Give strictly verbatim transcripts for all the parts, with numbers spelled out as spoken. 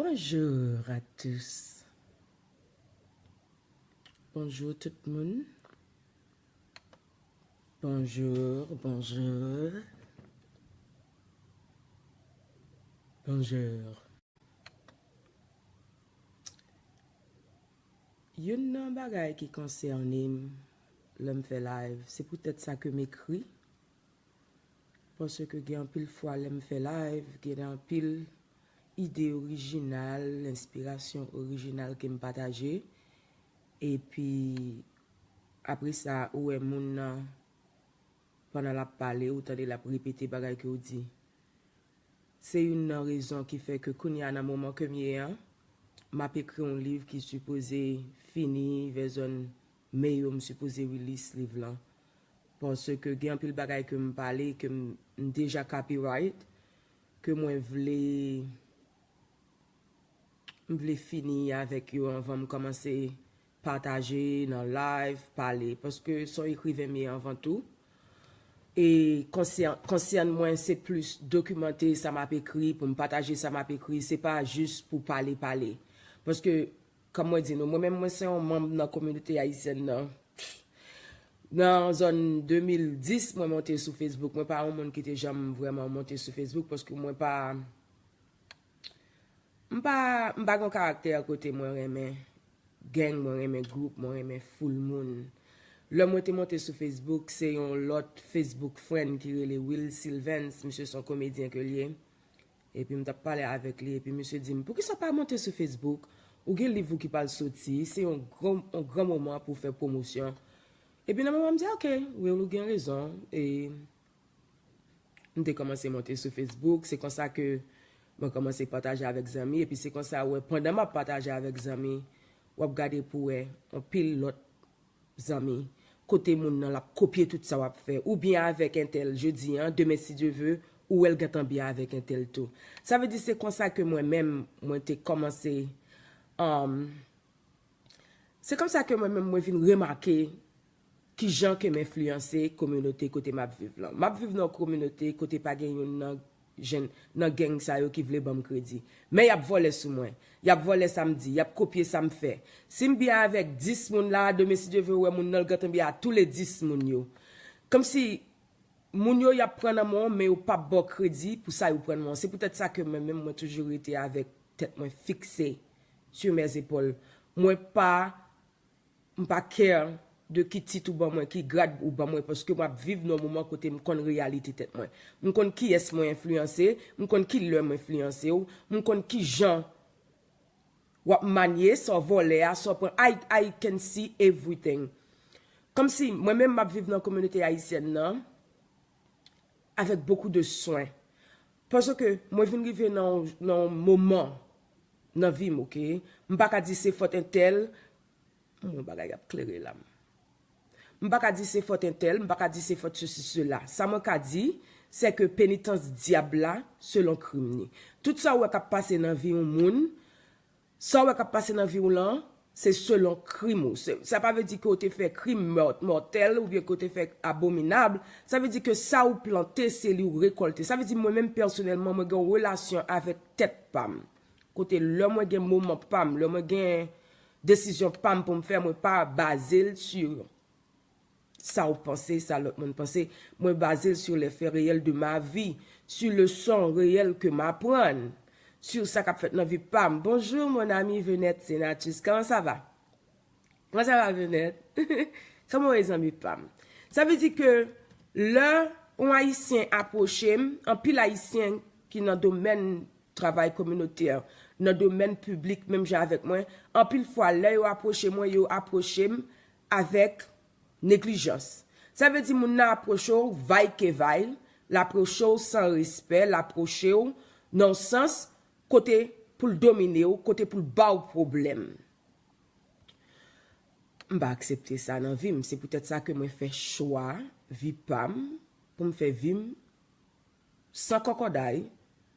Bonjour à tous. Bonjour tout moun. Bonjour, bonjour. Bonjour. Youn nan bagay ki konsène m lè m fè live, se poutèt sa ke m ekri. Paske gen anpil fwa lè m fè live, gen anpil ide orijinal, enspirasyon orijinal ke m pataje. Epi, apre sa, ou wè moun nan, pandan l ap pale, ou tande l ap repete bagay ke w di. Se youn nan rezon ki fè ke kounye a nan moman ke m ye an, m ap ekri yon liv ki sipoze fini vè zòn me yo, m sipoze release liv lan. Paske gen anpil bagay ke m pale, ke m, m deja copyright, ke mwen vle, m vle fini avèk yo anvan m kòmanse pataje nan live, pale. Paske se yon ekriven m ye anvan tou. E konsè-, konsène mwen, se plis dokimante sa m ap ekri, pou m pataje sa m ap ekri. Se pa jis pou pale, pale. Paske, kòm mwen di nou, mwen menm, mwen se yon manm nan kominote ayisyèn nan. Nan zòn de mil dis, mwen monte sou Facebook. Mwen pa yon moun ki te janm vrèman monte sou Facebook, paske mwen pa, m pa, m pa gen yon karaktè kote mwen renmen gang, mwen renmen gwoup, mwen renmen foul moun. Lè mwen te monte sou Facebook, se yon lòt Facebook friend ki rele Will Sylvans, misye se yon komedyen ke l ye. Epi m t ap pale avèk li, epi misye di m, "Poukisa w pa monte sou Facebook? Ou gen liv ou ki pral soti, se yon gran, yon gran moman pou w fè pwomosyon." Epi nan moman m di, "Ok, Will, ou gen rezon." E m te kòmanse monte sou Facebook, se konsa ke mwen kòmanse pataje avèk zanmi, epi se konsa, ou wè, pandan m ap pataje avèk zanmi, w ap gade pou w wè yon pil lòt zanmi, kote moun nan l ap kopye tout sa w ap fè, oubyen avèk entèl jodi an, demen si Dye ve, ou wè l gentan byen avèk entèl tou. Sa vle di se konsa ke mwen menm, mwen te kòmanse, um, se konsa ke mwen menm, mwen vin remake kijan ke m enfliyanse kominote kote m ap viv lan. M ap viv nan yon kominote kote pa gen youn nan jèn nan gang sa yo ki vle ban m kredi. Men y ap vòlè sou mwen. Y ap vòlè sa m di. Y ap kopye sa m fè. Si m byen avèk dis moun la, demen si Dye ve, ou wè moun nan l gentan byen a tou le dis moun yo. Kòmsi moun yo y ap pran nan men w, men yo p ap ba w kredi pou sa yo pran nan men w. Se poutèt sa ke mwen menm, mwen toujou rete avèk tèt mwen fikse sur mes épaules. Mwen pa M pa care de ki tit ou ban mwen, ki grad ou ban mwen, paske m ap viv nan yon moman kote m konn reyalite tèt mwen. M konn kiyès mwen enfliyanse, m konn ki lè m enfliyanse w, m konn kijan w ap manye, sa w vòlè a, sa w pran. I, I can see everything. Kòmsi mwen menm m ap viv nan kominote ayisyèn nan avèk bokou de swen. Paske mwen vin rive nan, nan yon moman nan vi m, oke? M pa ka di se fòt entèl, Yon bagay k ap klere la m. M pa ka di se fòt entèl, m pa ka di se fòt sesi, sela. Sa mwen ka di, se ke penitans dyab la, selon krim ni. Tout sa w wè k ap pase nan vi yon moun, sa w wè k ap pase nan vi w lan, se selon krim ou. Se, sa pa vle di ke w te fè krim mò-, mòtèl oubyen ke w te fè abominab. Sa vle di ke sa w plante, se li w rekòlte. Sa vle di mwen menm pèsonèlman, mwen gen yon relasyon avèk tèt pa m. Kote lè mwen gen moman pa m, lè mwen gen desizyon pa m pou m fè, mwen pa baze l sur sa w panse, sa lòt moun panse. Mwen baze l sur les faits réels de ma vie, sur leson reyèl ke m aprann, sur sa k ap fèt nan vi pa m. Bonjour mon ami Venette Senatus, comment ça va? Kòman sa va, Venette? Kòman w ye, zanmi pa m? Sa vle di ke lè yon Ayisyen apwoche m, anpil Ayisyen ki nan domèn travay kominotè, nan domèn piblik, menm jan avèk mwen, anpil fwa, lè yo apwoche mwen, yo apwoche m avèk neglijans. Sa vle di moun nan apwoche w vay ke vay, l apwoche w san respè, l apwoche w nan yon sans kote pou l domine w, kote pou l ba w pwoblèm. M pa aksepte sa nan vi m. Se poutèt sa ke mwen fè chwa vi pa m, pou m fè vi m san kòkòday,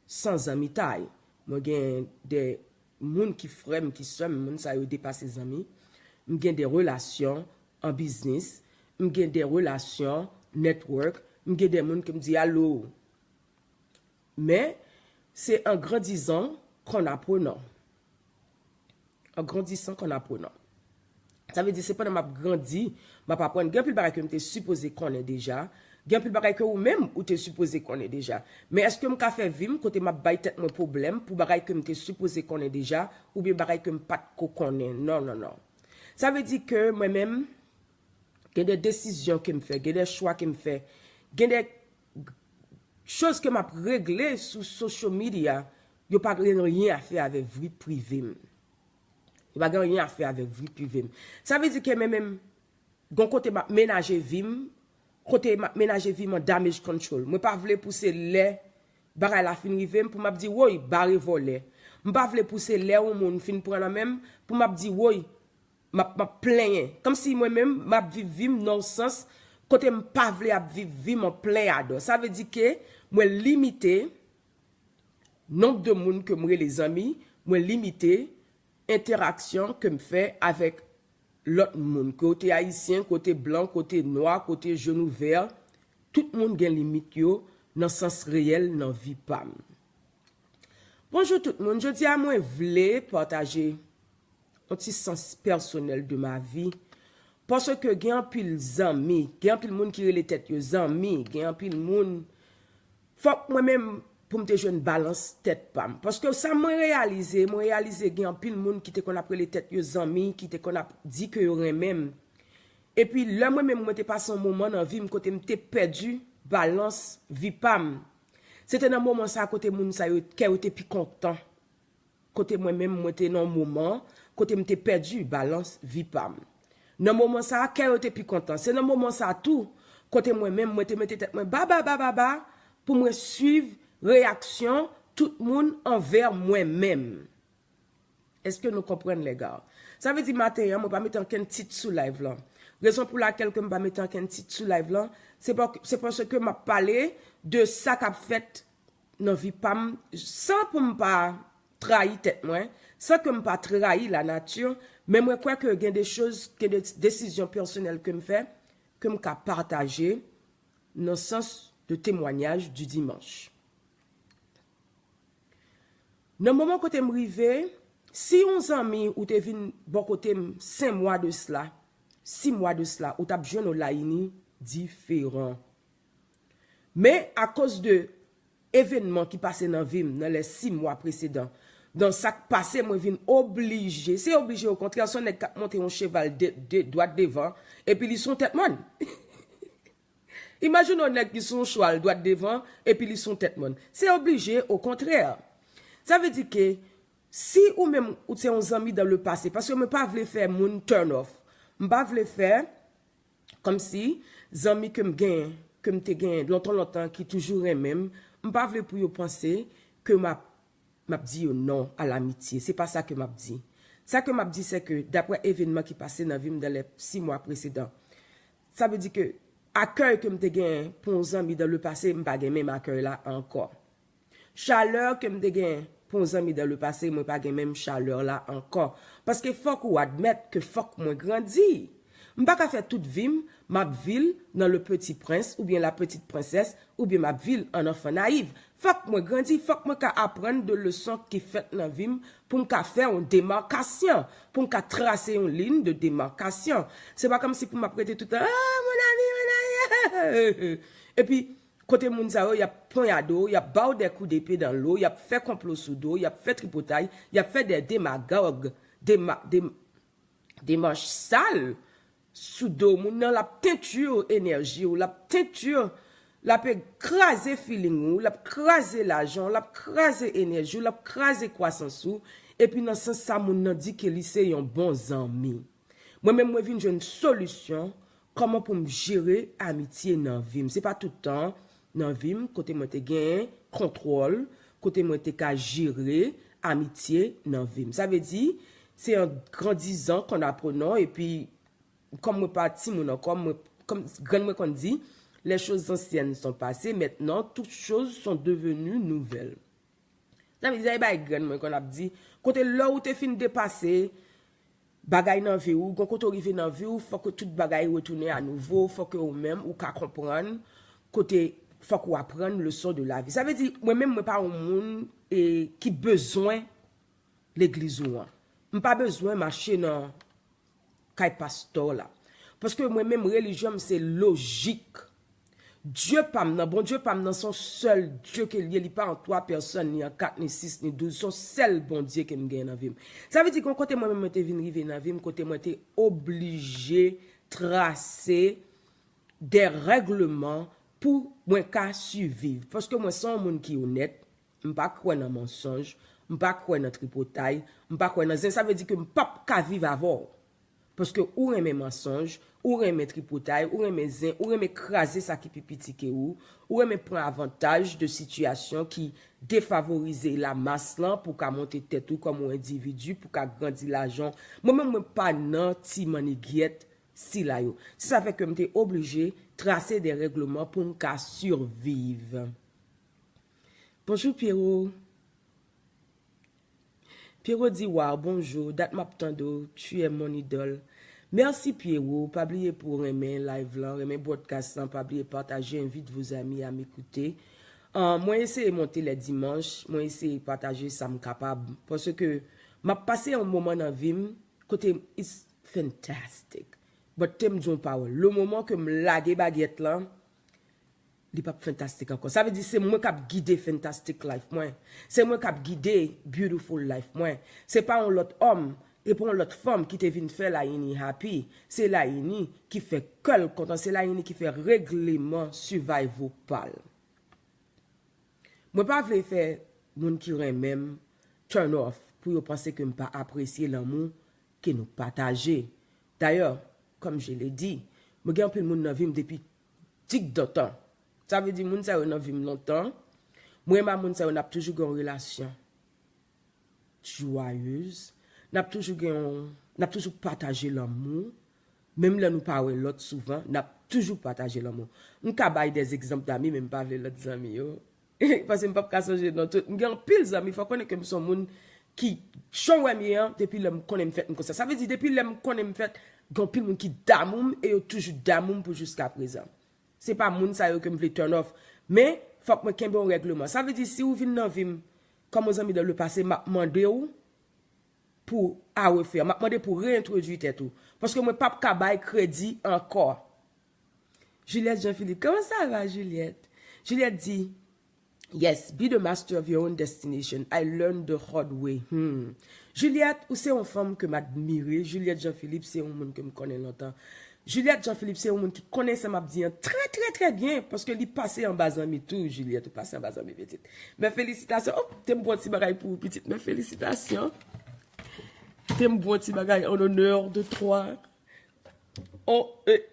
san zanmitay. Mwen gen de moun ki frè m, ki sè m, moun sa yo depase zanmi. M gen de relasyon an biznis, m gen de relasyon network, m gen de moun ke m di alo. Men, c'est en grandissant qu'on apprend. en grandissant qu'en apprenant. Sa vle di, se pandan m ap grandi, m ap aprann. Gen anpil bagay ke m te sipoze konnen deja. Gen anpil bagay ke ou menm, ou te sipoze konnen deja. Men èske m ka fè vi m kote m ap bay tèt mwen pwoblèm pou bagay ke m te sipoze konnen deja, oubyen bagay ke m pa t ko konnen? Non, non, non. Sa vle di ke mwen menm, gen de desizyon ke m fè, gen de chwa ke m fè, gen de choz ke m ap regle sou social media, yo pa gen anyen a fè avèk vi prive m. Yo pa gen anyen a fè avèk vi prive m. Sa vle di ke mwen menm, gon kote m ap menaje vi m, kote m ap menaje vi m an damage control. Mwen pa vle pou se lè bagay la fin rive m pou m ap di, woy, bare vòlè. M pa vle pou se lè yon moun fin pran nan men m pou m ap di, woy, m ap, m ap plenyen. Kòmsi mwen menm, m ap viv vi m nan yon sans kote m pa vle ap viv vi m an plen adò. Sa vle di ke mwen limite nonb de moun ke m rele zanmi, mwen limite entèraksyon ke m fè avèk lòt moun, ke w te ayisyen, ke w te blan, ke w te nwa, ke w te jòn ou vè, tout moun gen limit yo nan sans reyèl nan vi pa m. Bonjou tout moun, jodi a mwen vle pataje yon ti sans pèsonèl de ma vie, paske gen anpil zanmi, gen anpil moun ki rele tèt yo zanmi, gen anpil moun, fòk mwen menm pou m te jwenn balans tèt pa m. Paske sa mwen reyalize, mwen reyalize gen anpil moun ki te konn ap rele tèt yo zanmi, ki te konn ap di ke yo renmen m. Epi lè mwen menm mwen te pase yon moman nan vi m kote m te pèdi balans vi pa m. Se te nan moman sa kote moun sa yo, kè yo te pi kontan. Kote mwen menm mwen te nan yon moman kote m te pèdi balans vi pa m. Nan moman sa a, kè yo te pi kontan. Se nan moman sa a tou kote mwen menm mwen te mete tèt mwen ba, ba, ba, ba, ba, pou mwen swiv reyaksyon tout moun anvè mwen menm. Èske nou konprann, lè gars? Sa vle di maten an, mwen pa mete ankenn tit sou live lan. Rezon pou lakèl ke m pa mete ankenn tit sou live lan, se pa, se paske m ap pale de sa k ap fèt nan vi pa m, san pou m pa trayi tèt mwen, san ke m pa trayi lanati, men mwen kwè ke gen de choz, gen de desizyon pèsonèl ke m fè, ke m ka pataje nan sans de témoignage du dimanche. Nan moman kote m rive, si yon zanmi ou te vin bò kote m senk mwa de sla, sis mwa de sla, ou t ap jwenn yon layini diferan. Men akoz de evènman ki pase nan vi m nan lè sis mwa presedan, nan sa k pase, mwen vin oblije, se oblije, okontrè, se yon nèg k ap monte yon cheval de, de, dwat devan, epi li sou yon tèt mòn. Imajine yon nèg ki sou yon chwal dwat devan, epi li sou yon tèt mòn. Se oblije, okontrè. Sa vle di ke si ou menm ou se yon zanmi dans le passé, paske mwen pa vle fè moun turn off. M pa vle fè kòmsi zanmi ke m genyen, ke m te genyen lontan lontan, ki toujou renmen m, m pa vle pou yo panse ke m ap, m ap di yo non a lamitye. Se pa sa ke m ap di. Sa ke m ap di, se ke daprè evènman ki pase nan vi m dans les sis mwa presedan, sa vle di ke akèy ke m te genyen pou yon zanmi dans le passé, m pa gen menm akèy la ankò. Chalè ke m te gen pou yon zanmi dans le passé, mwen pa gen menm chalè la ankò. Paske fòk ou admèt ke fòk mwen grandi. M pa ka fè tout vi m, m ap viv nan Le Petit Prince oubyen La Petite Princesse, oubyen m ap viv an anfan nayiv. Fòk mwen grandi, fòk mwen ka aprann de leson ki fèt nan vi m pou m ka fè yon demarkasyon, pou m ka trase yon liy de demarkasyon. Se pa kòmsi pou m ap rete toutan, ah, mon ami, mon ami. Epi, kote moun sa yo, y ap ponyade w, y ap ba w de kou depe dan lo, y ap fè konplo sou do w, y ap fè tripotay, y ap fè de demagòg, dema, dem, demach sal sou do moun nan, l ap tenti enèji w, l ap tenti, l ap kraze feeling ou, l ap kraze lajan w, l ap kraze enèji w, l ap kraze kwasans ou, epi nan sans sa moun nan di ke li se yon bon zanmi. Mwen menm mwen vin jwenn solisyon kòman pou m jere amitye nan vi m. Se pa tout tan nan vi m kote mwen te gen kontwòl, kote mwen te ka jere amitye nan vi m. Sa vle di, c'est en grandissant qu'en apprenant, epi kòm mwen pa timoun ankò, mwen, kòm grann mwen konn di, les choses anciennes sont passées, maintenant toutes choses sont devenues nouvelles. Sa vle di, se bagay grann mwen konn ap di, kote lè ou te fin depase bagay nan vi w, gon kote w rive nan vi w, fòk tout bagay retounen a nouvo, fòk ou menm ou ka konprann, kote fòk ou aprann leson de la vi. Sa vle di, mwen menm, mwen pa yon moun e, ki bezwen legliz ou an. M pa bezwen mache nan kay pastè la. Paske mwen menm, relijyon m se lojik. Dye pa m nan, Bondye pa m nan, se yon sèl Dye ke l ye, li pa an twa pèsòn, ni an kat, ni sis, ni douz, se yon sèl Bondye ke m gen nan vi m. Sa vle di gen yon kote mwen menm mwen te vin rive nan vi m, kote mwen te oblije trase de règleman pou mwen ka siviv. Paske mwen se yon moun ki onèt, m pa kwè nan mansonj, m pa kwè nan tripotay, m pa kwè nan zen. Sa vle di ke m p ap ka viv avè w. Paske ou renmen mansonj, ou renmen tripotay, ou renmen zen, ou renmen kraze sa ki pi piti ke ou, ou renmen pran avantaj de sitiyasyon ki defavorize lamas lan pou ka monte tèt ou kòm yon endividi, pou ka grandi lajan w. Mwen menm, mwen pa nan ti mannigyèt sila yo. Se sa fè ke m te oblije trase de règleman pou m ka siviv. Bonjou, Pierrot. Pierrot di, waw, bonjou, dat m ap tande w, tu es mon idole. Mèsi, Pierrot. Pa bliye pou renmen live lan, renmen broadcast lan, pa bliye pataje, invite vos amis à m'écouter. Ah, mwen eseye monte lè dimanch, mwen eseye pataje sa m kapab. Paske m ap pase yon moman nan vi m kote it's fantastic. But te m di yon pawòl. Le moman ke m lage bagyèt lan, li p ap fantastic ankò. Sa vle di se mwen k ap gide fantastic life mwen. Se mwen k ap gide beautiful life mwen. Se pa yon lòt òm, e pa yon lòt fanm ki te vin fè Layini happy. Se Layini ki fè kè l kontan. Se Layini ki fè règleman survival pa l. Mwen pa vle fè moun ki renmen m turn off pou yo panse ke m pa apresye lanmou ke nou pataje. Dayè, comme je l'ai dit, mwen gen anpil moun nan vi m depi digdantan. Sa vle di moun sa yo nan vi m lontan. Mwen menm a moun sa yo n ap toujou gen yon relasyon joyeuse. N ap toujou gen yon, n ap toujou pataje lanmou. Menm lè nou pa wè lòt souvan, n ap toujou pataje lanmou. M ka bay des exemples d'amis, men m pa vle lòt zanmi yo. Paske m p ap ka sonje non tout. M gen anpil zanmi, fò konnen ke m se yon moun ki, jan w wè m ye an, depi lè m konnen m fèt, m konsa. Sa vle di, depi lè m konnen m fèt, gen anpil moun ki damou m e yo toujou damou m pou jiska prezan. Se pa moun sa yo ke m vle turn off. Men, fòk mwen kenbe yon règleman. Sa vle di, si ou vin nan vi m kòm yon zanmi dans le passé, m ap mande w pou a refè. M ap mande pou reyentwodui tèt ou. Paske mwen p ap ka bay kredi ankò. Juliette Jean-Philippe, comment ça va, Juliette? Juliette di, yes, be the master of your own destination. I learned the hard way. Hmm. Juliette, ou se yon fanm ke m admire. Juliette Jean-Philippe se yon moun ke m konnen lontan. Juliette Jean-Philippe se yon moun ki konnen sa m ap di an trè, trè, trè byen, paske li pase anba zanmi tou, Juliette, ou pase anba zanmi, pitit. Men felisitasyon. Oh, te m pran ti bagay pou ou, pitit. Men felisitasyon. Te m pran ti bagay en honneur de toi. Oh, eh,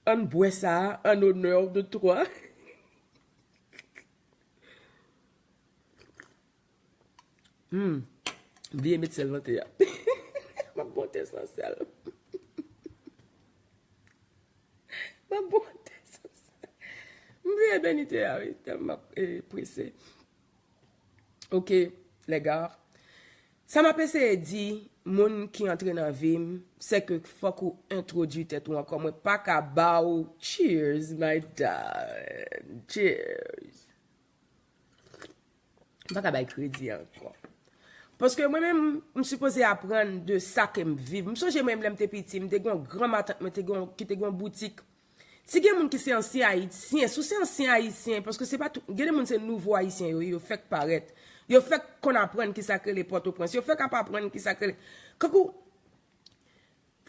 ann bwè sa, en honneur de toi. Hmm. Bliye met sèl nan te a. M ap bwè te san sèl. M ap bwè te san sèl. M bliye beni te a, wi, tèlman m ap, eh, prese. Ok, les gars. Sa m ap eseye di moun ki antre nan vi m, se ke fòk ou entwodui tèt ou ankò. Mwen pa ka ba w cheers, my darling. Cheers. M pa ka bay kredi ankò. Paske mwen menm, m sipoze aprann de sa ke m viv. M sonje mwen menm lè m te piti, m te gen yon gran matant mwen te gen yon, ki te gen yon boutik. Si gen moun ki se ansyen Ayisyen, si w se ansyen Ayisyen, paske se pa tout, gen de moun se nouvo Ayisyen yo, yo fèk parèt. Yo fèk konn aprann kisa k rele Pòtoprens. Yo fèk ap aprann kisa k rele. Kankou,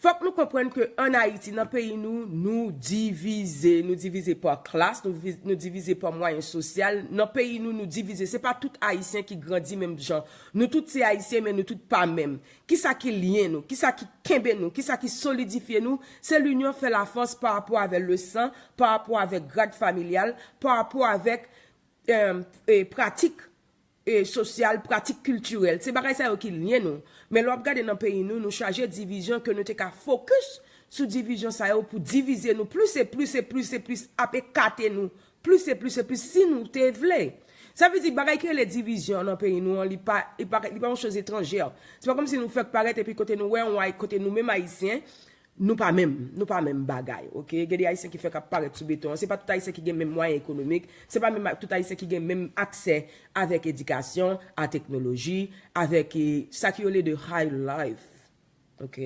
fòk nou konprann ke ann Ayiti, nan peyi nou, nou divize. Nou divize pa klas, nou vi-, nou divize pa mwayen sosyal. Nan peyi nou, nou divize. Se pa tout Ayisyen ki grandi menm jan. Nou tout se Ayisyen, men nou tout pa menm. Kisa ki lyen nou? Kisa ki kenbe nou? Kisa ki solidifye nou? Se l'union fait la force pa rapò avèk le san, pa rapò avèk grad familyal, pa rapò avèk, eh, eh, pratik, eh, sosyal, pratik kiltirèl. Se bagay sa yo ki lyen nou. Men lè w ap gade nan peyi nou, nou chaje divizyon ke nou te ka fokis sou divizyon sa yo pou divize nou plis e plis e plis e plis, ap ekate nou plis e plis e plis si nou te vle. Sa vle di bagay ki rele divizyon nan peyi nou an, li pa, li pa, li pa yon choz etranjè. Se pa kòmsi nou fèk parèt epi kote nou wè yon Ay-, kote nou menm Ayisyen, nou pa menm, nou pa menm bagay, ok? Gen de Ayisyen ki fèk ap parèt sou beton an. Se pa tout Ayisyen ki gen menm mwayen ekonomik. Se pa menm a-, tout Ayisyen ki gen menm aksè avèk edikasyon, a teknoloji, avèk, eh, sa ki rele de high life. Ok.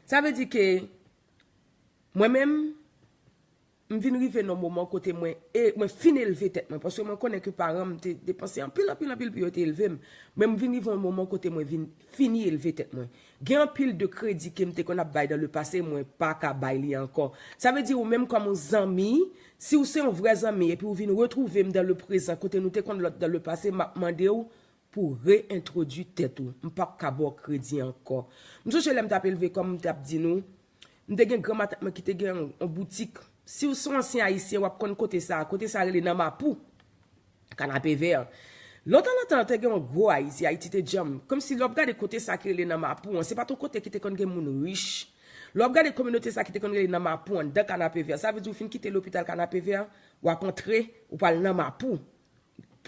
Sa vle di ke mwen menm, m vin rive nan moman kote mwen, e mwen fin elve tèt mwen, paske mwen konnen ke paran m te depanse anpil, anpil, anpil pou yo te elve m. Men m vin rive yon moman kote mwen vin fini elve tèt mwen. Gen anpil de kredi ke m te konn ap bay dans le passé, mwen pa ka bay li ankò. Sa vle di ou menm kòm yon zanmi, si ou se yon vrè zanmi, epi ou vin retwouve m dans le présent, kote nou te konn lòt dans le passé, m ap mande w pou reyentwodui tèt ou. M p ap ka ba w kredi ankò. M sonje lè m t ap elve kò m, m t ap di nou, m te gen granmatant mwen ki te gen yon, yon boutik. Si w se yon ansyen ayisyen, w ap konn kote sa a. Kote sa a rele nan Mapou. Kanapevè. Lontan, lontan, te gen yon gwo Ayiti, Ayiti te djanm. Kòmsi lè w ap gade kote sa ki rele nan Mapou an, se pa t yon kote ki te konn gen moun rich. Lè w ap gade kominote sa ki te konn rele nan Mapou, anndan Kanapevè, sa vle di ou fin kite lopital Kanapevè, w ap antre, ou pral nan Mapou.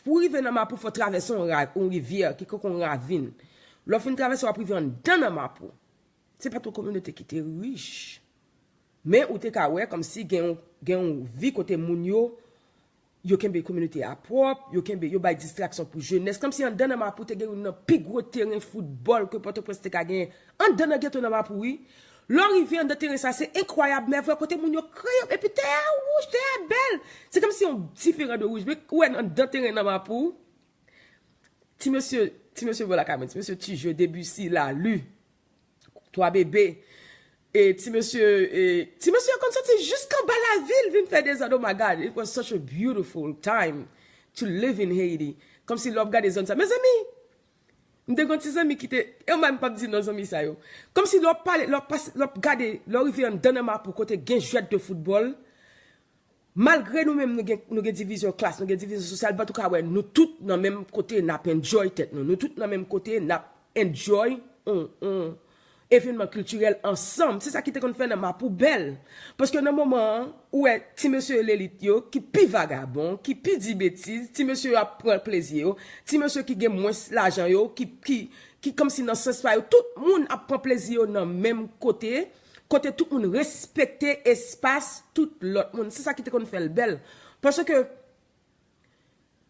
Pou w rive nan Mapou, fò w travèse yon ra-, yon rivyè ki konn yon ravin. Lè w fin travèse, w ap rive anndan nan Mapou. Se pa t yon kominote ki te rich. Men ou te ka wè kòmsi gen yon, gen yon vi kote moun yo, yo kenbe kominote a pwòp, yo kenbe, yo bay distraksyon pou jenès. Kòmsi anndan nan Mapou te gen youn nan pi gwo teren foutbòl ke Pòtoprens te ka genyen. Anndan nan geto nan Mapou, wi. Lè w rive anndan teren sa, se enkwayab, men vre kote moun yo kreye, epi tè a wouj, tè a bèl. Se kòmsi yon diferan de wouj. Men ou wè anndan teren nan Mapou, ti mesye, ti mesye bò lakay mwen, ti mesye Tijo, Debussy, Lalu, Twa Bebe, e ti mesye, e ti mesye yo konn soti jiska anba lavil vin fè dezòd. Oh my God, it was such a beautiful time to live in Haiti. Kòmsi lè w ap gade zòn sa. Mezanmi, m te gen yon ti zanmi ki te, e mwen m p ap di non zanmi sa yo. Kòmsi lè w ap pale, lè w ap pase, lè w ap gade, lè w rive anndan nan Mapou kote gen jwèt de foutbòl, malgre nou menm nou gen, nou gen divizyon klas, nou gen divizyon sosyal, but ou ka wè nou tout nan menm kote n ap enjoy tèt nou. Nou tout nan menm kote n ap enjoy on, on evènman kiltirèl ansanm. Se sa ki te konn fè nan Mapou bèl. Paske nan moman an, ou wè ti mesye lelit yo ki pi vagabon, ki pi di betiz, ti mesye yo ap pran plezi yo, ti mesye ki gen mwens lajan yo, ki, ki, ki kòmsi nan sans pa yo, tout moun ap pran plezi yo nan menm kote, kote tout moun respekte espas tout lòt moun. Se sa ki te konn fè l bèl. Paske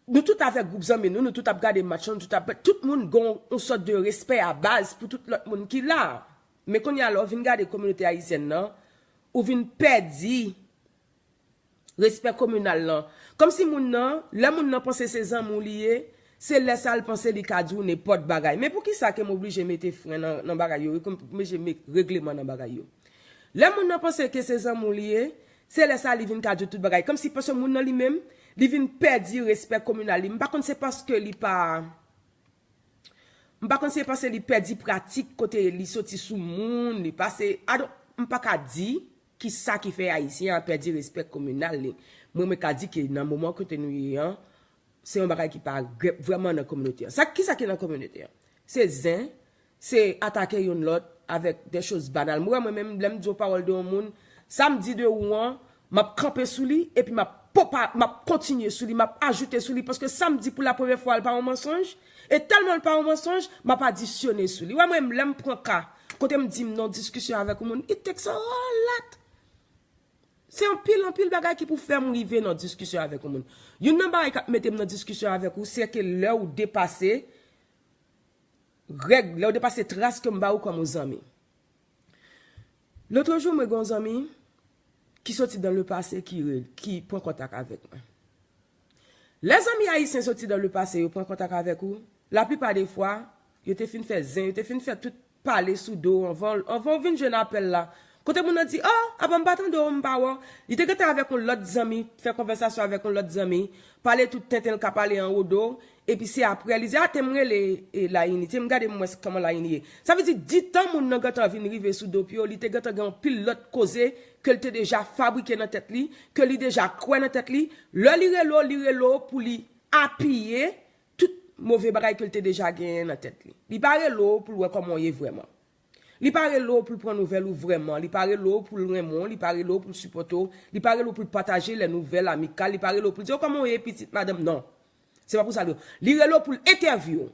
nou tout avèk gwoup zanmi nou, nou tout ap gade match lan, nou tout ap, tout moun gon yon sòt de respè a baz pou tout lòt moun ki la. Men kounye a, lè w vin gade kominote ayisyèn nan, ou vin pèdi respè kominal lan. Kòmsi moun nan, lè moun nan panse se zanmi w li ye, se lè sa l panse li ka di w nenpòt bagay. Men poukisa ke m oblije mete fren nan, nan bagay yo, wi, ke m oblije met regleman nan bagay yo? Lè moun nan panse ke se zanmi w li ye, se lè sa li vin ka di w tout bagay. Kòmsi paske moun nan li menm, li vin pèdi respè kominal li. M pa konn se paske li pa, m pa konn se paske li pèdi pratik kote li soti sou moun, li pase, I don't, m pa ka di ki sa ki fè ayisyen an pèdi respè kominal li. Mwen, mwen ka di ke nan moman kote nou ye an, se yon bagay ki pa gre-, vrèman nan kominote an. Sa, ki sa ki nan kominote an? Se zen, se atake youn lòt avèk de choz banal. Mwen, mwen menm, lè m di yon pawòl de yon moun, sa m di de ou an, m ap kanpe sou li, epi m ap popa-, m ap kontinye sou li, m ap ajoute sou li, paske sa m di pou la premyè fwa, l pa yon mansonj, e tèlman l pa yon mansonj, m ap adisyone sou li. Ou wè mwen, lè m pran ka, kote m di m nan diskisyon avèk yon moun, it takes a whole lot. Se anpil, anpil bagay ki pou fè m rive nan diskisyon avèk yon moun. Youn nan bagay k ap mete m nan diskisyon avèk ou, se ke lè ou depase règ, lè ou depase tras ke m ba ou kòm yon zanmi. Lotrejou, mwen gen yon zanmi ki soti dans le passé ki re-, ki pran kontak avèk mwen. Lè zanmi ayisyen soti dans le passé, yo pran kontak avèk ou, laplipa de fwa, yo te fin fè zen, yo te fin fè tout pale sou do w anvan, anvan w vin jwenn apèl la. Kote moun nan di, "Oh, apa m pa tande w, m pa wè w." Li te gentan avèk yon lòt zanmi, fè konvèsasyon avèk yon lòt zanmi, pale tout tenten l ka pale anwo do w, epi se apre, li di, "A, te m rele, e, Layini, te m gade m wè kòman Layini ye." Sa vle di, ditan moun nan gentan vin rive sou do pye w, li te gentan gen yon pil lòt koze ke l te deja fabrike nan tèt li, ke li deja kwè nan tèt li. Lè li rele w, li rele w pou li apiye tout move bagay ke l te deja genyen nan tèt li. Li pa rele w pou l wè kòman w ye vrèman. Li pa rele w pou l pran nouvèl ou vrèman. Li pa rele w pou l renmen w. Li pa rele w pou l sipòte w. Li pa rele w pou l pataje lè nouvèl amikal. Li pa rele w pou l di, "Oh, kòman w ye, pitit madanm?" Non. Se pa pou sa l rele w. Li rele w pou l entèvyou w.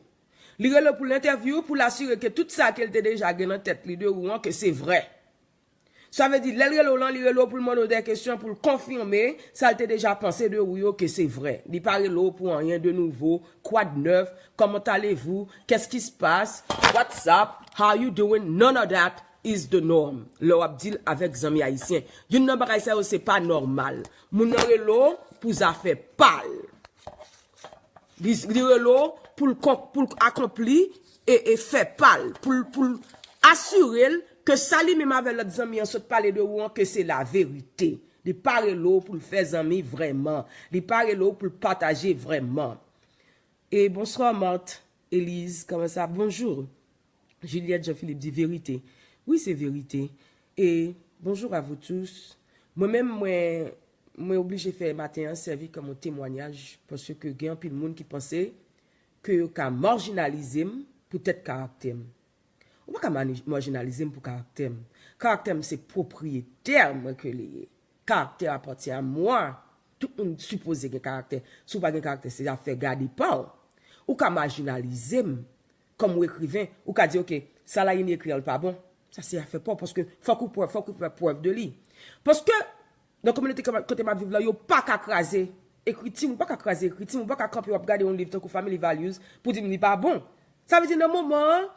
Li rele w pou l entèvyou w, pou l asire ke tout sa ke l te deja gen nan tèt li de ou an, ke se vrè. Sa vle di, lè l rele w lan, li rele w pou l mande w de kesyon, pou l konfime sa l te deja panse de ou yo ke se vrè. Li pa rele w pou anyen de nouvo, quoi de neuf, comment allez-vous, qu'est-ce qui se passe, what's up, how you doing, none of that is the norm. Lè w ap deal avèk zanmi ayisyen. Youn nan bagay sa yo se pa nòmal. Moun nan rele w pou zafè pa l. Li, li rele w pou l kon- pou l akonpli e, e fè pa l, pou l, pou l asire l ke sa li menm avè lòt zanmi an sot pale de ou an ke se laverite. Li pa rele w pou l fè zanmi vrèman. Li pa rele w pou l pataje vrèman. E bonswa Marthe, Elise, comment ça? Bonjour. Juliette Jean-Philippe di verite. Wi, se verite. E bonjour à vous tous. Mwen menm, mwen, mwen oblije fè maten an sèvi kòm yon temwanyaj, paske gen anpil moun ki panse ke yo ka marjinalize m poutèt karaktè m. Ou pa ka mani- marjinalize m pou karaktè m. Karaktè m se pwopriyete mwen ke li ye. Karaktè apatyen a mwa. Tout moun sipoze gen karaktè. Si w pa gen karaktè, se afè gade pa w. Ou ka majinalize m kòm ou ekriven, ou ka di, oke, sa Layini ekri an, l pa bon. Sa se afè pa w, paske fòk ou prèv, fòk ou fè prèv de li. Paske, nan kominote kote m ap viv la, yo pa ka kraze ekriti m, ou pa ka kraze ekriti m, ou pa ka kanpe w ap gade yon liv tankou Family Values pou di m li pa bon. Sa vle di, nan moman an,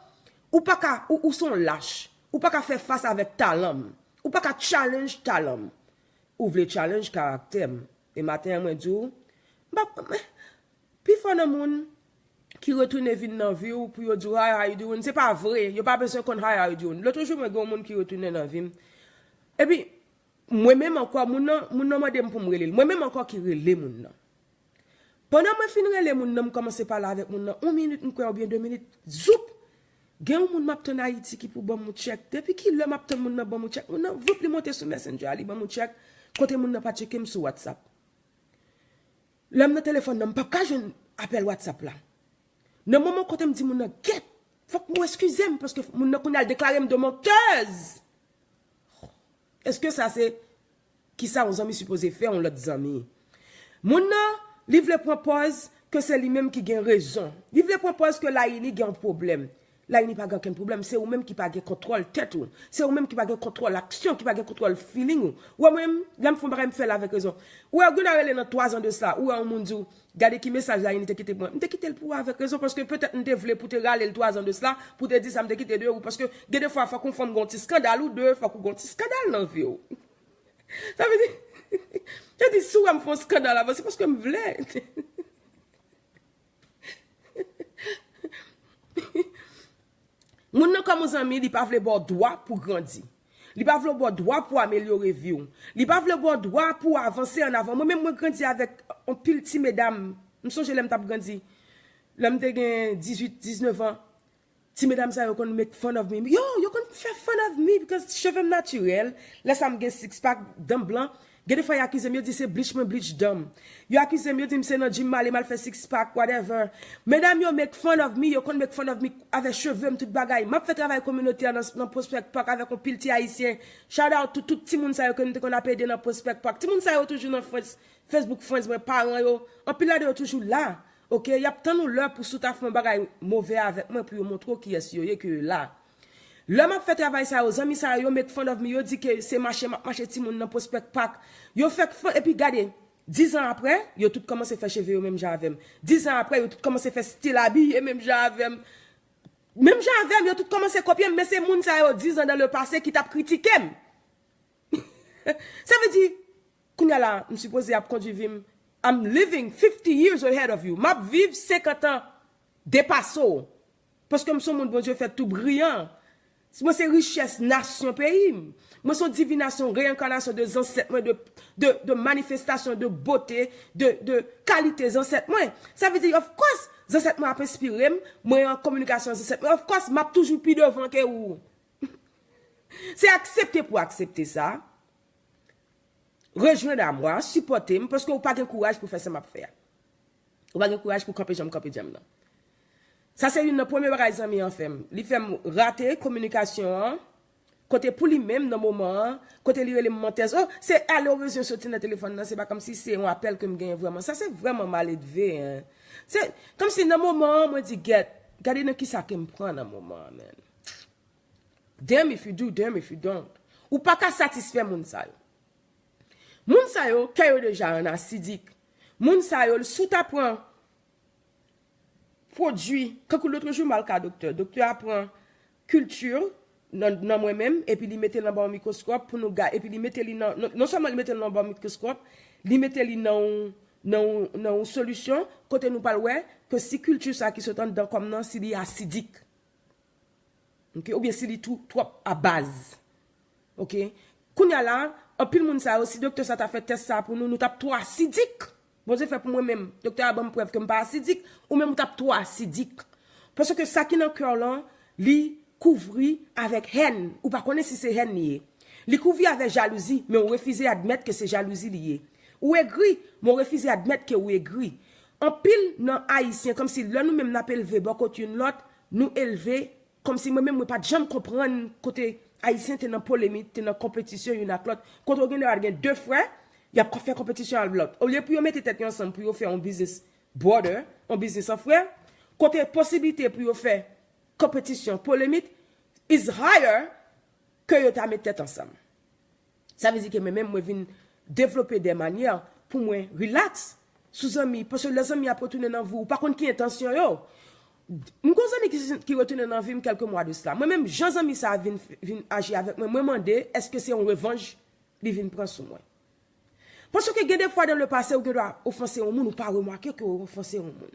ou pa ka, ou, ou se yon lach. Ou pa ka fè fas avèk talan m. Ou pa ka challenge talan m. Ou vle challenge karaktè m. E maten an, mwen di w, m pa, pifò nan moun ki retounen vin nan vi w pou yo di w, "Hi, how you doing?" Se pa vre. Yo pa bezwen konn "Hi, how you doing?" Lòt jou, mwen gen yon moun ki retounen nan vi m. Epi, mwen menm ankò, moun nan, moun nan mande m pou m rele l. Mwen menm ankò ki rele moun nan. Pandan mwen fin rele moun nan, m kòmanse pale avèk moun nan, yon minit, m kwè, oubyen de minit, zoup! Gen yon moun m ap tann Ayiti ki pou ban m yon tchèk. Depi ki lè m ap tann moun nan ban m yon tchèk? Moun nan, voup, li monte sou Messenger, li ban m yon tchèk. Kote moun nan pa tcheke m sou WhatsApp. Lè m nan telefòn nan, m p ap ka jwenn apèl WhatsApp la. Nan moman kote m di moun nan, "Gèt, fòk ou eskize m," paske moun nan kounye a l deklare m de menteuse. Èske sa se kisa yon zanmi sipoze fè yon lòt zanmi? Moun nan, li vle pran pòz ke se li menm ki gen rezon. Li vle pran pòz ke Layini gen yon pwoblèm. Layini pa gen okenn pwoblèm. Se ou menm ki pa gen kontwòl tèt ou. Se ou menm ki pa gen kontwòl aksyon, ki pa gen kontwòl feeling ou. Ou wè mwen, lè m fè yon bagay, m fè l avèk rezon. Ou wè, ou gen dwa rele nan twa zan de sa, ou wè yon moun di w, "Gade ki mesaj Layini te kite pou mwen." M te kite l pou ou avèk rezon, paske petèt m te vle pou te rale l twa zan de sa, pou te di sa m te kite de ou, paske gen de fwa, fòk yon fanm gen yon ti eskandal ou de, fòk ou gen yon ti eskandal nan vi w. Sa vle di, sa di, si w wè m fè yon eskandal avan, se paske m vle. Moun nan kòm yon zanmi, li pa vle ba w dwa pou grandi. Li pa vle ba w dwa pou amelyore vi w. Li pa vle ba w dwa pou w avanse an avan. Mwen menm, mwen grandi avèk yon pil ti medam. M sonje lè m t ap grandi, lè m te gen dizuit, diznèf an, ti medam sa yo konn make fun of me. Yo, yo konn fè fun of me because cheve m natirèl. Lè sa m gen six pack, dan m blan. Gen de fwa, yo akize m, yo di se bleach mwen bleach dan m. Yo akize m, yo di m se nan gym m ale, m al fè six pack, whatever. Medam yo make fun of me, yo konn make fun of me avèk cheve m, tout bagay. M ap fè travay kominotè nan, nan Prospect Park avèk yon pil ti Ayisyen. Shout out to tout timoun sa yo ke m te konn ap ede nan Prospect Park. Timoun sa yo toujou nan Friends, Facebook Friends mwen, paran yo. Anpil ladan yo toujou la. Oke, y ap tann yon lè pou si w ta fè yon bagay move avèk mwen, pou yo montre w kiyès yo ye, ke yo la. Lè m ap fè travay sa yo, zanmi sa yo, yo make fun of me, yo di ke se mache m ap mache timoun nan Prospect Park. Yo fè k fè, epi gade, diz an aprè, yo tout kòmanse fè cheve yo menm jan avè m. Diz an aprè, yo tout kòmanse fè stil abiye menm jan avè m. Menm jan avè m, yo tout kòmanse kopye m, men se moun sa yo, diz an dans le passé, ki t ap kritike m. Sa vle di, kounye a la, m sipoze ap kondui vi m. I'm living fifty years ahead of you. M ap viv senkant an depase w. Paske m se yon moun Bondye fè tou briyan. Mwen se richès nasyon peyi m. Mwen se yon divinasyon, reyenkanasyon de zansèt mwen, de, de, de manifestasyon de bote, de, de kalite zansèt mwen. Sa vle di, of course, zansèt mwen ap enspire m, mwen an kominikasyon ak zansèt mwen. Of course, m ap toujou pi devan ke ou. Se aksepte pou aksepte sa. Rejwenn a mwa, sipòte m, paske ou pa gen kouraj pou fè sa m ap fè a. Ou pa gen kouraj pou kanpe jan m kanpe jan m nan. Sa se youn nan premye bagay zanmi an fè m. Li fè m rate kominikasyon an, kote pou li menm nan moman an, kote li rele m mantèz. Oh, se ale ou bezwen soti nan telefòn nan, se pa kòmsi se yon apèl ke m genyen vrèman. Sa se vrèman maledve, en. Se kòmsi nan moman an, mwen di, gèt, gade nan kisa ke m pran nan moman an, man. Damn if you do, damn if you don't. Ou pa ka satisfè moun sa yo. Moun sa yo, kè yo deja an asidik. Moun sa yo, si w ta pran pwodui, kankou lotrejou m al ka doktè. Doktè a pran kilti nan, nan mwen menm, epi li mete l anba yon mikwoskòp pou nou gade, epi li mete li nan, non, non sèlman li mete l anba yon mikwoskòp, li mete li nan yon, nan yon, nan yon solisyon kote nou pral wè ke si kilti sa ki sot anndan kò m nan, si li asidik. Ok? Oubyen si li twò, twòp a baz. Ok? Kounye a la, anpil moun sa yo, si doktè sa ta fè tès sa pou nou, nou t ap twò asidik. Bondye fè pou mwen menm. Doktè a ban m prèv ke m pa asidik, ou menm ou t ap twò asidik. Paske sa ki nan kè w lan, li kouvri avèk hèn. Ou pa konnen si se hèn li ye. Li kouvri avèk jalouzi, men ou refize admèt ke se jalouzi li ye. Ou egri, men ou refize admèt ke ou egri. Anpil nan Ayisyen, kòmsi lè nou menm n ap elve bò kot youn lòt, nou elve kòmsi mwen menm mwen pa t janm konprann kote Ayisyen te nan polemik, te nan konpetisyon youn ak lòt. Kote w gen dwa gen de frè, y ap fè konpetisyon ak lòt. Olye pou yo mete tèt yo ansanm pou yo fè yon biznis brother, yon biznis an frè, kote posiblite pou yo fè konpetisyon, polemik, is higher ke yo ta met tèt ansanm. Sa vle di ke mwen menm mwen vin devlope de manyè pou mwen relax sou zanmi, paske lè zanmi ap retounen nan vi w, ou pa konn ki entansyon yo. M gon zanmi ki, ki retounen nan vi m kèlke mwa de sla. Mwen menm, jan zanmi sa a vin, vin aji avèk mwen, mwen mande, èske se yon revanj li vin pran sou mwen? Paske gen de fwa dans le passé, ou gen dwa ofanse yon moun, ou pa remake ke ou ofanse yon moun.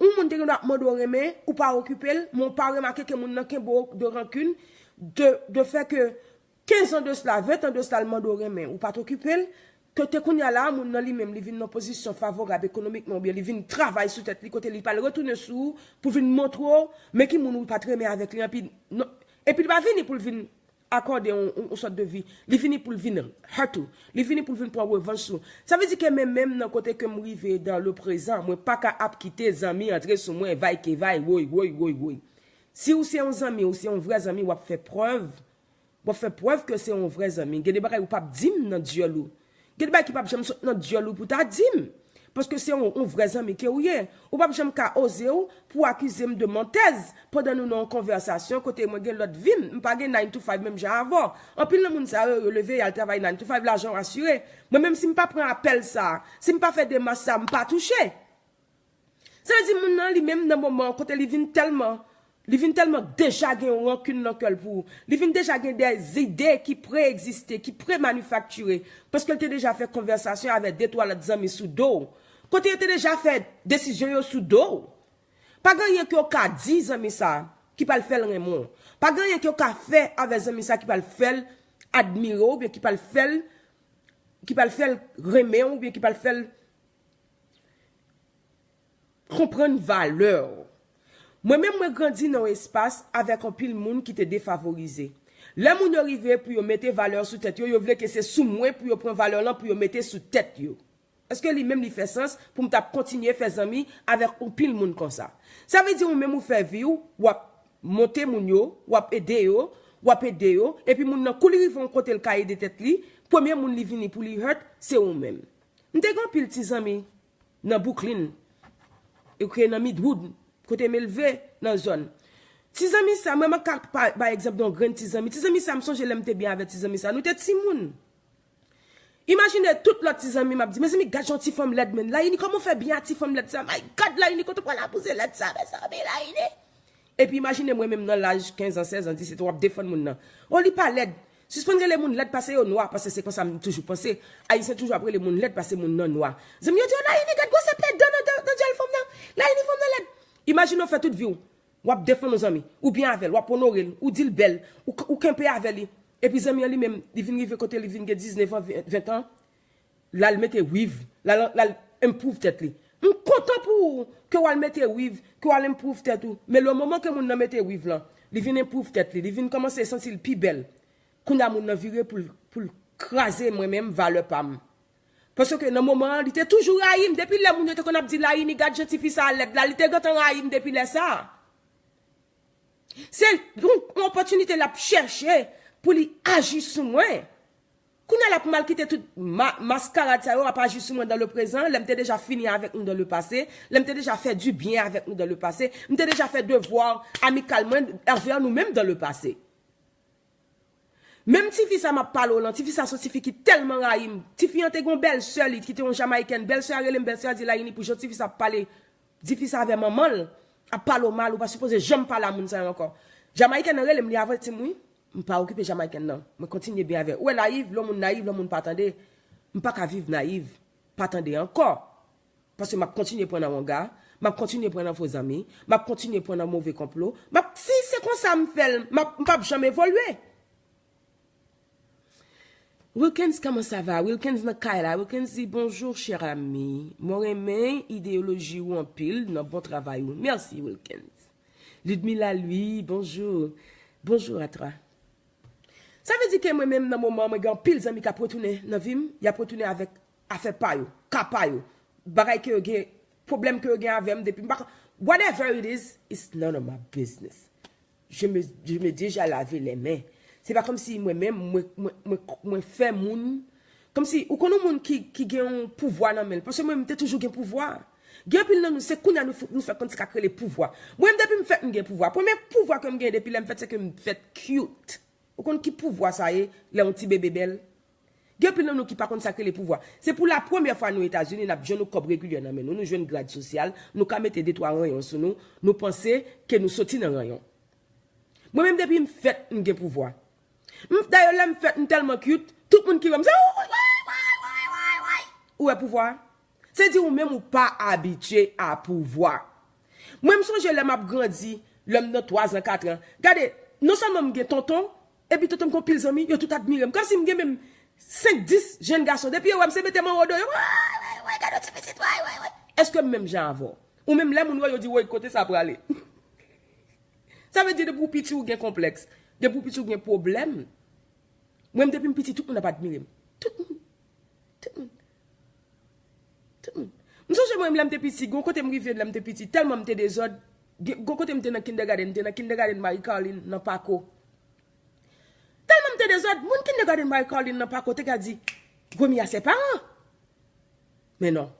Yon moun te gen dwa mande w renmen, ou pa okipe l, men ou pa remake ke moun nan kenbe w de rankin, de, de fè ke kenz an de sla, ven an de sla, l mande w renmen, ou pa t okipe l, ke te kounye a la, moun nan li menm, li vin nan pozisyon favorab ekonomikman, oubyen li vin travay sou tèt li, kote li pral retounen sou ou, pou vin montre w, men ki moun ou pa t renmen avèk li, anpi, non, epi li pa vini pou l vin akòde yon, yon, yon sòt de vi. Li vini pou l vin hurt ou. Li vini pou l vin pran revanj sou ou. Sa vle di ke men menm nan kote ke m rive dans le présent, mwen pa ka ap kite zanmi antre sou mwen, vay ke vay, woy, woy, woy, woy. Si ou se yon zanmi, ou se yon vrè zanmi, w ap fè prèv. W ap fè prèv ke se yon vrè zanmi. Gen de bagay ou p ap di m nan dyòl ou. Gen de bagay ki p ap janm sot nan dyòl ou pou ta di m. Paske se yon, yon vrè zanmi ke ou ye. Ou p ap janm ka oze w pou akize m de mantèz pandan nou nan yon konvèsasyon kote mwen gen lòt vi m. M pa gen nine to five menm jan avè w. Anpil nan moun sa yo, yo leve, y al travay nine to five, lajan w asire. Mwen menm si m pa pran apèl sa, si m pa fè demach sa, m pa touche. Sa vle di moun nan li menm nan moman kote li vin tèlman, li vin tèlman deja gen yon rankin nan kè l pou ou. Li vin deja gen de zide ki pre-egziste, ki pre-manifaktire. Paske l te deja fè konvèsasyon avèk de twa lòt zanmi sou do w. Kote yo te deja fè desizyon yo sou do w. Pa gen anyen ke w ka di zanmi sa ki pral fè l renmen w. Pa gen anyen ke w ka fè avèk zanmi sa ki pral fè l admire w, oubyen ki pral fè l, ki pral fè l renmen w, oubyen ki pral fè l konprann valè w. Mwen menm mwen grandi nan yon espas avèk anpil moun ki te defavorize. Lè moun yo rive pou yo mete valè sou tèt yo, yo vle ke se sou mwen pou yo pran valè lan pou yo mete sou tèt yo. Èske li menm li fè sans pou m t ap kontinye fè zanmi avèk anpil moun konsa? Sa vle di ou menm ou fè vi w, w ap monte moun yo, w ap ede yo, w ap ede yo, epi moun nan kou li rive yon kote l ka ede tèt li, premye moun li vini pou li hurt, se ou menm. M te gen anpil ti zanmi nan Brooklyn, ok, nan Midwood, kote m elve nan zòn. Ti zanmi sa, mwen m ka pa, bay egzanp de yon grenn ti zanmi. Ti zanmi sa, m sonje lè m te byen avèk ti zanmi sa. Nou te timoun. Imajine tout lòt ti zanmi m ap di, mezanmi, gad jan ti fanm lèd, men. Layini, kòman w fè byen a ti fanm lèd sa? My God, Layini, kote w pran labouze lèd sa, mezanmi, Layini? Epi imajine mwen menm nan laj kenz an, sèz an, disèt an, w ap defann moun nan. O, li pa lèd. Sispann rele moun lèd, pase yo nwa, paske se konsa m toujou panse. Ayisyen toujou ap rele moun lèd, pase moun nan nwa. Zanmi yo di, o, Layini, gad gwosè pèdan nan, nan, nan dyòl fanm nan. Layini, fanm nan lèd. Imajine w fè tout vi w. W ap defann yon zanmi. Ou byen avè l, w ap onore l, ou di l bèl, ou, ou kenbe avè li. Epi zanmi an li menm, li vin rive kote li vin gen diznèf an, ven, ven an, l al mete wiv, l al, l al improve tèt li. M kontan pou ou ke w al mete wiv, ke w al improve tèt ou. Men le moman ke moun nan mete wiv lan, li vin improve tèt li, li vin kòmanse santi l pi bèl. Kounye a moun nan vire pou l, pou l kraze mwen menm valè pa m. Paske nan moman an, li te toujou rayi m. Depi lè moun yo te konn ap di Layini, gad jan tifi sa a lèd la, li te gentan rayi m depi lè sa a. Se yon, yon opòtinite l ap chèche pou li aji sou mwen. Kounye a l ap mal kite tout ma, maskarad sa yo ap aji sou mwen dans le présent, lè m te deja fini avèk nou dans le passé, lè m te deja fè du bien avèk nou dans le passé, m te deja fè devwa amikal mwen avè nou menm dans le passé. Menm tifi sa m ap pale w lan, tifi sa se yon tifi ki tèlman rayi m. Tifi an te gen yon bèlsè li ki te yon Jamayiken. Bèlsè a rele m, bèlsè a di Layini pou jan tifi sa ap pale. Tifi sa avè manman l ap pale w mal, ou pa sipoze janm pale a moun sa yo ankò. Jamayiken nan rele m, li avèti m wi. M pa okipe Jamayiken nan. Mwen kontinye byen avè l. Ou wè nayiv, lè yon moun nayiv, lè yon moun pa tande. M pa ka viv nayiv, pa tande ankò. Paske m ap kontinye pran nan wanga, m ap kontinye pran nan fo zanmi, m ap kontinye pran nan move konplo. M ap, si se konsa m fè l, m ap, m p ap janm evolye. Wilkens, comment ça va? Wilkens nan kay la. Wilkens di, bonjour, cher ami. Mwen renmen ideyoloji ou anpil nan bon travay ou. Mèsi, Wilkens. Ludmila, lui, bonjour. Bonjour à toi. Sa vle di ke mwen menm nan moman an, mwen gen anpil zanmi k ap retounen nan vi m, y ap retounen avèk afè pa yo, ka pa yo, bagay ke yo gen, pwoblèm ke yo gen avè m depi m pa, whatever it is, it's none of my business. Je me, je me déjà lavé les mains. Se pa kòmsi mwen menm, mwen, mwen, mwen, mwen fè moun, kòmsi, ou konn yon moun ki, ki gen yon pouvwa nan men l, paske mwen, m te toujou gen pouvwa. Gen anpil nan nou, se kounye a nou, f- nou fè konn sa k rele pouvwa. Mwen menm, depi m fèt, m gen pouvwa. Premye pouvwa ke m gen depi lè m fèt, se ke m fèt cute. Ou konn ki pouvwa sa ye, lè yon ti bebe bèl? Gen anpil nan nou ki pa konn sa k rele pouvwa. Se pou la premyè fwa nou Etazini, n ap jwenn yon kòb regilye nan men nou, nou jwenn grad sosyal, nou ka mete de twa ranyon sou nou, nou panse ke nou soti nan ranyon. Mwen menm, depi m fèt, m gen pouvwa. M, dayè, lè m fèt, m tèlman cute, tout moun ki wè m, se, ou wè pouvwa a? Se di ou menm ou pa abitye a pouvwa. Mwen, m sonje lè m ap grandi, lè m nan twa zan, kat an. Gade, non sèlman m gen tonton, epi tonton m gen pil zanmi, yo tout admire m. Kòmsi m gen menm senk, dis jenn gason. Depi yo wè m, se mete m anwo do yo. Way, way, way, gade yon ti pitit, way, way, way. Èske m menm jan avè w? Ou menm, lè moun wè, yo di, woy, kote sa prale? Sa vle di, depi w piti, ou gen konplèks. Depi w piti, ou gen pwoblèm. Mwen, depi m piti, tout moun ap admire m. Tout moun. Tout moun. Tout moun. M sonje mwen, lè m te piti, gon kote m rive, lè m te piti, tèlman m te dezòd, gen- gon kote m te nan kindergarten, m te nan kindergarten Marie Carline nan Pako. Tèlman m te dezòd, moun kindergarten Marie Carline nan Pako te ka di, remis à ses parents. Men non.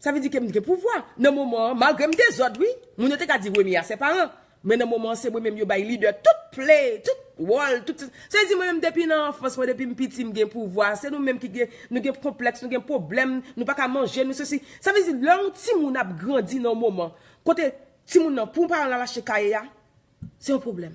Sa vle di ke m gen pouvwa. Nan moman an, malgre m dezòd, wi, moun yo te ka di remis à ses parents. Men nan moman an, se mwen menm yo bay lidè tout play, tout wòl, tout. Sa vle di mwen menm depi nan anfans mwen, depi m piti, m gen pouvwa. Se nou menm ki gen, nou gen konplèks, nou gen pwoblèm, nou pa ka manje, nou sesi. Sa vle di lè yon timoun ap grandi nan yon moman, kote timoun nan, pou yon paran l al achte kaye a, se yon pwoblèm.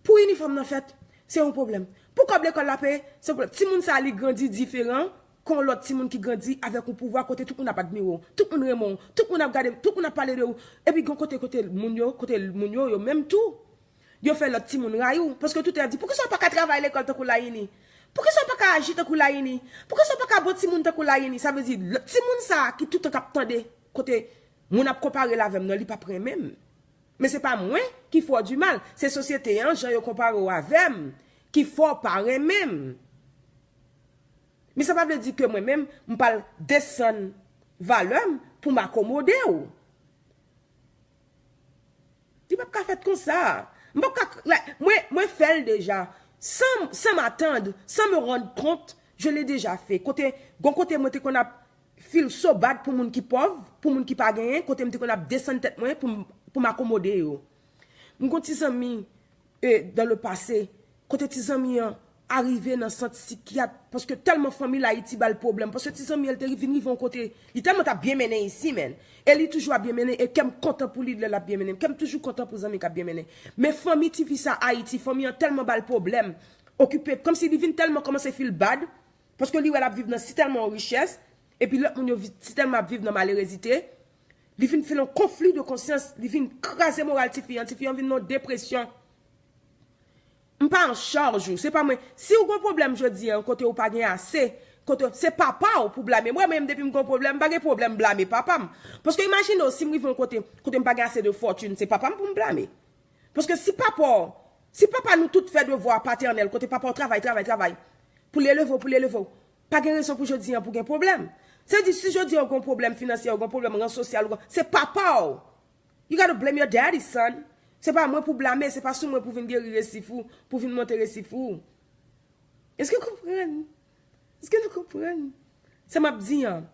Pou inifòm nan fèt, se yon pwoblèm. Pou kòb lekòl la peye, se yon pwoblèm. Timoun sa a, li grandi diferan ke yon lòt timoun ki grandi avèk yon pouvwa kote tout moun ap admire w, tout moun renmen w, tout moun ap gade, tout moun ap pale de ou. Epi gen kote, kote moun yo, kote moun yo, yo menm tou, yo fè lòt timoun rayi w. Paske tout ap di, poukisa w pa ka travay lekòl tankou Layini? Poukisa w pa ka aji tankou Layini? Poukisa w pa ka bon timoun tankou Layini? Sa vle di, lòt timoun sa a ki toutan k ap tande kote moun ap konpare l avè m nan, li p ap renmen m. Men se pa mwen ki fè w di mal, se sosyete an, jan yo konpare w avè m, ki fè w pa renmen m. Men sa pa vle di ke mwen menm, m pral desann valè m pou m akomode w. Li p ap ka fèt konsa. M p ap ka, like, mwen, mwen fè l deja. Sans, sans m'attendre, sans me rendre compte, je l'ai déjà fait. Kote, gon kote mwen te konn ap feel so bad pou moun ki pòv, pou moun ki pa genyen, kote m te konn ap desann tèt mwen pou m, pou m akomode yo. M gon ti zanmi, e, dans le passé, kote ti zanmi an arive nan sant sikyat, paske tèlman fanmi l Ayiti ba l pwoblèm, paske ti zanmi an, l te vin rive yon kote, li tèlman t ap byen mennen isi, menn. E li toujou ap byen mennen, e kè m kontan pou li lè l ap byen mennen. Kè m toujou kontan pou zanmi k ap byen mennen. Men fanmi tifi sa Ayiti, fanmi an tèlman ba l pwoblèm, okipe, kòmsi li vin tèlman kòmanse feel bad, paske li wè l ap viv nan si tèlman yon richès, epi lòt moun yo vi- si tèlman ap viv nan malerezite, li vin fè yon konfli de konsyans, li vin kraze moral tifi an, tifi an vin nan yon depresyon. M pa an chaj ou, se pa mwen. Si w gon pwoblèm jodi an, kote w pa gen ase, kote se papa w pou blame. Mwen menm depi m gon pwoblèm, m pa gen pwoblèm blame papa m. Paske imajine w, si m rive yon kote, kote m pa gen ase de fòtin, se papa m pou m blame. Paske si papa w, si papa nou tout fè devwa patènèl, kote papa w travay, travay, travay, pou l eleve w, pou l eleve w, pa gen rezon pou jodi an pou gen pwoblèm. Se di, si jodi an w gon pwoblèm finansyè, w gon pwoblèm ran sosyal, w gon, se papa w. You gotta blame your daddy, son. Se pa mwen pou blame, se pa sou mwen pou vin geri resif ou, pou vin monte resif ou. Èske w konprann? Èske nou konprann sa m ap di an?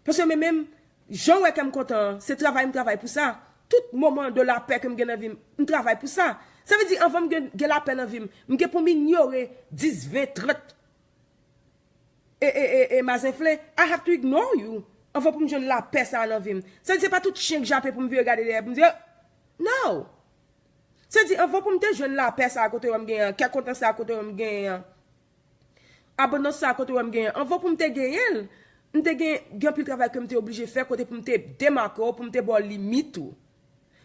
Paske mwen menm, jan w wè kè m kontan an, se travay m travay pou sa. Tout moman de lapè ke m gen nan vi m, m travay pou sa. Sa vle di, anvan m gen, gen lapè nan vi m, m gen pou m inyore dis, ven, trant e, e, e, e mazenfle. I have to ignore you. Anvan pou m jwenn lapè sa a nan vi m. Sa vle di, se pa tout chen k jape pou m vire gade dèyè pou m di, "Oh, no." Sa vle di, anvan pou m te jwenn lapè sa a kote w wè m genyen an, kè kontan sa a kote w wè m genyen an, abondans sa a kote w wè m genyen an, anvan pou m te genyen l, m te gen, gen anpil travay ke m te oblije fè kote pou m te demake w, pou m te ba w limit ou.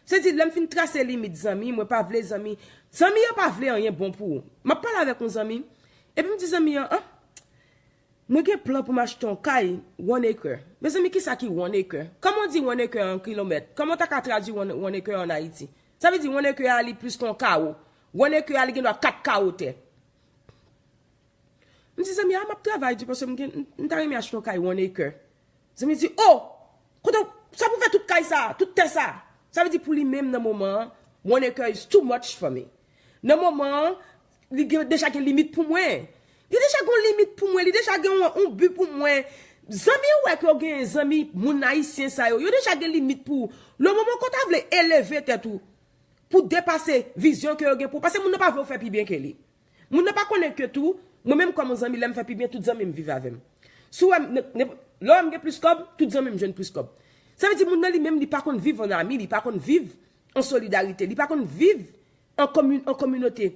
Se di, lè m fin trase limit zanmi, mwen pa vle zanmi. Zanmi yo pa vle anyen bon pou ou. M ap pale avèk yon zanmi, epi m di zanmi an, ah, mwen gen plan pou m achte yon kay one acre. Mezanmi, kisa ki one acre? Kòman w di one acre an kilomèt? Kòman w ta ka tradui one, one acre an Ayiti? Sa vle di one acre a li plis ke yon kawo. One acre a li gen dwa kat kawo tè. M di zanmi a, m ap travay di paske m gen, m, m ta renmen achte yon kay one acre. Zanmi di, oh, kote w, sa pou fè tout kay sa, tout tè sa? Sa vle di pou li menm nan moman an, one acre is too much for me. Nan moman an, li gen, deja gen limit pou mwen. Li deja gen yon limit pou mwen, li deja gen yon, yon bi pou mwen. Zanmi ou wè ke w gen zanmi, moun ayisyen sa yo, yo deja gen limit pou ou. Le moman ke w ta vle eleve tèt ou, pou depase vizyon ke yo gen pou ou, paske moun nan pa vle w fè pi byen ke li. Moun nan pa konnen ke tou, mwen menm kòm yon zanmi, lè m fè pi byen, tout zanmi m viv avè m. Si w wè m, ne, ne, lè w wè m gen plis kòb, tout zanmi m jwenn plis kòb. Sa vle di moun nan li menm, li pa konn viv an ami, li pa konn viv an solidarite, li pa konn viv an komi-, an kominote.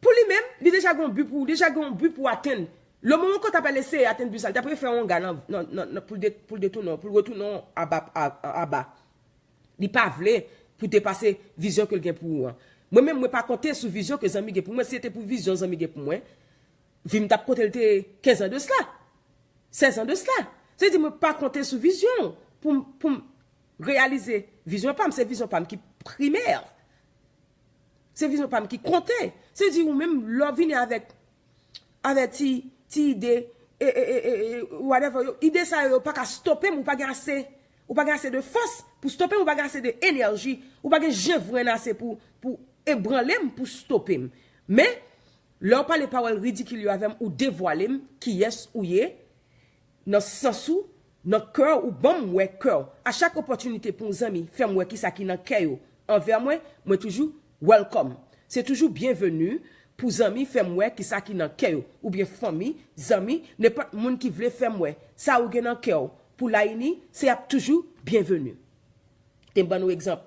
Pou li menm, li deja gen yon bi pou, li deja gen yon bi pou atenn. Le moman ke w t ap al eseye atenn bi sa, li t ap refè yon wonga nan, nan, nan, nan, pou l de-, pou l detounen w, pou l retounen w aba, a, a, aba. Li pa vle pou depase vizyon ke l gen pou ou an. Mwen menm, mwen pa konte sou vizyon ke zanmi gen pou mwen. Si se te pou vizyon zanmi gen pou mwen, vi m t ap kote l te kenz an de sla, sèz an de sla. Se di mwen pa konte sou vizyon pou m, pou m reyalize vizyon pa m. Se vizyon pa m ki primè. Se vizyon pa m ki konte. Se di ou menm, lè w vini avèk avè ti, ti ide, e, e, e, e, e, whatever, yo, ide sa yo, yo pa ka stope m, ou pa gen ase, ou pa gen ase de fòs pou stope m, ou pa gen ase de enèji, ou pa gen jen vrenn ase pou, pou ebranle m, pou stope m. Men, lè w pale pawòl ridikil yo avè m, ou devwale m kiyès ou ye, nan sans ou, nan kè w, ou ban m wè kè w. A chak opòtinite pou yon zanmi fè m wè kisa ki nan kè yo anvè mwen, mwen toujou welcome. Se toujou byenveni pou zanmi fè m wè kisa ki nan kè yo, oubyen fanmi, zanmi, nenpòt moun ki vle fè m wè sa ou gen nan kè w pou Layini, se ap toujou byenveni. Te m ban nou egzanp.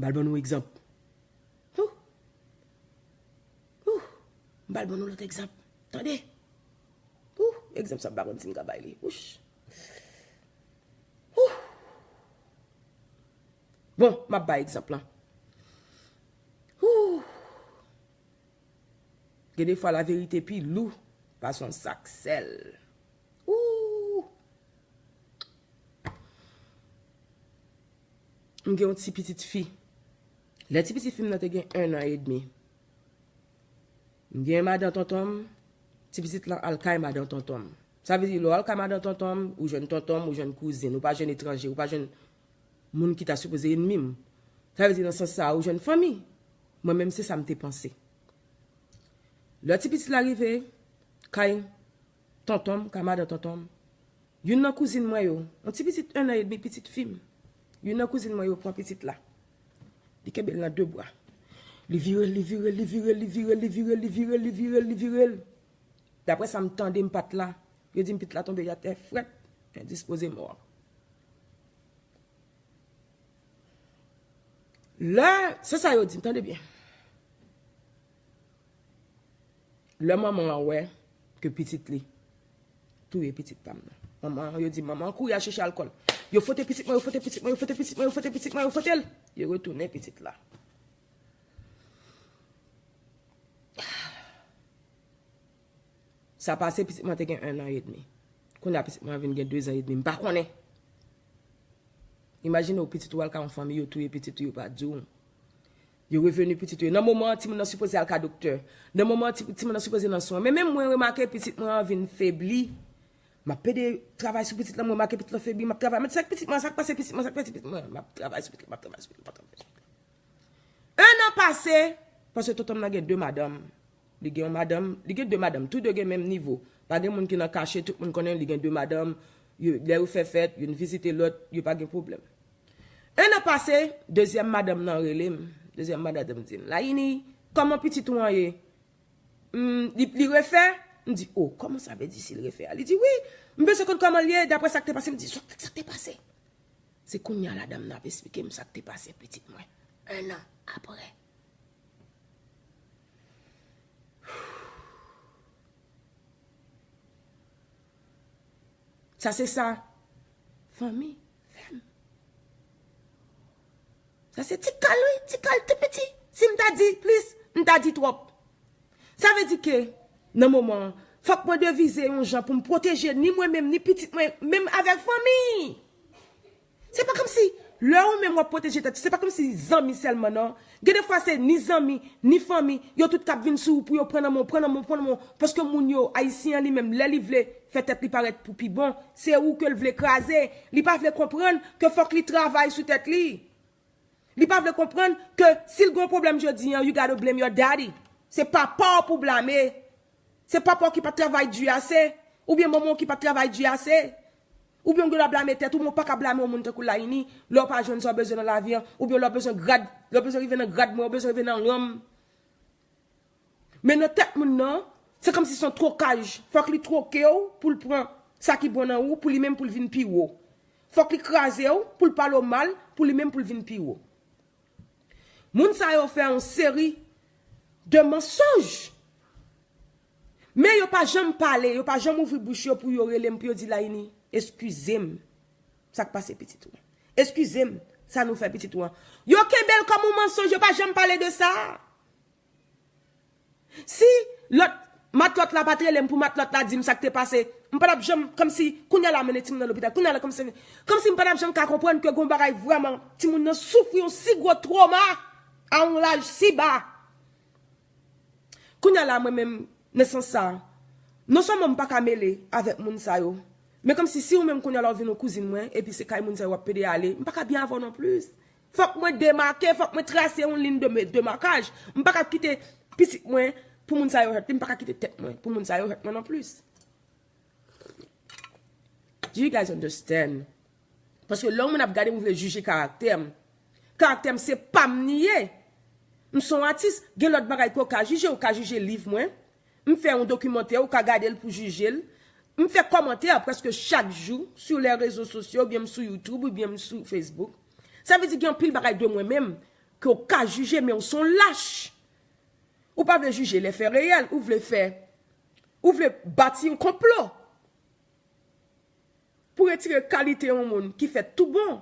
M pral ban nou egzanp. Huh. Huh. M pral ban nou lòt egzanp. Tande. Huh. Egzanp sa m pa konn si m ka bay li. Wouch. Huh. Bon, m ap bay egzanp lan. Huh. Gen de fwa laverite pi lou pase yon sak sèl. Ooh! M gen yon ti pitit fi. Lè ti pitit fi m nan te gen en an edmi, m gen madan tonton m, ti pitit lan al kay madan tonton m. Sa vle di, lè w al kay madan tonton m, ou jwenn tonton m, ou jwenn kouzin, ou pa jwenn etranje, ou pa jwenn moun ki ta sipoze enmi m. Sa vle di, nan sans sa a, ou jwenn fanmi. Mwen menm, se sa m te panse. Lè ti pitit la rive kay tonton m, kay madan tonton m, youn nan kouzin mwen yo, yon ti pitit en an edmi, pitit fi m, youn nan kouzin mwen yo pran pitit la. Li kenbe l nan de bra. Li vire l, li vire l, li vire l, li vire l, li vire l, li vire l, li vire l, li vire l. Daprè sa m tande, m pa t la. Yo di m pitit la tonbe atè frèt, endispoze mò. Lè, se sa yo di m, tande byen. Lè manman an wè ke pitit li touye pitit pa m nan. Manman an, yo di manman an kouri al chèche alkòl. Yo fwote pitit mwen, yo fwote pitit mwen, yo fwote pitit mwen, yo fwote pitit mwen, yo fwote l. Yo retounen pitit la. Sa pase, pitit mwen te gen en an edmi. Kounye a, pitit mwen vin gen de zan edmi. M pa konnen. Imajine w, pitit ou al kay yon fanmi, yo touye pitit ou, yo pa di w. Yo reveni pitit ou. Nan moman an, timoun nan sipoze al ka doktè. Nan moman an, ti, timoun nan sipoze nan swen. Men menm mwen remake pitit mwen an vin febli. M ap pede travay sou pitit lan, mwen remake pitit lan febli, m ap travay. Mwen di, sa k pitit mwen, sa k pase pitit mwen, sa k pase pitit mwen. M ap travay sou pitit lan, m ap travay sou pitit lan, m ap travay sou pitit lan. En an pase, paske tonton m nan gen de madanm. Li gen yon madanm, li gen de madanm, tou de gen menm nivo. Pa gen moun ki nan kache, tout moun konnen li gen de madanm. Yo, lè yo fè fèt, youn vizite lòt, yo pa gen pwoblèm. En an pase, dezyèm madanm nan rele m. Dezyèm madanm di m, Layini, kòman pitit ou an ye? Hmm, li, li refè? M di, oh, kòman sa vle di si l refè a? Li di, wi, m bezwen konn kòman l ye, daprè sa k te pase. M di, sa, sa k te pase? Se kounye a la dam nan ap esplike m sa k te pase pitit mwen. En an apre. Sa se sa fanmi fè m. Sa se ti kal, wi, ti kal tou piti. Si m ta di plis, m ta di twòp. Sa vle di ke, nan moman an, fòk mwen devize yon jan pou m pwoteje ni mwen menm, ni pitit mwen, menm avèk fanmi. Se pa kòmsi, lè ou menm w ap pwoteje tèt ou, se pa kòmsi zanmi sèlman, non. Gen de fwa se ni zanmi, ni fanmi, yo tout k ap vin sou ou pou yo pran nan men w, pran nan men w, pran nan men w. Paske moun yo, Ayisyen an li menm, lè li vle fè tèt li parèt pou pi bon, se ou ke l vle kraze. Li pa vle konprann ke fòk li travay sou tèt li. Li pa vle konprann ke si l gen yon pwoblèm jodi an, you gotta blame your daddy. Se papa w pou blame. Se papa w ki pa t travay di ase, oubyen manman w ki pa t travay di ase. Oubyen w gen dwa blame tèt ou, men w pa ka blame yon moun tankou Layini, lè w pa jwenn sa w bezwen nan lavi an, oubyen lè w bezwen grad, lè w bezwen rive nan grad mwen, w bezwen rive nan ran m. Men nan tèt moun nan, se kòmsi se yon twokaj. Fòk li twoke w pou l pran sa ki bon nan ou, pou li menm pou l vin pi wo. Fòk li kraze w pou l pale w mal, pou li menm pou l vin pi wo. Moun sa yo fè yon seri de mansonj. Men yo pa janm pale, yo pa janm ouvri bouch yo pou yo rele m, pou yo di, Layini, eskize m sa k pase pitit ou an. Eskize m sa nou fè pitit ou an. Yo kenbe l kòm yon mansonj, yo pa janm pale de sa. Si lòt matlòt la pa t rele m pou matlòt la di m sa k te pase, m pa t ap janm, kòmsi, kounye a la mennen timoun nan lopital, kounye a la kòmsi, kòmsi m pa t ap janm ka konprann ke gon bagay vrèman, timoun nan soufri yon si gwo twoma a yon laj si ba. Kounye a la, mwen menm, nan sans sa, non sèlman m pa ka mele avèk moun sa yo, men kòmsi si ou menm kounye a la ou vin yon kouzin mwen, epi se kay moun sa yo w ap pede ale, m pa ka byen avè w non plis. Fòk mwen demake, fòk mwen trase yon liy de, demakaj. M pa ka kite pitit mwen pou moun sa yo hèt li, m pa ka kite tèt mwen pou moun sa yo hèt mwen non plis. Do you guys understand? Paske lè yon moun ap gade m, ou vle jije karaktè m. Karaktè m se pa m li ye. M se yon atis, gen lòt bagay ke w ka jije, ou ka jije liv mwen. M fè yon dokimantè, ou ka gade l pou jije l. M fè kòmantè prèske chak jou sou lè rezo sosyo, oubyen m sou YouTube, oubyen m sou Facebook. Sa vle di gen anpil bagay de mwen menm ke w ka jije, men w se yon lach. Ou pa vle jije lè fè reyèl, ou vle fè, ou vle bati yon konplo pou retire kalite yon moun ki fèt tou bon.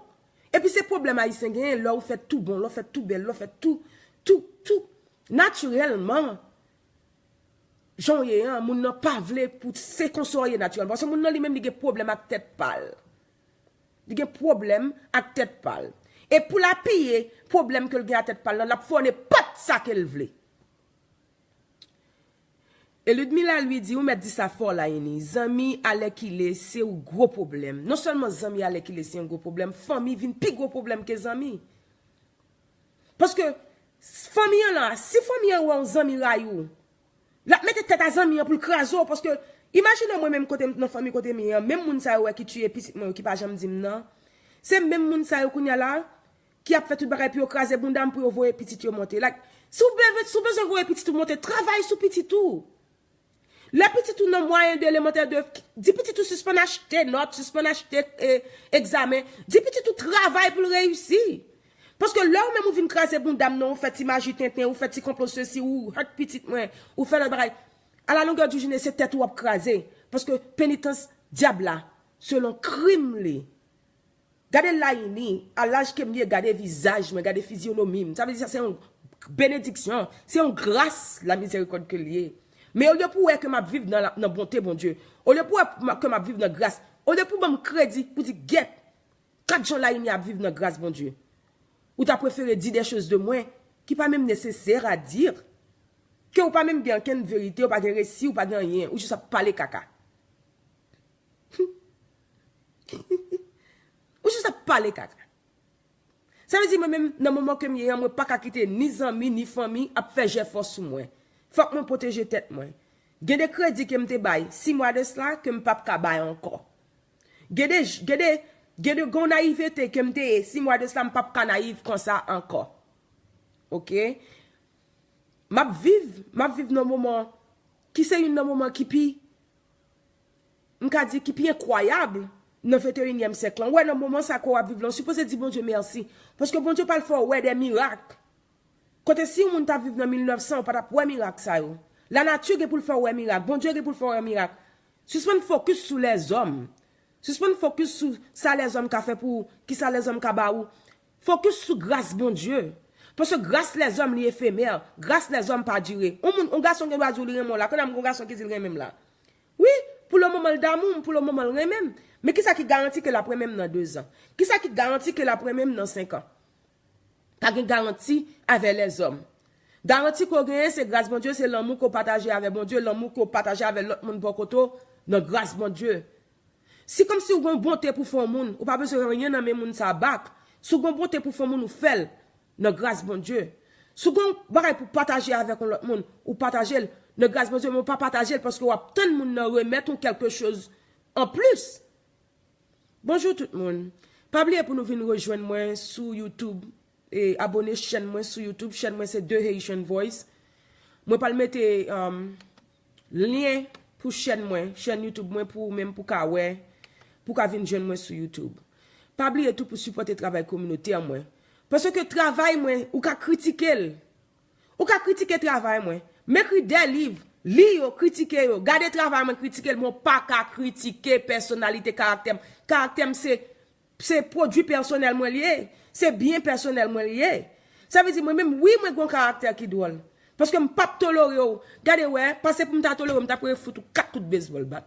Epi se pwoblèm Ayisyen genyen, lè w fèt tou bon, lè w fèt tou bèl, lè w fèt tou, tou, tou natirèlman, jan w ye an, moun nan pa vle pou se konsa w ye natirèlman. Paske moun nan li menm li gen pwoblèm ak tèt pa l. Li gen pwoblèm ak tèt pa l. E pou l apiye pwoblèm ke l gen ak tèt pa l lan, l ap fè w nenpòt sa ke l vle. E Ludmila, li di, ou mèt di sa fò, Layini, zanmi alèkile se yon gwo pwoblèm. Non sèlman zanmi alèkile se yon gwo pwoblèm, fanmi vin pi gwo pwoblèm ke zanmi. Paske fanmi an la, si fanmi an wè yon zanmi rayi w, l ap mete tèt a zanmi an pou l kraze w. Paske imajine w, mwen menm kote m, nan fanmi kote m ye an, menm moun sa yo wè ki tiye pitit mwen yo ki pa janm di m nan, se menm moun sa yo kounye a la ki ap fè tout bagay pou yo kraze bounda m, pou yo voye pitit yo monte. Like, si w bezwen, si w bezwen voye pitit ou monte, travay sou pitit ou. Lè pitit ou nan mwayen de elemantè de, di pitit ou sispann achte nòt, sispann achte, eh, egzamen. Di pitit ou travay pou l reyisi. Paske lè ou menm ou vin kraze bounda m nan, ou fè ti maji tenten, ou fè ti konplo sesi, ou hèt pitit mwen, ou fè lòt bagay. Alalongè di jounen, se tèt ou w ap kraze. Paske penitans dyab la, selon krim li. Gade Layini, a laj ke m ye, gade vizaj mwen, gade fizyonomi m. Sa vle di sa se yon benediksyon, se yon gras, lamizèrikòd ke l ye. Men olye pou w wè ke m ap viv nan, la- nan bonte Bondye, olye pou w wè m- ke m ap viv nan gras, olye pou w ban m kredi pou di, gèt, gad jan Layini ap viv nan gras Bondye, ou ta prefere di de choz de mwen ki pa menm nesesè a dir, ke ou pa menm gen ankenn verite, ou pa gen resi, ou pa gen anyen, ou jis ap pale kaka. Ou jis ap pale kaka. Sa vle di mwen menm, nan moman ke m ye an, mwen pa ka kite ni zanmi, ni fanmi ap fè jèfò sou mwen. Fòk mwen pwoteje tèt mwen. Gen de kredi ke m te bay sis mwa de sila ke m p ap ka bay ankò. Gen de, gen de Gen de gen yon nayivete ke m te ye, si mwa de sa, m p ap ka nayiv konsa ankò. Oke? M ap viv, m ap viv nan moman ki se youn nan moman ki pi, m ka di, ki pi enkwayab nan venteyinyèm syèk lan. Ou wè, nan moman sa ke w ap viv lan, ou sipoze di Bondye mèsi. Paske Bondye pral fè w wè de mirak. Kote si yon moun t ap viv nan mil nèf san, ou pa t ap wè mirak sa yo. Lanati gen pou l fè w wè mirak. Bondye gen pou l fè w wè mirak. Sispann fokis sou lèzòm. Sispann fokis sou sa lèzòm ka fè pou ou, ki sa lèzòm ka ba ou. Fokis sou gras Bondye. Paske gras lèzòm li efemè. Gras lèzòm pa dire. Yon moun, yon gason gen dwa di w li renmen w la. Kounye a m gen yon gason ki di l renmen m la. Wi, pou le moman l damou m, pou le moman l renmen m. Men kisa ki garanti ke l ap renmen m nan dezan? Kisa ki garanti ke l ap renmen m nan senk an? Pa gen garanti avè lèzòm. Garanti ke w genyen se gras Bondye, se lanmou ke w pataje avè Bondye, lanmou ke w pataje avè lòt moun bò kote w nan gras Bondye. Si kòmsi w gen yon bonte pou fè yon moun, ou pa bezwen anyen nan men moun sa a bak. Si w gen yon bonte pou fè yon moun, ou fè l nan gras Bondye. Si w gen yon bagay pou pataje avèk yon lòt moun, ou pataje l nan gras Bondye, men w pa pataje l paske w ap tann moun nan remèt ou kèlke choz anplis. Bonjou tout moun. Pa bliye pou nou vin rejwenn mwen sou YouTube e abone chèn mwen sou YouTube. Chèn mwen se The Haitian Voice. Mwen pral mete um, lyen pou chèn mwen, chèn YouTube mwen pou ou menm pou ka wè, pou ka vin jwenn mwen sou YouTube. Pa bliye tou pou sipòte travay kominotè mwen. Paske travay mwen, ou ka kritike l. Ou ka kritike travay mwen. M ekri de liv, li yo, kritike yo. Gade travay mwen, kritike l, men w pa ka kritike pèsonalite karaktè m. Karaktè m se, se pwodui pèsonèl mwen li ye. Se byen pèsonèl mwen li ye. Sa vle di mwen menm, wi, mwen gen yon karaktè ki dwòl. Paske m p ap tolere w. Gade wè, pase pou m ta tolere w, m t ap fout ou kat kout bezbòl bat.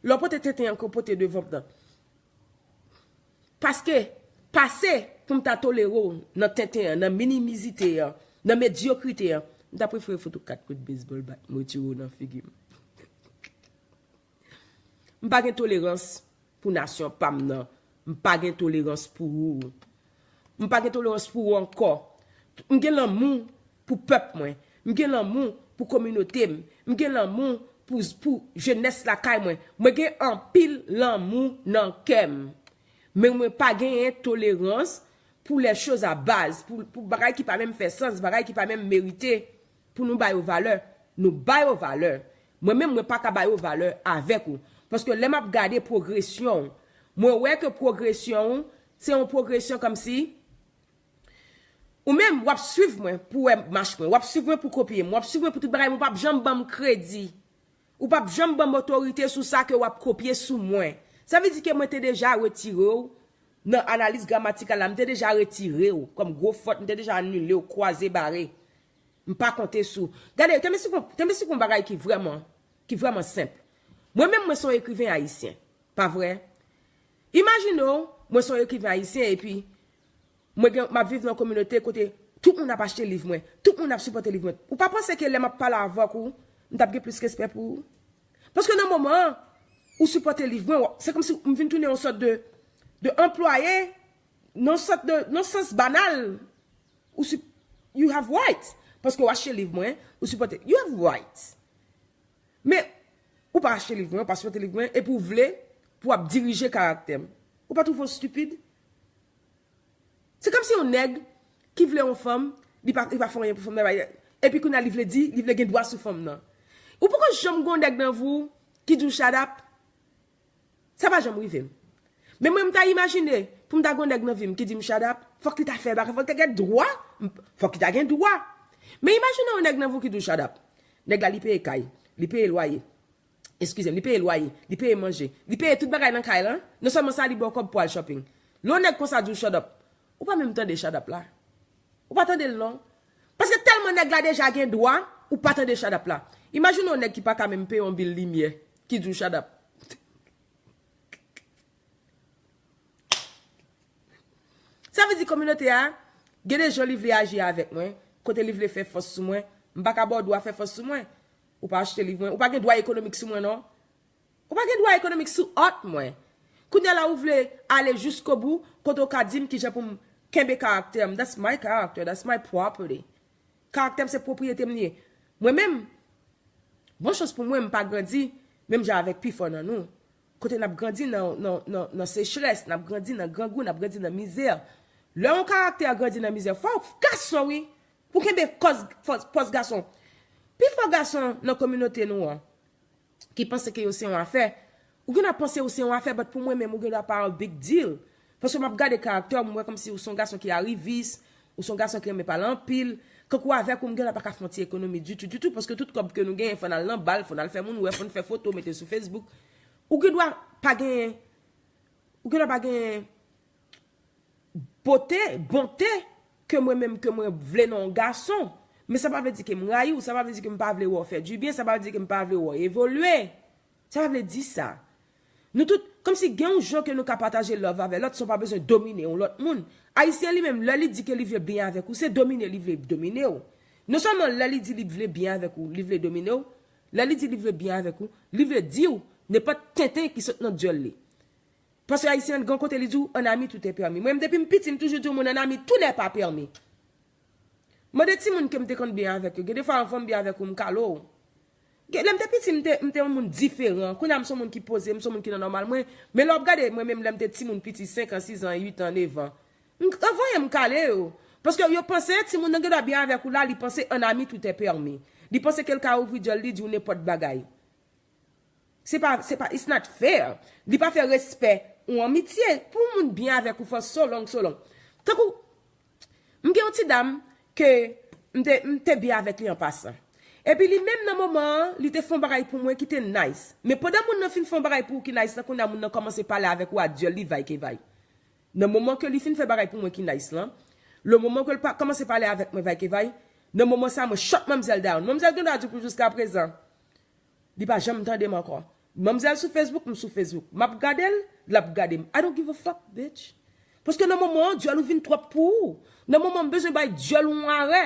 Lè w pote tenten an ke w pote devan m nan. Paske, pase pou m ta tolere w nan tenten an, nan minimizite an, nan medyokrite an, m ta prefere fout ou kat kout bezbòl bat, m retire w nan figi m. M pa gen tolerans pou nasyon pa m nan. M pa gen tolerans pou ou. M pa gen tolerans pou ou ankò. M gen lanmou pou pèp mwen. M gen lanmou pou kominote m. M gen lanmou pou, pou jenès lakay mwen. Mwen gen anpil lanmou nan kè m. Men mwen pa genyen tolerans pou les choses à base, pou, pou bagay ki pa menm fè sans, bagay ki pa menm merite pou nou ba yo valè. Nou ba yo valè. Mwen menm, mwen pa ka ba yo valè avèk ou. Paske lè m ap gade pwogresyon w, mwen wè ke pwogresyon w, se yon pwogresyon kòmsi ou menm, w ap swiv mwen pou wè mach mwen, w ap swiv mwen pou kopye m, w ap swiv mwen pou tout bagay, men w p ap janm ban m kredi. Ou p ap janm ban m otorite sou sa ke w ap kopye sou mwen. Sa vle di ke mwen te deja retire w nan analiz gramatikal la, m te deja retire w kòm gwo fòt, m te deja anile w, kwaze bare. M pa konte sou. Gade, kenbe sou, kenbe sou yon bagay ki vrèman, ki vrèman senp. Mwen menm, mwen se yon ekriven ayisyen, pa vre? Imajine w, mwen se yon ekriven ayisyen epi mwen gen, m ap viv nan yon kominote kote tout moun ap achte liv mwen, tout moun ap sipòte liv mwen. Ou pa panse ke lè m ap pale avèk ou, m t ap gen plis respè pou ou? Paske nan moman an, ou sipòte liv mwen, se kòmsi m vin tounen yon sòt de, de anplwaye, nan sòt de, nan sans banal, ou si, you have rights. Paske w achte liv mwen, ou sipòte, you have rights. Men, ou pa achte liv mwen, ou pa sipòte liv mwen, epi w vle pou w ap dirije karaktè m. Ou pa twouve w stipid? Se kòmsi yon nèg ki vle yon fanm, li pa, li pa fè anyen pou fanm nan, epi kounye a li vle di, li vle gen dwa sou fanm nan. Ou poko janm gen yon nèg nan vi w ki di w shut up? Sa pa janm rive m. Men mwen, m ta imajine, pou m ta gen yon nèg nan vi m ki di m shut up, fòk li ta fè bagay, fòk li ta gen dwa, m- fòk li ta gen dwa. Men imajine yon nèg nan vi w ki di w shut up. Nèg la, li peye kay, li peye lwaye. Eskize m, li peye lwaye, li peye manje, li peye tout bagay nan kay lan. Non sèlman sa, li ba w kòb pou al shopping. Lè yon nèg konsa di w shut up, ou pa menm tande shut up la. Ou pa tande l non. Paske tèlman nèg la deja gen dwa, ou pa tande shut up la. Imajine yon nèg ki pa ka menm peye yon bil limyè, ki di w shut up. Sa vle di kominote a, gen de jan li vle aji avèk mwen, kote li vle fè fòs sou mwen, m pa ka ba w dwa fè fòs sou mwen. Ou pa achte liv mwen, ou pa gen dwa ekonomik sou mwen non. Ou pa gen dwa ekonomik sou art mwen. Kounye a la ou vle ale jiskobou, kote w ka di m kijan pou m kenbe karaktè m. That's my character, that's my property. Karaktè m se pwopriyete m li ye. Mwen menm, bon chans pou mwen, m pa grandi menm jan avèk pifò nan nou. kote n ap grandi nan, nan, nan, nan sechrès, n ap grandi nan grangou, n ap grandi nan mizè. Lè yon karaktè grandi nan mizè, fò w gason, wi, pou kenbe kòz, fòs, pòs gason. Pifò gason nan kominote nou an, ki panse ke yo se yon afè, ou gen dwa panse ou se yon afè, but pou mwen menm, ou gen dwa pa yon big deal. Paske m ap gade karaktè w, m wè kòmsi ou se yon gason ki arivis, ou se yon gason ki renmen pale anpil. Kankou avèk ou, m gen dwa pa ka fè yon ti ekonomi ditou, ditou, paske tout kòb ke nou genyen, fò n al nan bal, fò n al fè moun wè, fò n fè foto, mete sou Facebook. Ou gen dwa pa genyen, ou gen dwa pa genyen bote, bonte ke mwen menm, ke mwen vle nan yon gason. Men sa pa vle di ke m rayi w, sa pa vle di ke m pa vle wè w fè dibyen, sa pa vle di ke m pa vle wè w evolye. Sa pa vle di sa. Nou tout, kòmsi gen yon jan ke nou ka pataje love avè lòt, san w pa bezwen domine yon lòt moun. Ayisyen li menm, lè li di ke li vle byen avèk ou, se domine li vle domine w. Non sèlman lè li di li vle byen avèk ou, li vle domine w, lè li di li vle byen avèk ou, li vle di w nenpòt tenten ki sot nan dyòl li. Paske Ayisyen an gen yon kote li di w, un ami tout est permis. Mwen menm, depi m piti, m toujou di w, moun, un ami tout n'est pas permis. Mande timoun ke m te konn byen avèk yo. Gen defwa anvan m byen avèk ou, m kale w. Gen, lè m te piti, m te, m te yon moun diferan. Kounye a m se yon moun ki poze, m se yon moun ki nan nòmal mwen. Men lè w ap gade mwen menm, lè m te timoun piti, senk an, sis an, uit an, nèf an, m, anvan yè m kale yo. Paske yo panse timoun nan gen dwa byen avèk ou la, li panse un ami tout est permis. Li panse ke l ka ouvri dyòl li, di w nenpòt bagay. Se pa, se pa, it's not fair. Li pa fè respè yon amitye. Pou yon moun byen avèk ou for so long, so long. Tankou, m gen yon ti dam ke m te, m te byen avèk li an pasan. Epi li menm nan moman an, li te fè yon bagay pou mwen ki te nice. Men pandan moun nan fin fè yon bagay pou ou ki nice lan, kounye a moun nan kòmanse pale avèk ou a dyòl li vay ke vay. Nan moman ke li fin fè bagay pou mwen ki nice lan, le moman ke l pa kòmanse pale avèk mwen vay ke vay, nan moman sa mwen shut manmzèl down. Manmzèl gen dwa di pou jiska prezan. Li pa janm tande m ankò. Manmzèl sou Facebook, m sou Facebook. M ap gade l, l ap gade m. I don't give a fuck, bitch. Paske nan moman an, dyòl ou vin twòp pou ou. Nan moman an, m bezwen bay dyòl ou yon arè.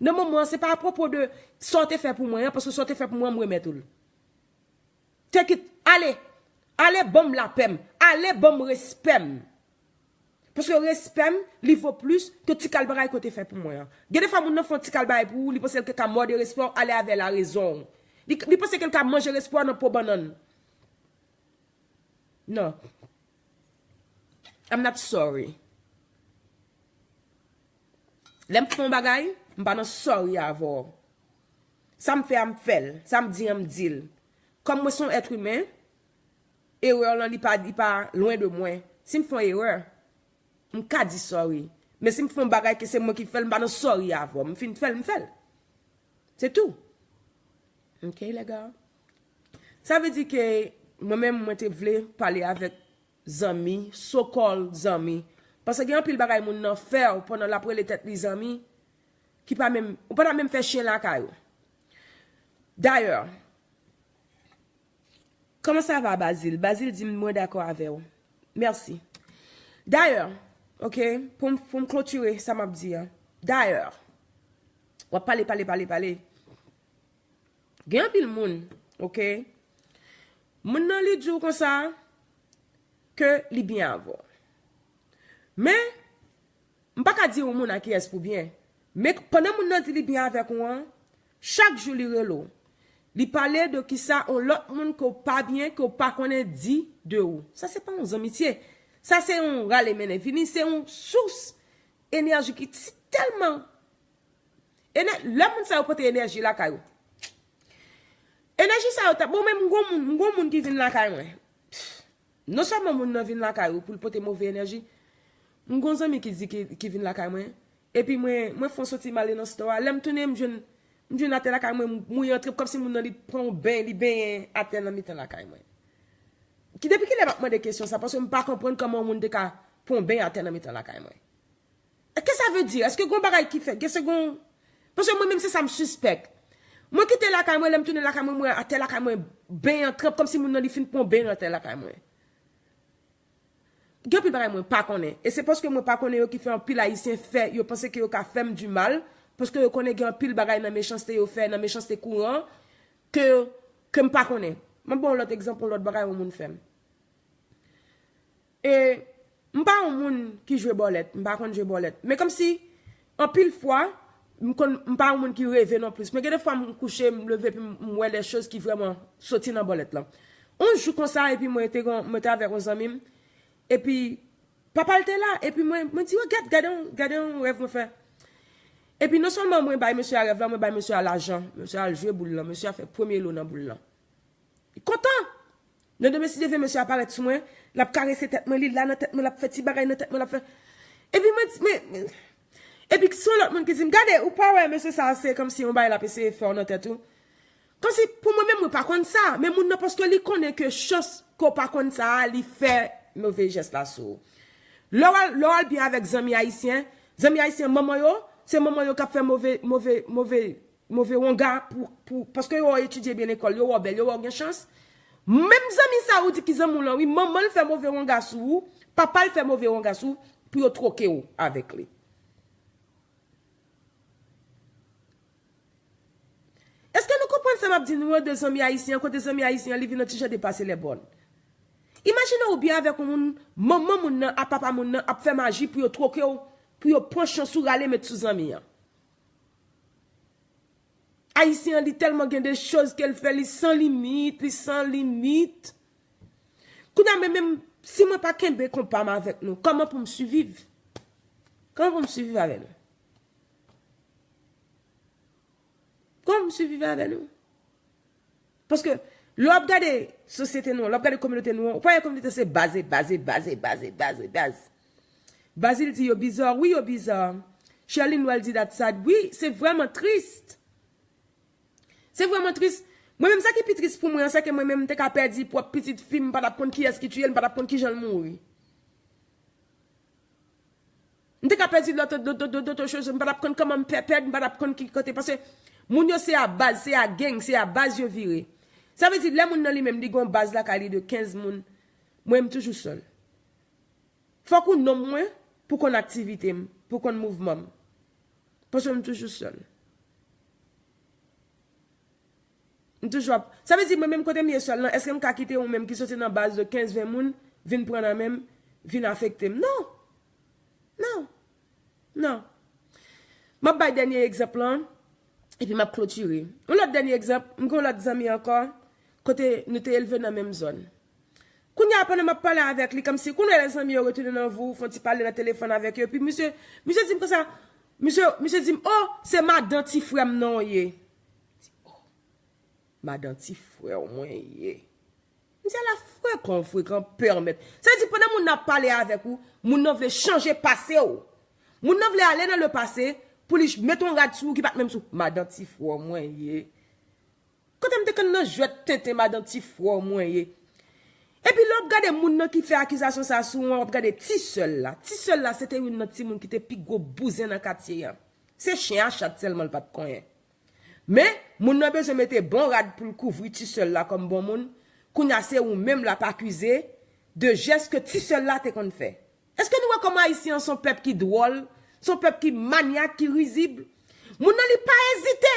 Nan moman an, se pa apwopo de sa w te fè pou mwen an, paske sa w te fè pou mwen, m remèt ou l. Take it, ale. Ale ban m lapè m. Ale ban m respè m. Paske respè m, li vo plis ke ti kal bagay ke w te fè pou mwen an. Gen defwa moun nan fè yon ti kal bagay pou ou, li panse l ka mòde respè w, ale avè larezon w. Li, li panse ke l ka manje respè w nan po bannann. Non. I'm not sorry. Lè m fè yon bagay, m pa nan sorry avè w. Sa m fè a, m fè l. Sa m di a, m di l. Kòm mwen se yon èt imen, erè lan li pa, li pa lwen de mwen. Si m fè yon erè, m ka di sorry. Men si m fè yon bagay ke se mwen ki fè l, m pa nan sorry avè w. M fin fè l, m fè l. Se tou. Ok, lè gars. Sa vle di ke mwen menm, mwen te vle pale avèk zanmi, so called zanmi. Paske gen anpil bagay moun nan fè w pandan l ap rele tèt li zanmi, ki pa menm, ou pa ta menm fè chen lakay ou. Dayè, comment ça va, Bazil? Bazil di m, mwen dakò avè w. Mèsi. Dayè, ok, pou m, pou m klotire sa m ap di a. Dayè, w ap pale, pale, pale, pale. Gen anpil moun, ok? Moun nan li di w konsa ke li byen avè w. Men, m pa ka di yon moun a kiyès pou byen. Men pandan moun nan di li byen avèk ou an, chak jou li rele w. Li pale de kisa yon lòt moun ke w pa byen, ke w pa konnen di de ou. Sa se pa yon zanmitye. Sa se yon rale mennen vini, se yon sous enèji ki ti tèlman Enè-, lè moun sa yo pote enèji lakay ou. Enèji sa yo ta, bon, men m gon moun, m gon moun ki vin lakay mwen. Non sèlman moun nan vin lakay ou pou l pote move enèji. M gon zanmi ki di ki, ki vin lakay mwen. Epi mwen, mwen fè yon soti m ale nan store a. Lè m tounen, m jwenn, m jwenn atè lakay mwen, m mouye antre kòmsi moun nan li pran yon ben, li benyen atè nan mitan lakay mwen. Ki, depi kilè m ap mande kesyon sa? Paske m pa konprann kòman yon moun te ka pran yon ben atè nan mitan lakay mwen. Ke sa vle di? Èske gon bagay ki fèt? Èske gon, paske mwen menm se sa m sispèk. Mwen kite lakay mwen, lè m tounen lakay mwen, mwen atè lakay mwen, ben an tranp, kòmsi moun nan li fin pran ben atè lakay mwen. Gen anpil bagay mwen pa konnen. E se paske mwen pa konnen yo ki fè anpil Ayisyen fè, yo panse ke yo ka fè m di mal, paske yo konnen gen anpil bagay nan mechanste yo fè, nan mechanste kouran, ke, ke m pa konnen. M ap ba w yon lòt egzanp, yon lòt bagay yon moun fè m. E m pa yon moun ki jwe bòlèt, m pa konn jwe bòlèt. Men kòmsi, anpil fwa, m konn, m pa yon moun ki reve non plis. Men gen de fwa m kouche, m leve, epi m, m wè de choz ki vrèman soti nan bòlèt lan. On jou konsa, epi mwen te, mwen te avèk yon zanmi m, epi papa l te la, epi mwen, mwen di, "Yo, gad, gade yon, gade yon rèv mwen fè." Epi non sèlman mwen bay mesye a rèv la, mwen bay mesye a lajan. Mesye a al jwe boul lan, mesye a fè premye lo nan boul lan. Li kontan! Nan demen, si Dye vle, mesye a parèt sou mwen, l ap karese tèt mwen, li la nan tèt mwen, l ap fè ti bagay nan tèt mwen, l ap fè. Epi mwen di, men, men, epi se yon lòt moun ki di m, "Gade, ou pa wè mesye sa a, se kòmsi yon bagay l ap eseye fè w nan tèt ou." Kòmsi pou mwen menm, mwen pa konn sa, men moun nan, paske li konnen ke chans ke w pa konn sa a, li fè move jès la sou ou. Lè w al, lè w al byen avèk zanmi ayisyen, zanmi ayisyen, manman yo, se manman yo k ap fè move, move, move, move wanga pou, pou, paske yo wè w etidye byen lekòl, yo wè w bèl, yo wè w gen chans. Menm zanmi sa ou di ki zanmi w lan, wi, manman l fè move wanga sou ou, papa l fè move wanga sou ou, pou yo twoke w avèk li. Èske nou konprann sa m ap di nou an de zanmi ayisyen an, kote zanmi ayisyen an, li vin yon ti jan depase lèbòn? Imajine w byen avèk yon moun, manman moun nan, a papa moun nan, ap fè maji pou yo twoke w, pou yo pran chans ou rale met sou zanmi an. Ayisyen an, li tèlman gen de choz ke l fè, li san limit, li san limit. Kounye a, mwen menm, si mwen pa kenbe konpa m avèk nou, kòman pou m siviv? Kòman pou m siviv avè nou? Kòman pou m siviv avè nou? Paske, lè w ap gade sosyete nou an, lè w ap gade kominote nou an, ou pa wè kominote se baze, baze, baze, baze, baze, baz. Bazil di yo bizarre, wi, yo bizarre. Sherline Noël di that sad, wi, se vrèman tris. Se vrèman tris. Mwen menm, sa ki pi tris pou mwen an, se ke mwen menm, m te ka pèdi pwòp pitit fi m, m pa t ap konn kiyès ki tiye l, m pa t ap konn kijan l mouri. M te ka pèdi lòt, dòt, dòt, dòt, dòt choz, m pa t ap konn kòman m pè-, pèd, m pa t ap konn ki kote. Paske moun yo se a baz, se a gang, se a baz yo vire. Sa vle di, lè moun nan li menm, li gen yon baz lakay li de kenz moun, mwen, m toujou sèl. Fòk ou nonm mwen pou konn aktivite m, pou konn mouvman m. Paske m toujou sèl. M toujou ap, sa vle di, mwen menm kote m ye sèl lan, èske m ka kite ou menm ki soti nan baz de kenz, ven moun vin pran nan men m, vin afekte m? Non. Non. Non. M ap bay dènye egzanp lan, epi m ap klotire. Yon lòt dènye egzanp, m gen yon lòt zanmi ankò, kote nou te elve nan menm zòn. Kounye a, pandan m ap pale avèk li, kòmsi, kounye a, lè zanmi yo retounen nan vi w, fè yon ti pale nan telefòn avèk yo, epi misye, misye di m konsa, misye, misye di m, "Oh, se madan ti frè m nan w ye." M di, "Oh, madan ti frè w mwen ye." M di, "Ala frekan, frekan pèmèt." Sa vle di, pandan moun nan ap pale avèk ou, moun nan vle chanje pase w. Moun nan vle ale nan le pase pou li mete yon rad sou ou ki pa t menm sou. "Madan ti frè w mwen ye." Kote m te konn nan jwèt tenten madan ti frè w mwen ye. Epi lè w ap gade moun nan ki fè akizasyon sa sou ou an, w ap gade ti sè l la. Ti sè l la, se te youn nan timoun ki te pi gwo bouzen nan katye a. Se chen a chat sèlman l pa t konyen. Men, moun nan bezwen mete bon rad pou l kouvri ti sè l la kòm bon moun. Kounye a se ou menm l ap akize de jès ke ti sè l la te konn fè. Èske nou wè kòman Ayisyen an se yon pèp ki dwòl, se yon pèp ki manyak, ki rizib? Moun nan li pa ezite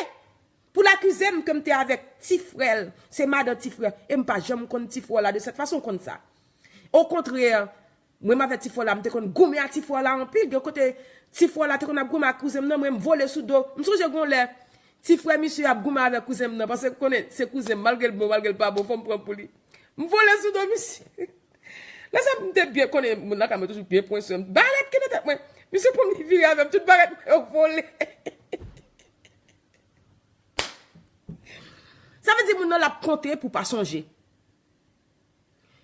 pou l akize m ke m te avèk ti frè l, se madan ti frè, e m pa janm konn ti frè w la de sèt fason, w konn sa. Okontrè, mwen m avèk ti frè w la, m te konn goumen a ti frè w la anpil, gen kote ti frè w la te konn ap goumen ak kouzen m nan, mwen m vole sou do. M sonje gen yon lè, ti frè misye ap goumen avèk kouzen m nan, paske konnen se kouzen m, malgre l bon, malgre l pa bon, fò m pran pou li. M vole sou do misye. Lè sa m te byen konnen moun lakay mwen toujou byen pran swen m. Barèt ki nan tèt mwen. Misye pran m li vire avè m, tout barèt mwen yo vole. Sa vle di moun nan l ap konte pou pa sonje.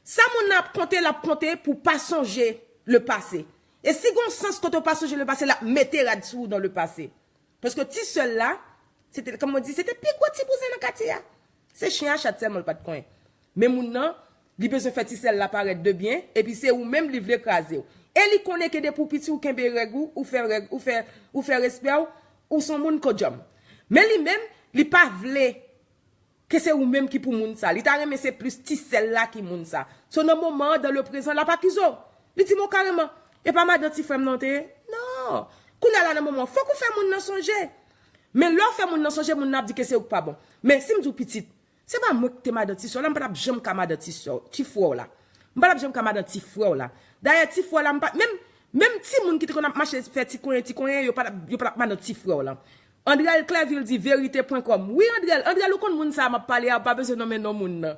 Sa moun nan ap konte, l ap konte pou pa sonje le pase. E si gon sans kote w pa sonje le pase, l ap mete rad sou ou nan le pase. Paske ti sè l la, se te, kòm mwen di, se te pi gwo ti bouzen nan katye a. Se chen a chat sèlman l pa t konyen. Men moun nan, li bezwen fè ti sè l la parèt de byen, epi se ou menm li vle kraze w. E li konnen ke depi w piti w kenbe règ ou, ou fè règ, ou fè, ou fè respè w, ou se yon moun kodjòm. Men li menm, li pa vle ke se ou menm ki pou moun sa. Li ta renmen se plis ti sè l la ki moun sa. So nan moman an, dans le présent, l ap akize w. Li di m, "O, kareman, e pa madan ti frè m nan w te ye?" Non. Kounye a la nan moman an, fòk ou fè moun nan sonje. Men lè w fè moun nan sonje, moun nan ap di ke se ou k pa bon. Men si m di w pitit, se pa mwen ki te madan ti sè w la, m pa t ap janm ka madan ti sè w, ti frè w la. M pa t ap janm ka madan ti frè w la. Dayè, ti frè w la, m pa, menm, menm timoun ki te konn ap mache fè ti konyen, ti konyen, yo pa t ap, yo pa t ap madan ti frè w la. Andrel Clerville di verite pwen kòm. Wi, Andrel, Andrel, ou konn moun sa a m ap pale a, ou pa bezwen nonmen non moun nan.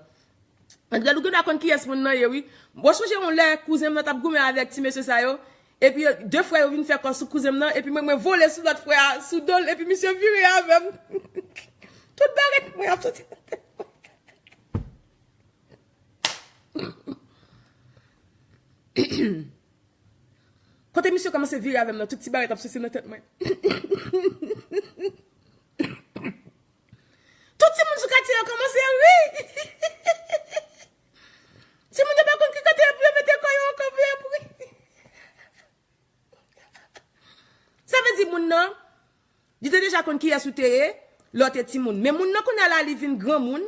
Andrel, ou gen dwa konn kiyès moun nan ye, wi. Mwen sonje yon lè kouzen m nan t ap goumen avèk ti mesye sa yo. Epi yo, de frè yo vin fè kò sou kouzen m nan. Epi mwen, mwen vole sou lòt frè a, sou do l. Epi misye vire avè m. Tout bagay mwen ap soti nan tèt mwen. Kote misye kòmanse vire avè m nan, tout ti bagay t ap soti nan tèt mwen. Tout timoun sou katye yo kòmanse ri. Timoun yo pa konn ki kote yo pou yo mete kò yo ankò pou yo ap ri. Sa vle di moun nan, li te deja konn kiyès ou te ye, lè w te timoun. Men moun nan kounye a la, li vin granmoun,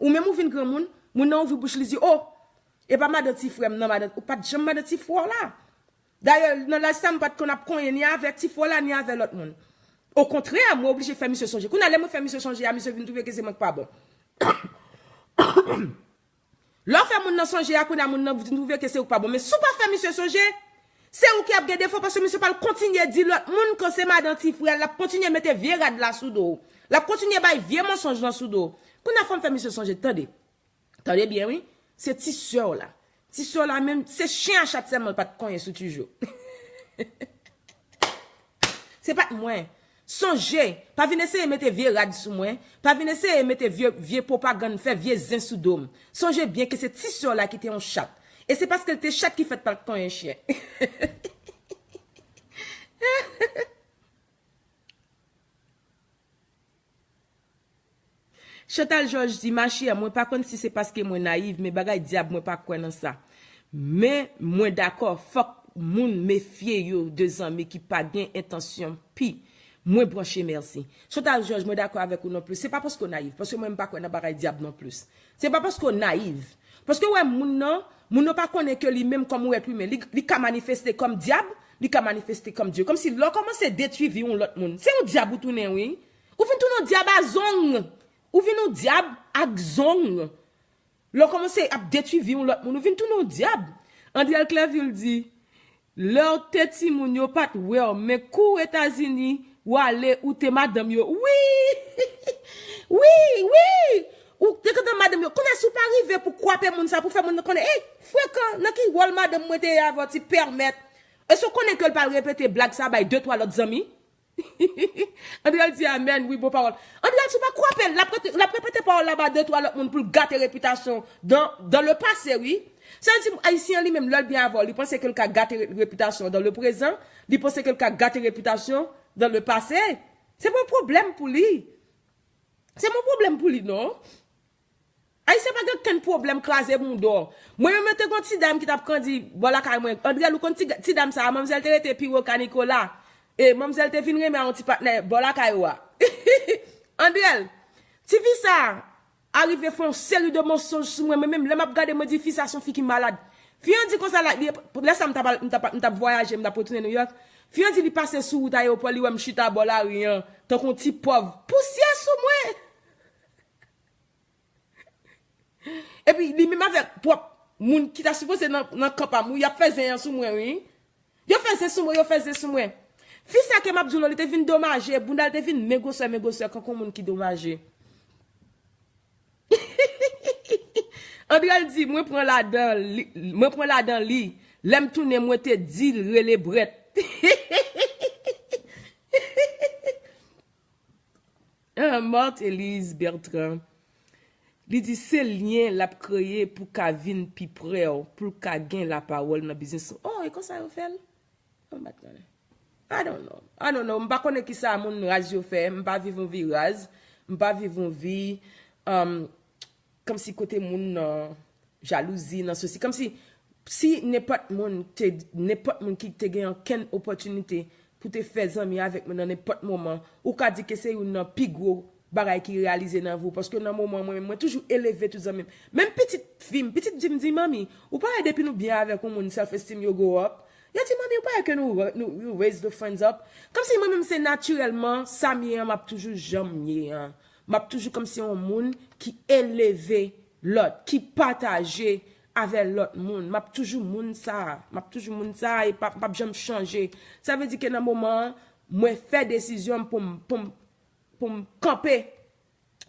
ou menm ou vin granmoun, moun nan ouvri bouch li di, "O, e pa madan ti frè m nan, madan, ou pa t janm madan ti frè w la." Dayè, nan laj sa, m pa t konn ap konyen ni avè ti frè w la, ni avè lòt moun. Okontrè, mwen oblije fè misye sonje. Kounye a, lè mwen fè misye sonje a, misye vin twouve ke se mwen k pa bon. Lè w fè moun nan sonje a, kounye a moun nan vin twouve ke se ou k pa bon. Men si w pa fè misye sonje, se ou ki ap gen defo, paske misye pral kontinye di lòt moun ke se madan ti frè l, l ap kontinye mete vye rad la sou do w. L ap kontinye bay vye mansonj lan sou do w. Kounye a fò m fè misye sonje, tande. Tande byen, wi. Se ti sè w la. Ti sè w la menm, se chen a chat sèlman l pa t konyen sou Tijo. Se pa t mwen. Sonje, pa vin eseye mete vye rad sou mwen. Pa vin eseye mete vye, vye pwopagann, fè vye zen sou do m. Sonje byen ke se ti sè w la ki te yon chat. E se paske l te chat ki fè l pa t konyen chen. Chantal Georges di, "Ma chère, mwen pa konn si se paske mwen nayiv, men bagay dyab, mwen pa kwè nan sa. Men mwen dakò, fòk moun mefye yo de zanmi ki pa gen entansyon pi." Mwen branche, mèsi. Chantal Georges, mwen dakò avèk ou non plis. Se pa paske w nayiv, paske mwen m pa kwè nan bagay dyab non plis. Se pa paske w nayiv. Paske w wè moun nan, moun nan pa konnen ke li menm kòm yon èt imen, li, li ka manifeste kòm dyab, li ka manifeste kòm Dye. Kòmsi lè w kòmanse detwi vi yon lòt moun, se yon dyab ou tounen, wi. Ou vin tounen yon dyab a zong. Ou vin yon dyab ak zong. Lè w kòmanse ap detwi vi yon lòt moun, ou vin tounen yon dyab. Andriel Clerville di, "Lè w te timoun, yo pa t wè w, men kou Etazini w ale, ou te madanm yo." Wi! Wi, wi! Ou te kontan madanm yo. Kounye a, si w pa rive pou kwape moun sa, pou fè moun nan konnen, "Ey, frekan, nan ki wòl madanm mwen te ye avè w, ti pèmèt?" Èske w konnen ke l pral repete blag sa bay de, twa lòt zanmi? Andriel di, "Amèn, wi, bon pawòl." Andriel, si w pa kwape l, l ap rete, l ap repete pawòl la ba de, twa lòt moun pou l gate repitasyon dan, dan le pase, wi. Sa vle di, Ayisyen an li menm, lè l byen avè w, li panse ke l ka gate re-, repitasyon dan le prezan, li panse ke l ka gate repitasyon dan le pase. Se pa yon pwoblèm pou li. Se pa yon pwoblèm pou li, non. Ayisyen pa gen okenn pwoblèm kraze moun dò. Mwen menm, mwen te gon ti dam ki t ap grandi bò lakay mwen. Andriel, ou konn ti, ti dam sa a, manmzèl te rete pi wo ka Nicolas. E manmzèl te vin renmen a yon ti patnè bò lakay ou a. Andriel, ti fi sa a rive fè yon seri de mansonj sou mwen. Mwen menm, lè m ap gade, mwen di, "Fi sa se yon fi ki malad." Fi an di konsa, la, li, lè sa a, m t ap al, m t ap, m t ap vwayaje, m t ap retounen New York. Fi an di li pase sou wout ayewopò, li wè m chita bò lari an, tankou yon ti pòv. Pousyè sou mwen! Epi li menm avèk pwòp moun ki ta sipoze nan, nan kan pa m, wi, y ap fè zen an sou mwen, wi. Yo fè zen sou mwen, yo fè zen sou mwen. Fi sa ke m ap di w lan, li te vin domaje, bounda l te vin men gwosè, men gwosè, kankou moun ki domaje. Andrel di, "Mwen pran ladan li, mwen pran ladan li. Lè m tounen, mwen te di l rele Brèt." Ah, Marthe Elise Bertrand. Li di se lyen l ap kreye pou ka vin pi pre w, pou l ka gen lapawòl nan biznis ou. Oh, e konsa yo fè l? Mwen pa t konnen. I don't know. I don't know. M pa konnen kisa moun raz yo fè. M pa viv yon vi raz. M pa viv yon vi, um, kòmsi kote moun nan jalouzi, nan sesi. Kòmsi si nenpòt moun te, nenpòt moun ki te gen okenn opòtinite pou te fè zanmi avèk mwen nan nenpòt moman, ou ka di ke se youn nan pi gwo bagay ki reyalize nan vi w. Paske nan moman mwen menm, mwen toujou eleve tout zanmi m. Menm pitit fi m, pitit di m di, "Manmi, ou pa wè depi nou byen avèk yon moun, self esteem yo go up?" Yo di, "Manmi, ou pa wè ke nou, nou, you raise the friends up?" Kòmsi mwen menm se natirèlman, sa m ye an, m ap toujou jan m ye an. M ap toujou kòmsi yon moun ki eleve lòt, ki pataje avè lòt moun. M ap toujou moun sa a. M ap toujou moun sa a e pa, m p ap janm chanje. Sa vle di ke nan moman an, mwen fè desizyon m pou m, pou m, pou m kanpe,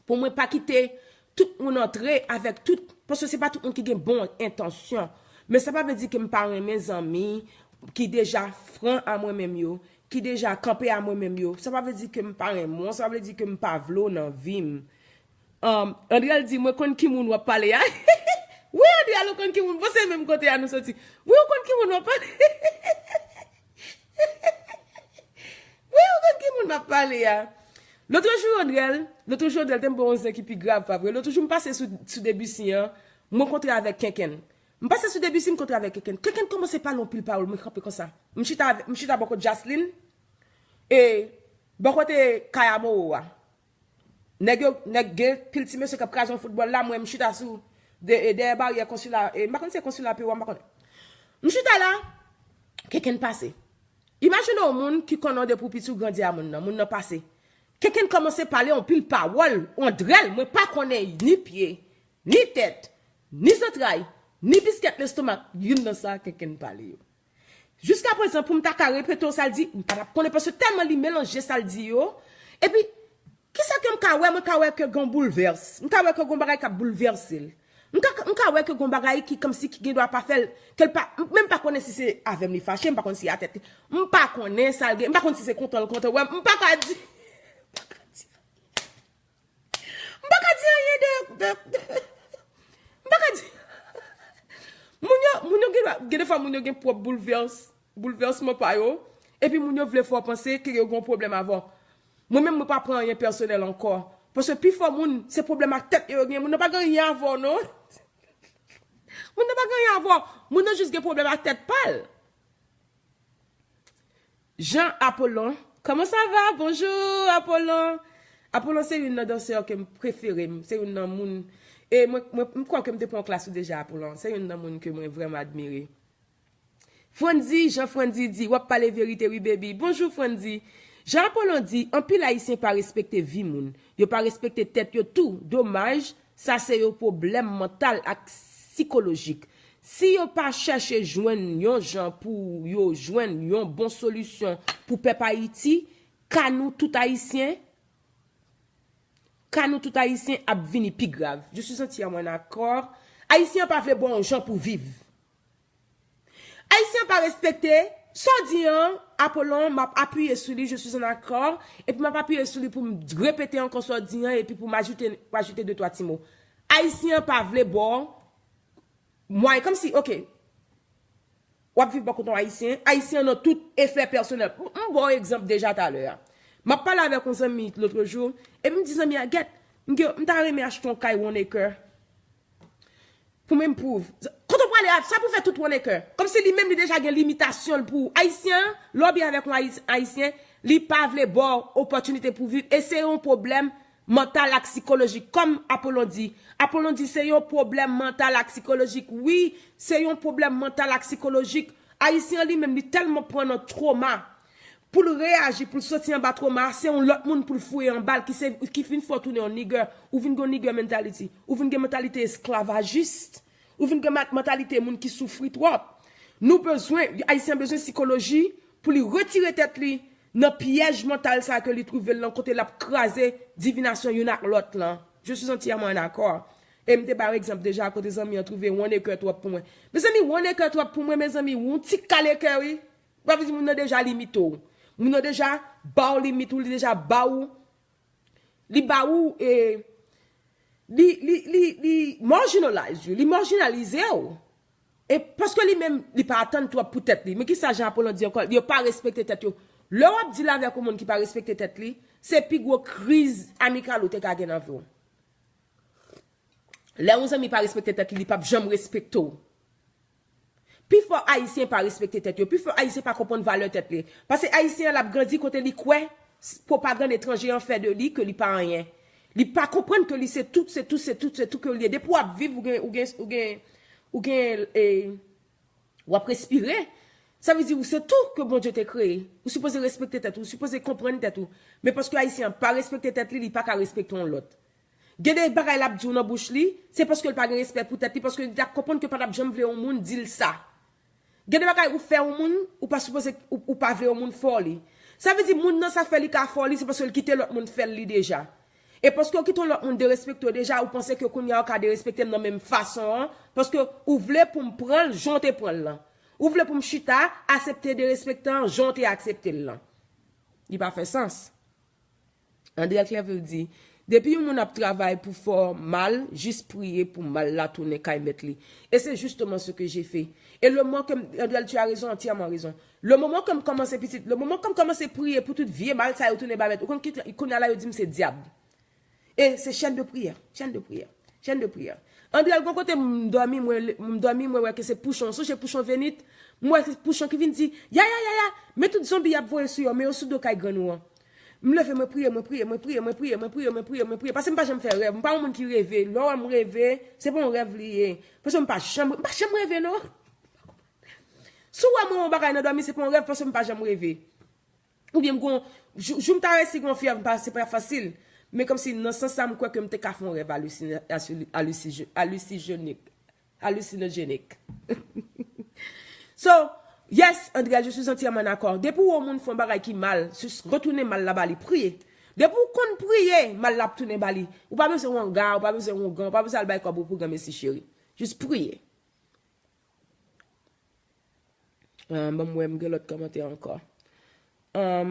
pou mwen pa kite tout moun antre avèk tout Paske se pa tout moun ki gen bon entansyon. Men sa pa vle di ke m pa renmen zanmi ki deja fran a mwen menm yo, ki deja kanpe a mwen menm yo. Sa pa vle di ke m pa renmen w, sa pa vle di ke m pa vle w nan vi m. Um, Andrel di, mwen konn ki moun w ap pale a. Wi, Andrel, ou konn ki moun. Bon, se menm kote a nou soti. Wi, ou konn ki moun w ap pale. Wi, ou konn ki moun m ap pale a. Lotrejou, Andrel, lotrejou, Andrel, te m ba w yon zen ki pi grav, pa vre? Lotrejou, m pase sou, sou Debussy an, m rankontre avèk Kenken. M pase sou Debussy, m kontre avèk Kenken. Kenken kòmanse pale yon pil pawòl, mwen kanpe konsa. M chita, avè- m chita bò kot Jaslin, e bò kote Kaya Mowo a. Nèg yo, nèg gen pil ti mesye k ap kraze yon foutbòl la, mwen m chita sou de, e, dèyè baryè konsila, e, m pa konn si se konsila Pewa, m pa konn. M chita la, Kenken pase. Imajine yon moun ki konnen w depi w piti w grandi a moun nan, moun nan pase. Kenken kòmanse pale yon pil pawòl, Andrel, mwen pa konnen ni pye, ni tèt, ni zantray, ni biskèt lestomak, youn nan sa Kenken pale yo. Jiska prezan, pou m ta ka repete w sa l di, m pa t ap konnen, paske tèlman li melanje sa l di yo. Epi, kisa ke m ka wè? Mwen ka wè ke gen yon boulvès. M ka wè ke gen yon bagay k ap boulvèse l. M ka, m ka wè ke gen yon bagay ki kòmsi ki gen dwa pa fè l, ke l pa, m menm pa konnen si se avè m li fache, m pa konn si atèt li. M pa konnen sa l gen, m pa konn si se kontan l kontan wè m, m pa ka di. M pa ka di. M pa ka di anyen de, de, de m pa ka di. Moun yo, moun yo gen, gen de fwa moun yo gen pwòp boulvès, boulvèsman pa yo, epi moun yo vle fè w panse ke yo gen yon pwoblèm avè w. Mwen menm, mwen pa pran anyen pèsonèl ankò. Paske pifò moun, se pwoblèm ak tèt yo, yo gen. Moun nan pa gen anyen avè w, non. Moun nan pa gen anyen avè w. Moun nan jis gen pwoblèm ak tèt pa l. Jean Apollon. Comment ça va? Bonjour, Apollon. Apollon se youn nan dansè ke m prefere m. Se youn nan moun. E mwen, mwen, m kwè ke m te pran klas ou deja, Apollon. Se youn nan moun ke mwen vrèman admire. Frandy, Jean Frandy di, w ap pale verite wi, baby. Bonjou, Frandy. Jean Apollon di, anpil Ayisyen pa respekte vi moun. Yo pa respekte tèt yo tou. Domaj, sa se yon pwoblèm mantal ak sikolojik. Si yo pa chèche jwenn yon jan pou yo jwenn yon bon solisyon pou pèp Ayiti, ka nou tout Ayisyen, ka nou tout Ayisyen ap vini pi grav. Je suis entièrement d'accord. Ayisyen pa vle bon jan pou viv. Ayisyen pa respekte sa w di an, Apollon, m ap apiye sou li, je suis en accord, epi m ap apiye sou li pou m repete ankò sa w di an, epi pou m ajoute, ajoute de twa ti mo. Ayisyen pa vle ba w mwayen, kòmsi, oke, w ap viv bò kote yon Ayisyen, Ayisyen an nan tout efè pèsonèl. M, m ba w egzanp deja talè a. M ap pale avèk yon zanmi lòt jou, epi m di zanmi a, gèt, m gen, m ta renmen achte yon kay one acre. Pou mwen m pwouv. Kote w prale a, sa pou fè tout one acre. Kòmsi li menm li deja gen limitasyon l pou Ayisyen an, lè w byen avèk yon Ayis- Ayisyen, li pa vle ba w opòtinite pou viv. E se yon pwoblèm mantal ak sikolojik. Kòm Apollon di, Apollon di se yon pwoblèm mantal ak sikolojik. Wi, se yon pwoblèm mantal ak sikolojik. Ayisyen an li menm, li tèlman pran nan twoma. Pou l reyaji, pou l soti anba twoma, se yon lòt moun pou l fouye anba l ki se, ki fin fè w tounen yon nigger. Ou vin gen yon nigger mentality. Ou vin gen mantalite esklavajis. Ou vin gen ma- mantalite moun ki soufri twòp. Nou bezwen, Ayisyen an bezwen sikoloji pou li retire tèt li nan pyèj mantal sa ke li twouve l lan kote l ap kraze divinasyon youn ak lòt lan. Je suis entièrement en accord. E m te ba w egzanp deja kote zanmi an twouve one acre twòp pou mwen. Mezanmi, one acre twòp pou mwen, mezanmi, yon ti kal acre wi. Sa vle di moun nan deja limite w. Moun nan deja ba w limit ou, li deja ba w, li ba w, e, li, li, li, li marginalize ou, li marjinalize w. E paske li menm, li pa atann twòp pou tèt li. Men kisa Jean Apollon di ankò? Yo pa respekte tèt yo. Lè w ap deal avèk yon moun ki pa respekte tèt li, se pi gwo kriz amikal ou te ka gen nan vi w. Lè yon zanmi pa respekte tèt li, li p ap janm respekte w. Pifò Ayisyen pa respekte tèt yo. Pifò Ayisyen pa konprann valè tèt li. Paske Ayisyen an, l ap grandi kote li kwè s- pwopagann etranje an fè de li ke li pa anyen. Li pa konprann ke li se tout, se tout, se tout, se tout ke li ye. Depi w ap viv, ou gen, ou gen, ou gen, ou gen, e, w ap respire. Sa vle di ou se tou ke Bondye te kreye. Ou sipoze respekte tèt ou, ou sipoze konprann tèt ou. Men paske Ayisyen an pa respekte tèt li, li pa ka respekte yon lòt. Gen de bagay l ap di w nan bouch li, se paske l pa gen respè pou tèt li, paske li t ap konprann ke pa t ap janm vle yon moun di l sa. Gen de bagay ou fè yon moun, ou pa sipoze, ou, ou pa vle yon moun fè w li. Sa vle di moun nan sa fè li ka fè w li, se paske l kite lòt moun fè l li deja. E paske w kite yon lòt moun derespekte w deja, ou panse ke kounye a w ka derespekte m nan menm fason an, paske ou vle pou m pran l jan w te pran l lan. Ou vle pou m chita, aksepte derespektan jan w te aksepte l lan. Li pa fè sans. Andrel Clerville di, depi yon moun ap travay pou fè w mal, jis priye pou mal la tounen kay mèt li. E se justement ce que j'ai fait. E le moman ke m, Andrel, tu as raison, entièrement raison. Le moman ke m kòmanse pitit, le moman ke m kòmanse priye pou tout vye mal sa yo tounen bay mèt, ou konn ki, kounye a la yo di m se dyab. E se chaîne de prière, chaîne de prière, chaîne de prière. Andrel, gon kote m dòmi, mwen, m dòmi, mwen wè ke se pouchon. Sonje pouchon venit, m wè se pouchon ki vin di, ya, ya, ya, ya, men tout zonbi y ap voye sou yo, men yo sou do kay grann ou an. M leve, mwen priye, mwen priye, mwen priye, mwen priye, mwen priye, mwen priye, mwen priye. Paske m pa janm fè rèv. M pa yon moun ki reve. Lè w wè m reve, se pa yon rèv li ye. Paske m pa janm, m pa janm reve, non. Si w wè mwen yon bagay nan dòmi, se pa yon rèv, paske m pa janm reve. Oubyen m gon, jou, jou m ta resi gon fyèv, m pa, se pa fasil. Men kòmsi nan sans sa, m kwè ke m te ka fè yon rèv hallucina-, halluci-, hallucigenik. Hallucinogenic. So, yes, Andrea, je suis entièrement d'accord. Depi w wè yon moun fè yon bagay ki mal, jis retounen mal la ba li, priye. Depi w konn priye, mal la ap tounen ba li. Ou pa bezwen wanga, ou pa bezwen wongan, ou pa bezwen al bay kòb ou pou granmesi cheri. Jis priye. Ah, ban m wè, m gen lòt kòmantè ankò. Ah,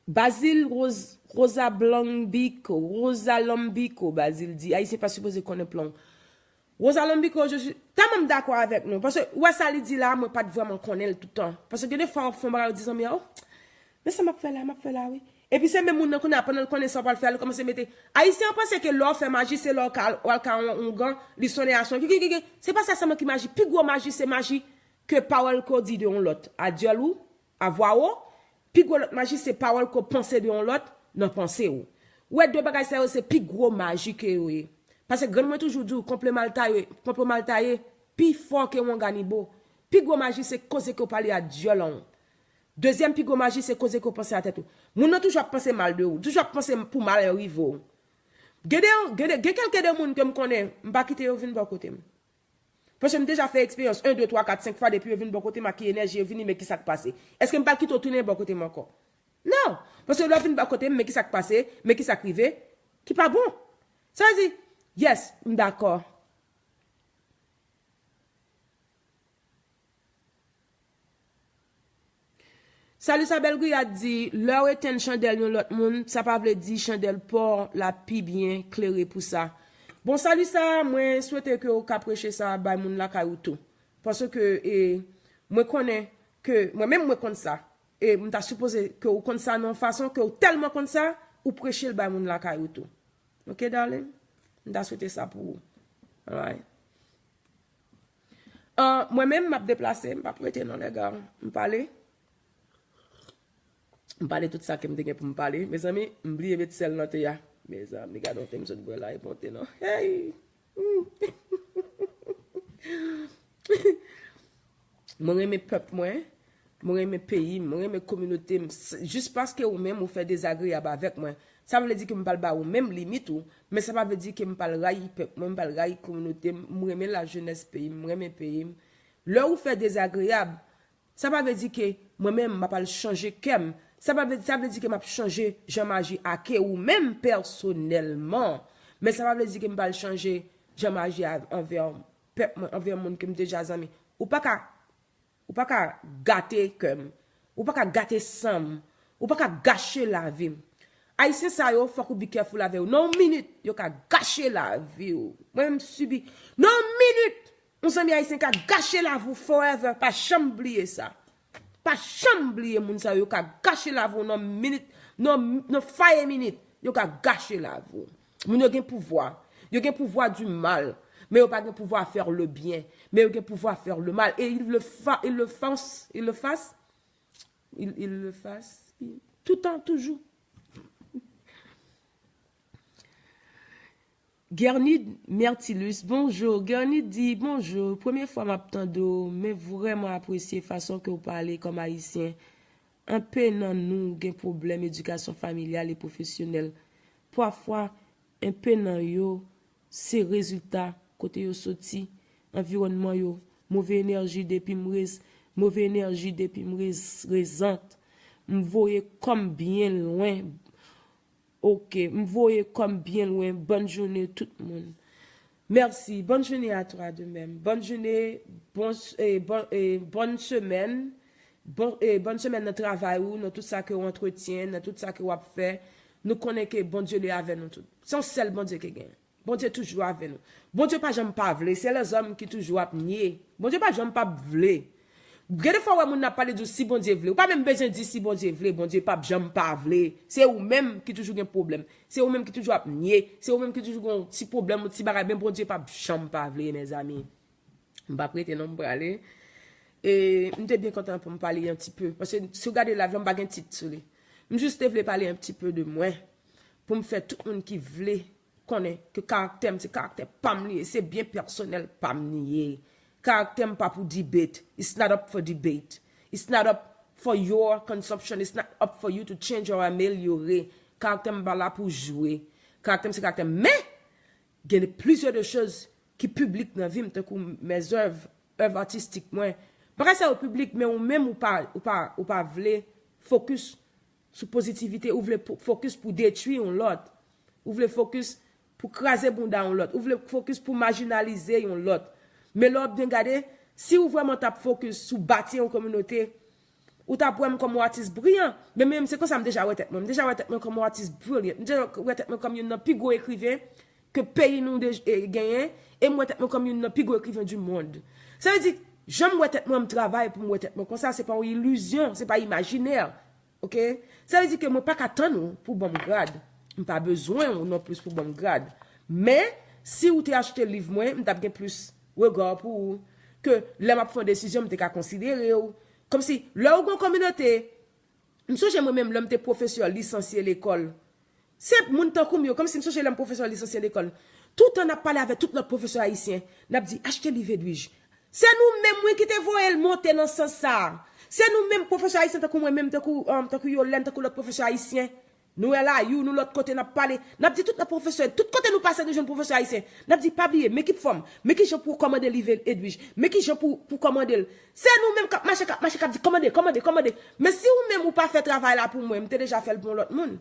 Bazil Rose, Rosa Blanbico, Rosa Lambico, Bazil di, Ayisyen pa sipoze konnen plan. Rosa Lambico, je suis tellement d'accord avec nous. Paske, ou wè sa li di la, mwen pa t vrèman konnen l toutan. Paske gen de fwa, w ap fè yon bagay, ou di zanmi an, oh, men sa m ap fè la, m ap fè la, wi. Epi se menm moun nan kounye a, pandan l konnen sa w pral fè a, li kòmanse mete. Ayisyen an panse ke lè w fè maji, se lè w ka, w al ka yon, yon gan, li sonnen a son. Ki, ki, ki, ki. Se pa sa sèlman ki maji. Pi gwo maji, se maji ke pawòl ke w di de yon lòt. A dyòl ou, a vwa w, pi gwo lòt maji, se pawòl ke w panse de yon lòt nan panse w. Ou wè, de bagay sa yo, se pi gwo maji ke yo ye. Paske grann mwen toujou di w, konpleman l taye, konpleman l taye, pi fò ke wonganibo. Pi gwo maji, se koze ke w pale a dyòl an w. Dezyèm pi gwo maji, se koze ke w panse a tèt ou. Moun nan toujou ap panse mal de ou, toujou ap panse pou mal rive w. Gen de, gen de, gen kèlke de moun ke m konnen, m pa kite yo vin bò kote m. Paske m deja fè eksperyans, en, de, twa, kat, senk fwa, depi yo vin bò kote m ak ki enèji yo vini, men ki sa k pase? Èske m pral kite yo tounen bò kote m ankò? Non! Paske lè yo vin bò kote m, men ki sa k pase, men ki sa k rive, ki pa bon. Sa vle di, yes, m dakò. Salut sa, Bèl Gwiyad di, lè w etenn chandèl yon lòt moun, sa pa vle di chandèl pa w la pi byen klere pou sa. Bon, salut sa, mwen swete ke w ka preche sa bay moun lakay ou tou. Paske, e, mwen konnen ke, mwen menm mwen konn sa. E m ta sipoze ke w konn sa nan yon fason ke w tèlman konn sa, ou preche l bay moun lakay ou tou. Ok, darling? M ta swete sa pou ou. Alright. Ah, mwen menm, m ap deplase, m p ap rete non, lèga. M pale. M pale tout sa ke m te gen pou m pale. Mezanmi, m bliye met sèl nan te a. Mezanmi, gade yon te m sot bwè la, e pa yon te non. Hey! Hmm. Mwen renmen pèp mwen, mwen renmen peyi m, mwen renmen kominote m. S-, jis paske ou menm ou fè dezagreyab avèk mwen, sa pa vle di ke m pral ba ou menm limit ou, men sa pa vle di ke m pral rayi pèp mwen, m pral rayi kominote m. M renmen lajenès peyi m, m renmen peyi m. Lè ou fè dezagreyab, sa pa vle di ke mwen menm m ap al chanje kè m. Sa pa vle, sa vle di ke m ap chanje jan m aji ake ou menm pèsonèlman. Men sa pa vle di ke m pral chanje jan m aji a-, anvè pèp mwen, anvè moun ke m deja zanmi. Ou pa ka, ou pa ka gate kè m. Ou pa ka gate san m. Ou pa ka gache lavi m. Ayisyen sa yo, fòk ou be careful avè yo. Nan yon minit, yo ka gache lavi w. Mwen menm m sibi. Nan yon minit, yon zanmi ayisyen ka gache lavi w forever. Pa janm bliye sa. Pa janm bliye moun sa yo, yo ka gache lavi w nan minit, nan, nan faye minit. Yo ka gache lavi w. Moun yo gen pouvwa. Yo gen pouvwa du mal. Men yo pa gen pouvwa faire le bien. Men yo gen pouvwa faire le mal. E il le fa, il le fas, il le fas, il, il le fas, il, tout tan, toujou. Gernid Mertilus, bonjou. Gernid di, bonjou, premye fwa m ap tande w, men vrèman apresye fason ke w pale kòm ayisyen. Anpe nan nou gen pwoblèm edikasyon familyal e pwofesyonèl. Pafwa, enpe nan yo se rezilta kote yo soti, anviwònman yo, move enèji depi m rez-, move enèji depi m rez-, rezant, m voye kò m byen lwen. Ok, m voye kòm byen lwen. Bonne journée tout moun. Merci. Bonne journée à toi de même. Bonne journée, bon, eh, bon, eh, bonne semaine. Bon, eh, bonne semaine nan travay ou, nan tout sa ke ou antretyen, nan tout sa ke w ap fè. Nou konnen ke Bondye li avè nou tout. Se yon sèl Bondye ke gen. Bondye toujou avè nou. Bondye pa janm pa vle, se lèzòm ki toujou ap nye. Bondye pa janm pa vle. Gen de fwa w wè moun nan ap pale di w si Bondye vle. Ou pa menm bezwen di si Bondye vle, Bondye p ap janm pa vle. Se ou menm ki toujou gen pwoblèm. Se ou menm ki toujou ap nye. Se ou menm ki toujou gen yon ti pwoblèm, yon ti bagay, men Bondye p ap janm pa vle, mezanmi. M p ap rete non, m prale. E m te byen kontan pou m pale yon ti pe. Paske si w gade live la, m pa gen tit sou li. M jis te vle pale yon ti pe de mwen. Pou m fè tout moun ki vle konnen ke karaktè m, se karaktè pa m li ye, se byen pèsonèl pa m li ye. Karaktè m pa pou debate. It's not up for debate. It's not up for your consumption. It's not up for you to change or améliorer. Karaktè m pa la pou jwe. Karaktè m se karaktè m. Men, gen plizyè de choz ki piblik nan vi m, tankou mes œuvres, èv atistik mwen. M pa ka sa yo piblik, men ou menm ou pa, ou pa, ou pa vle fokis sou pozitivite, ou vle po- fokis pou detwi yon lòt. Ou vle fokis pou kraze bounda yon lòt. Ou vle fokis pou majinalize yon lòt. Men lè w ap byen gade, si w vrèman t ap fokis sou bati yon kominote, ou t ap wè m kòm yon atis briyan. Men menm se konsa m deja wè tèt mwen. M deja wè tèt mwen kòm yon atis brilliant. M deja wè tèt mwen kòm youn nan pi gwo ekriven ke peyi nou de, e, genyen. E m wè tèt mwen kòm youn nan pi gwo ekriven du monde. Sa vle di, jan m wè tèt mwen, m travay pou m wè tèt mwen konsa, se pa yon ilizyon, se pa imajinè. Ok? Sa vle di ke mwen pa ka tann ou pou ban m grad. M pa bezwen ou non plis pou ban m grad. Men, si ou te achte liv mwen, m t ap gen plis rega pou ou. Ke lè m ap fè yon desizyon, m te ka konsidere w. Kòmsi, lè ou gen yon kominote, m sonje mwen menm, lè m te pwofesè lisansye lekòl. Se moun tankou m yo, kòmsi m sonje lè m pwofesè lisansye lekòl. Toutan n ap pale avèk tout lòt pwofesè ayisyen, n ap di, achte liv Edwige. Se nou menm, wi, ki te voye l monte nan sans sa a. Se nou menm, pwofesè ayisyen tankou mwen menm, tankou, um, tankou Yolène, tankou lòt pwofesè ayisyen. Nou wè la, you, nou lòt kote, n ap pale. N ap di tout lòt pwofesè, tout kote nou pase, nou jwenn pwofesè ayisyen. N ap di, pa bliye, men ki fòm, men ki jan pou w kòmande liv Edwige, men ki jan pou, pou kòmande l. Se nou menm k ap mache, k ap mache, k ap di, kòmande, kòmande, kòmande. Men si ou menm ou pa fè travay la pou mwen, m te deja fè l pou yon lòt moun.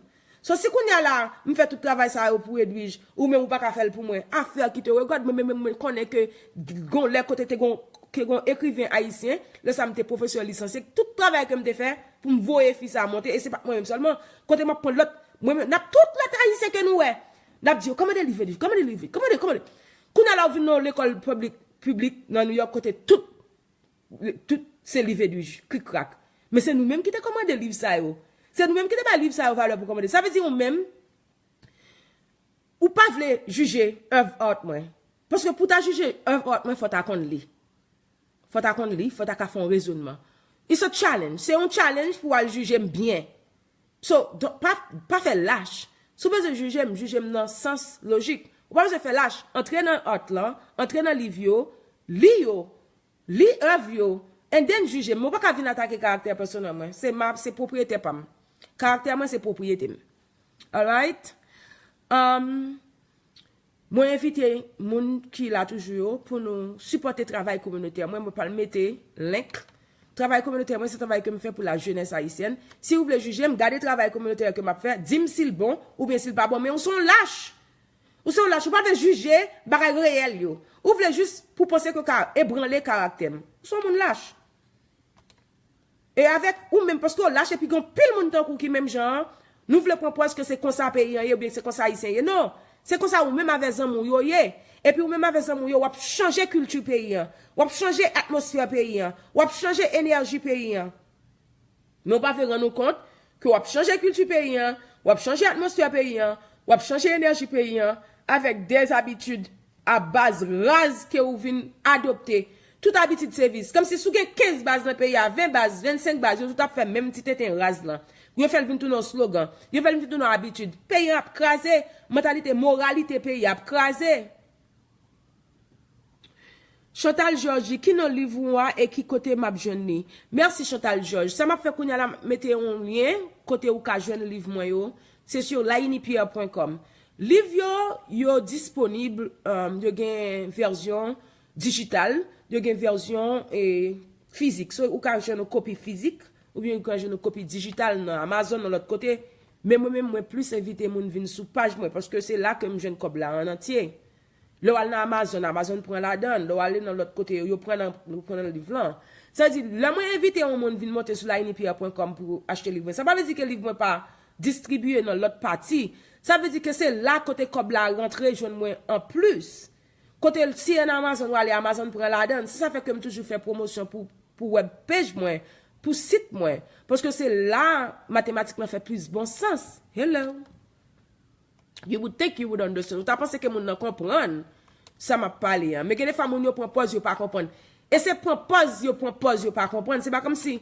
So, si kounye a la, m fè tout travay sa yo pou Edwige, ou menm ou pa ka fè l pou mwen, afè ki te regad mwen, men, men mwen konnen ke gon lè kote te gon, ke gon ekriven ayisyen, lè sa m te pwofesè lisansye, tout travay ke m te fè pou m voye fi sa a monte, e se pa t mwen menm sèlman, kote m ap pran lòt, mwen menm, n ap tout lòt ayisyen ke nou wè, n ap di yo, kòmande liv Edwige, kòmande liv Edwige, kòmande, kòmande. Kounye a la, ou vin nan yon lekòl piblik, piblik nan New York, kote tout Tout se liv Edwige, krik krak. Men se nou menm ki te kòmande liv sa yo. Se nou menm ki te bay liv sa yo valè pou kòmande. Sa vle di ou menm, ou pa vle jije èv art mwen. Paske pou ta jije èv art mwen, fò ta konn li. Fò ta konn li, fò ta ka fè yon rezonman. It's a challenge. Se yon challenge pou w al jije m byen. So, don, pa, pa fè lach. Si w bezwen jije m, jije m nan sans lojik. Ou pa bezwen fè lach. Antre nan art lan, antre nan liv yo, li yo, li èv yo, and then jije m. Ou pa ka vin atake karaktè pèsonèl mwen. Se ma, se pwopriyete pa m. Karaktè mwen se pwopriyete m. Alright? Um, Mwen envite moun ki la toujou yo pou nou sipòte travay kominotè mwen. Mwen pral mete link. Travay kominotè mwen se travay ke m fè pou la jeunesse haïtienne. Si ou vle jije m, gade travay kominotè ke m ap fè, di m si l bon oubyen si l pa bon, men ou se yon lach. Ou se yon lach, ou pa vle jije bagay reyèl yo. Ou vle jis pou panse ke w ka ebranle karaktè m. Ou se yon moun lach. E avèk ou menm, paske w lach epi gen pil moun tankou w ki menm jan an, nou vle pran pòz ke se konsa peyi an ye oubyen se konsa ayisyen ye. Non, se konsa ou menm avè zanmi w yo ye. Epi ou menm avè zanmi w yo, w ap chanje kilti peyi an. W ap chanje atmosfè peyi an. W ap chanje enèji peyi an. Men w pa vle rann ou kont ke w ap chanje kilti peyi an, w ap chanje atmosfè peyi an, w ap chanje enèji peyi an avèk de zabitid a baz raz ke ou vin adopte. Tout abitid se vis. Kòmsi si w gen kenz baz nan peyi a, ven baz, vennsenk baz, yo tout ap fè menm ti tenten raz lan. Yo fè l vin tounen yon slogan. Yo fè l vin tounen yon abitid. Peyi an ap kraze. Mantalite, moralite peyi a ap kraze. Chantal Georges di, ki non liv ou a e ki kote m ap jwenn li? Mèsi Chantal Georges. Sa m ap fè kounye a la, m ap mete yon lyen kote ou ka jwenn liv mwen yo. Se sou lainipierre point com. Liv yo, yo disponib, um, yo gen vèzyon dijital, yo gen vèzyon, e, fizik. So, ou ka jwenn yon kopi fizik, oubyen ou ka jwenn yon kopi dijital nan Amazon, nan lòt kote. Men mwen menm, mwen plis envite moun vin sou paj mwen, paske se la ke m jwenn kòb la an antye. Lè w al nan Amazon, Amazon pran ladan l. Lè w ale nan lòt kote yo, yo pran nan, yo pran nan liv lan. Sa vle di, lè mwen envite yon moun vin monte sou lainipierre pwen kòm pou achte liv mwen, sa pa vle di ke liv mwen pa distribiye nan lòt pati. Sa vle di ke se la kote kòb la rantre jwenn mwen an plis. Kote l, si an Amazon w ale, Amazon pran ladan l. Se sa fè ke m toujou fè pwomosyon pou, pou web page mwen, pou sit mwen. Paske se la matematik lan fè plis bon sans. Hello. You would think you would understand. Ou ta panse ke moun nan konprann sa m ap pale an. Men gen de fwa moun yo pran pòz yo pa konprann. E se pran pòz yo pran pòz yo pa konprann. Se pa kòmsi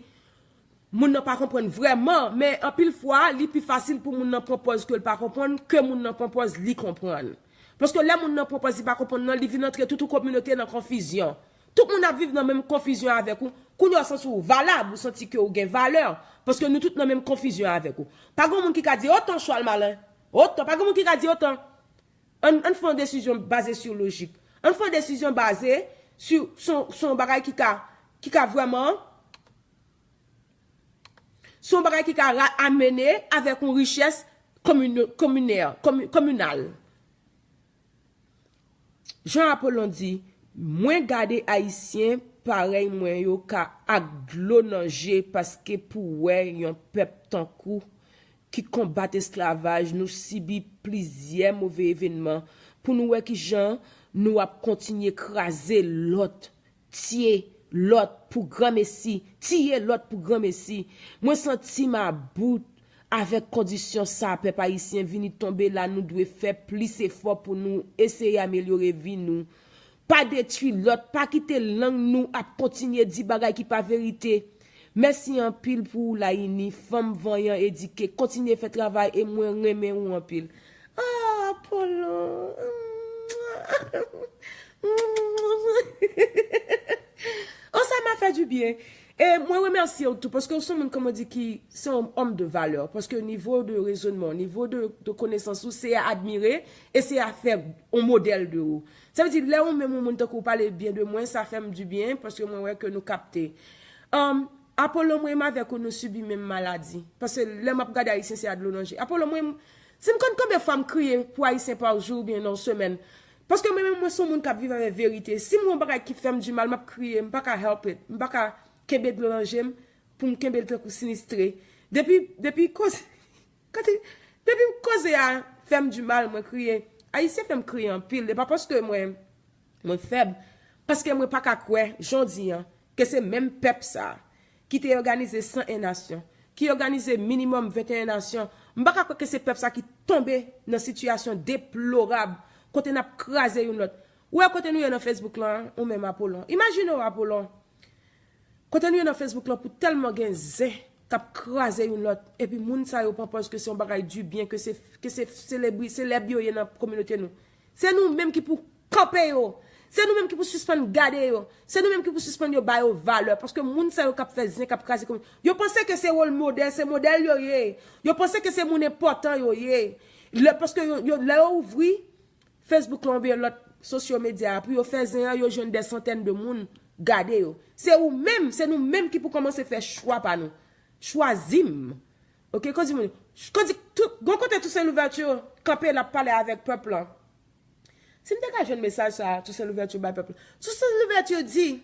moun nan pa konprann vrèman, men anpil fwa, li pi fasil pou moun nan pran pòz ke l pa konprann, ke moun nan pran pòz li konprann. Paske lè moun nan pran pòz li pa konprann nan, li vin antre tout yon kominote nan konfizyon. Tout moun ap viv nan menm konfizyon avèk ou. Kounye a w santi w valab, ou santi ke w gen valè, paske nou tout nan menm konfizyon avèk ou. Pa gen moun ki ka di, otan chwal malen, otan, pa gen moun ki ka di, otan. Ann, ann fè yon desizyon baze sou lojik. Ann fè yon desizyon baze sou, sou, sou yon bagay ki ka, ki ka vrèman, sou yon bagay ki ka ra, amene avèk yon richès komino-, kominè, komi-, kominal. Jean Apollon di, mwen gade Ayisyen parèy mwen yo ka ak dlo nan je paske pou wè yon pèp tankou ki konbat esklavaj, nou sibi plizyè move evènman pou nou wè kijan nou ap kontinye kraze lòt, tiye lòt pou granmesi, tiye lòt pou granmesi. Mwen santi m about avèk kondisyon sa, pèp ayisyen vini tonbe la, nou dwe fè plis efò pou nou eseye amelyore vi nou. Pa detwi lòt, pa kite lang nou ap kontinye di bagay ki pa verite. Mèsi anpil pou ou Laini, fanm vanyan edike, kontinye fè travay e mwen renmen ou anpil. Ah, Apollon. Oh, ça m'a fait du bien. E mwen remèsye w tou, paske w se yon moun, kòman di, ki se yon homme de valeur. Paske nivo de rezonman, nivo de, de konesans ou, se a admire e se a fè yon modèl de ou. Sa vle di, lè ou menm yon moun tankou w pale byen de mwen, sa fè m du bien, paske mwen wè ke nou kapte. Um, Apollon, mwen menm avèk ou, nou sibi menm maladi. Paske lè m ap gade Ayisyen, se a dlo nan je. Apollon, mwen, si m konn konbyen fwa m kriye pou Ayisyen pa jou oubyen nan yon semèn. Paske mwen menm, mwen se yon moun k ap viv avèk verite. Si m wè yon bagay ki fè m du mal, m ap kriye, m pa ka help it. M pa ka kenbe dlo nan je m pou m kenbe l tankou sinistre. Depi, depi koze, kote, depi koze a fè m du mal, mwen kriye. Ayisyen fè m kriye anpil. E pa paske mwen, mwen fèb, paske mwen pa ka kwè, jan w di an, ke se menm pèp sa a, ki te òganize san en nasyon, ki òganize minimòm venteyen nasyon, m pa ka kwè ke se pèp sa ki tonbe nan sitiyasyon deplorab, kote n ap kraze youn lòt. Ou wè kote nou ye nan Facebook lan, ou menm Apollon. Imajine w, Apollon. Kote nou ye nan Facebook lan pou tèlman gen zen k ap kraze youn lòt, epi moun sa yo pran pòz ke se yon bagay du bien, ke se, ke se selebri-, selèb yo ye nan kominote nou. Se nou menm ki pou kanpe yo. Se nou menm ki pou sispann gade yo. Se nou menm ki pou sispann yo ba yo valè. Paske moun sa yo k ap fè zen, k ap kraze kominote, yo panse ke se wòl modèl, se modèl yo ye. Yo panse ke se moun enpòtan yo ye. Lè, paske yo, yo, lè yo ouvri Facebook lan oubyen lòt sosyo medya a, pou yo fè zen an, yo jwenn dè santèn de moun gade yo. Se ou menm, se nou menm ki pou kòmanse fè chwa pa nou. Chwazi m. Oke, kondi moun, kondi tout, gon kote Toussaint Louverture kanpe, l ap pale avèk pèp lan. Si m te ka jwenn mesaj sa a, Toussaint Louverture bay pèp lan. Toussaint Louverture di,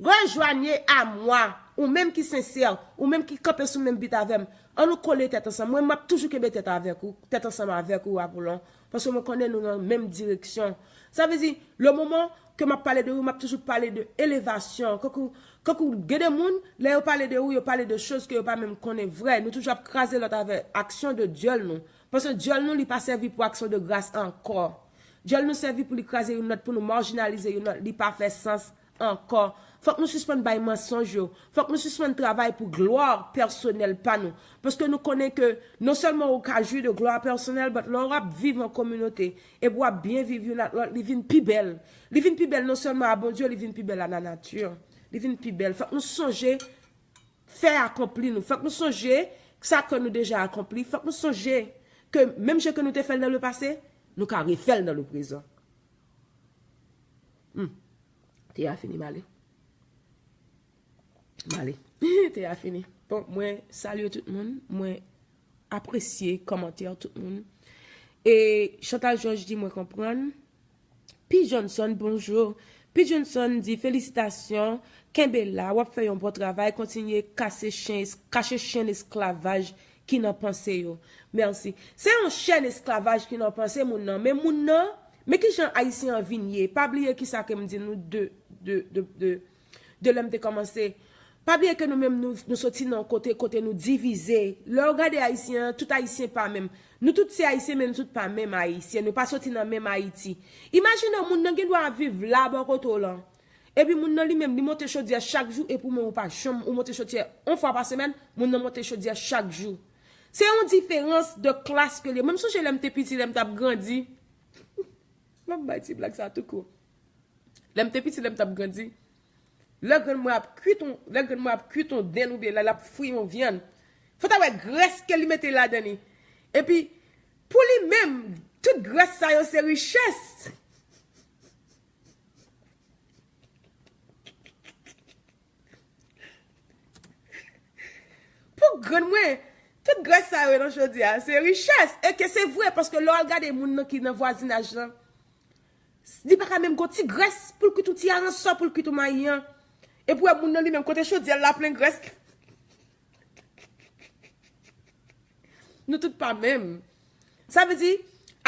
rejoignez à moi, ou menm ki sensè, ou menm ki kanpe sou menm bit avè m. An nou kole tèt ansanm. Mwen, m ap toujou kenbe tèt avèk ou, tèt ansanm avèk ou, Apollon. Paske mwen konnen nou nan menm direksyon. Sa vle di, le moman ke m ap pale de ou, m ap toujou pale de elevasyon. Kankou, kankou gen de moun, lè yo pale de ou, yo pale de choz ke yo pa menm konnen vrè. Nou toujou ap kraze lòt avèk aksyon de dyòl nou. Paske dyòl nou, li pa sèvi pou aksyon de gras ankò. Dyòl nou sèvi pou li kraze youn lòt, pou nou majinalize youn lòt, li pa fè sans ankò. Fòk nou sispann bay mansonj yo. Fòk nou sispann travay pou glwa pèsonèl pa nou. Paske nou konnen ke non sèlman ou ka jwi de glwa pèsonèl, but lè w ap viv an kominote, epi w ap byen viv youn ak lòt, li vin pi bèl. Li vin pi bèl non sèlman a Bondye, li vin pi bèl a lanati. Li vin pi bèl. Fòk nou sonje fè akonpli nou. Fòk nou sonje sa ke nou deja akonpli. Fòk nou sonje ke menm jan ke nou te fè l nan le pase, nou ka refè l nan le prezan. Hmm. Te a fini, m ale. M ale. Te a fini. Bon, mwen salye tout moun. Mwen apresye kòmantè tout moun. E Chantal Georges di mwen konprann. P Johnson, bonjou. P Johnson di felisitasyon, kenbe la, w ap fè yon bon travay, kontinye kase chen, kache chèn esklavaj ki nan panse yo. Mèsi. Se yon chèn esklavaj ki nan panse moun nan, men moun nan, men ki jan Ayisyen an vin ye. Pa bliye kisa ke m di nou de, de, de, de, de lè m te kòmanse. Pa bliye ke nou menm nou, nou soti nan kote, kote nou divize. Lè w gade Ayisyen an, tout Ayisyen pa menm. Nou tout se Ayisyen, men nou tout pa menm Ayisyen. Nou pa soti nan menm Ayiti. Imajine w, moun nan gen dwa ap viv la bò kote w lan. Epi moun nan li menm, li monte chodyè chak jou, epi w menm ou pa janm, ou monte chodyè yon fwa pa semèn, moun nan monte chodyè chak jou. Se yon diferans de klas ke li ye. Mwen m sonje lè m te piti, lè m t ap grandi. M ap bay ti blag sa tou kou. Lè m te piti, lè m t ap grandi, lè grann mwen ap kwit on, lè grann mwen ap kwit on dend oubyen lè l ap fri on vyann, fò ta wè grès ke li mete ladan li. Epi, pou li menm, tout grès sa yo se richès. Pou grann mwen, tout grès sa yo nan chodyè a, se richès. E ke se vre, paske lè w al gade moun nan ki nan vwazinaj lan, li pa ka menm gon ti grès pou l kwit yon ti aransò, pou l kwit yon mayi an. Epi w wè moun nan li menm kote chodyè l la plen grès. Nou tout pa menm. Sa vle di,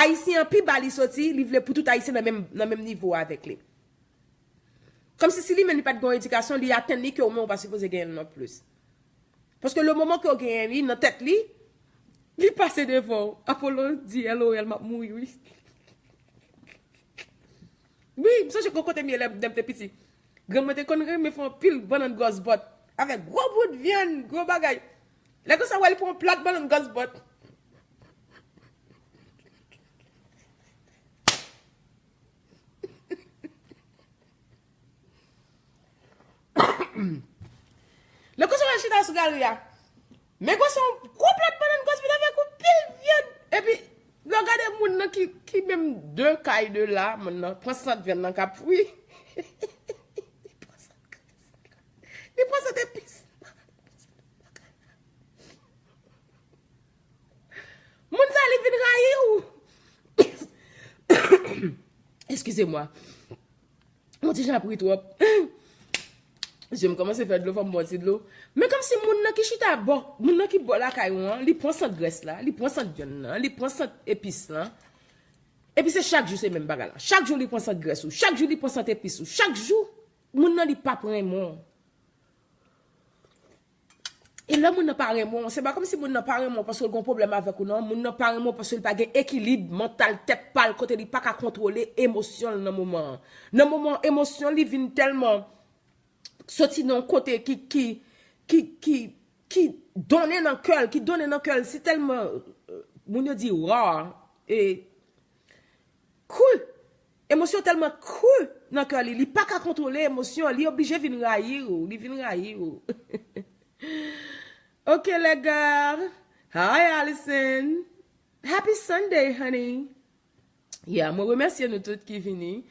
Ayisyen an pi ba li soti, li vle pou tout Ayisyen nan menm, nan menm nivo avèk li. Kòmsi si li menm li pa t gen yon edikasyon, li atann li ke ou menm ou pa sipoze genyen l non plis. Paske le moman ke w genyen li nan tèt li, li pase devan w. Apollo di L O L, m ap mouri, wi. Wi, m sonje gon kote m ye lè, lè m te piti. Grann mwen te konn renmen fè anpil bannann gòs bòt. Avèk gwo bout vyann, gwo bagay. Lè konsa, w wè li pran yon plat bannann gòs bòt. Lè konsa w al chita sou galri a. Men konsa yon gwo plat bannann gòs vin avèk yon pil vyann. Epi, lè w gade moun nan ki, ki menm de kay de la, moun nan pran sant vyann nan k ap fri. Li pran sant gras. Li pran sant epis. Moun sa, li vin rayi w. Excusez-moi. Yon ti jan ap ri twòp. Je m kòmanse fè dlo, fò m bwè ti dlo. Men kòmsi moun nan ki chita bò, moun nan ki bò lakay ou an, li pran sant grès la, li pran sant vyann nan, li pran sant epis lan. Epi se chak jou se menm bagay la. Chak jou li pran sant grès ou, chak jou li pran sant epis ou, chak jou moun nan li p ap renmen w. E lè moun nan pa renmen w, se pa kòmsi moun nan pa renmen w paske l gon pwoblèm avèk ou, non. Moun nan pa renmen w paske l pa gen ekilib mantal tèt pa l, kote li pa ka kontwole emosyon l nan moman an. Nan moman an, emosyon li vin tèlman soti nan yon kote ki, ki, ki, ki, ki donnen nan kè l, ki donnen nan kè l, se tèlman, euh, moun yo di raw, e kru. Emosyon tèlman kru nan kè li, li pa ka kontwole emosyon, li oblije vin rayi w, li vin rayi w. Ok, les gars. Hi, Allison. Happy Sunday, honey. Yeah, mwen remèsye nou tout ki vini,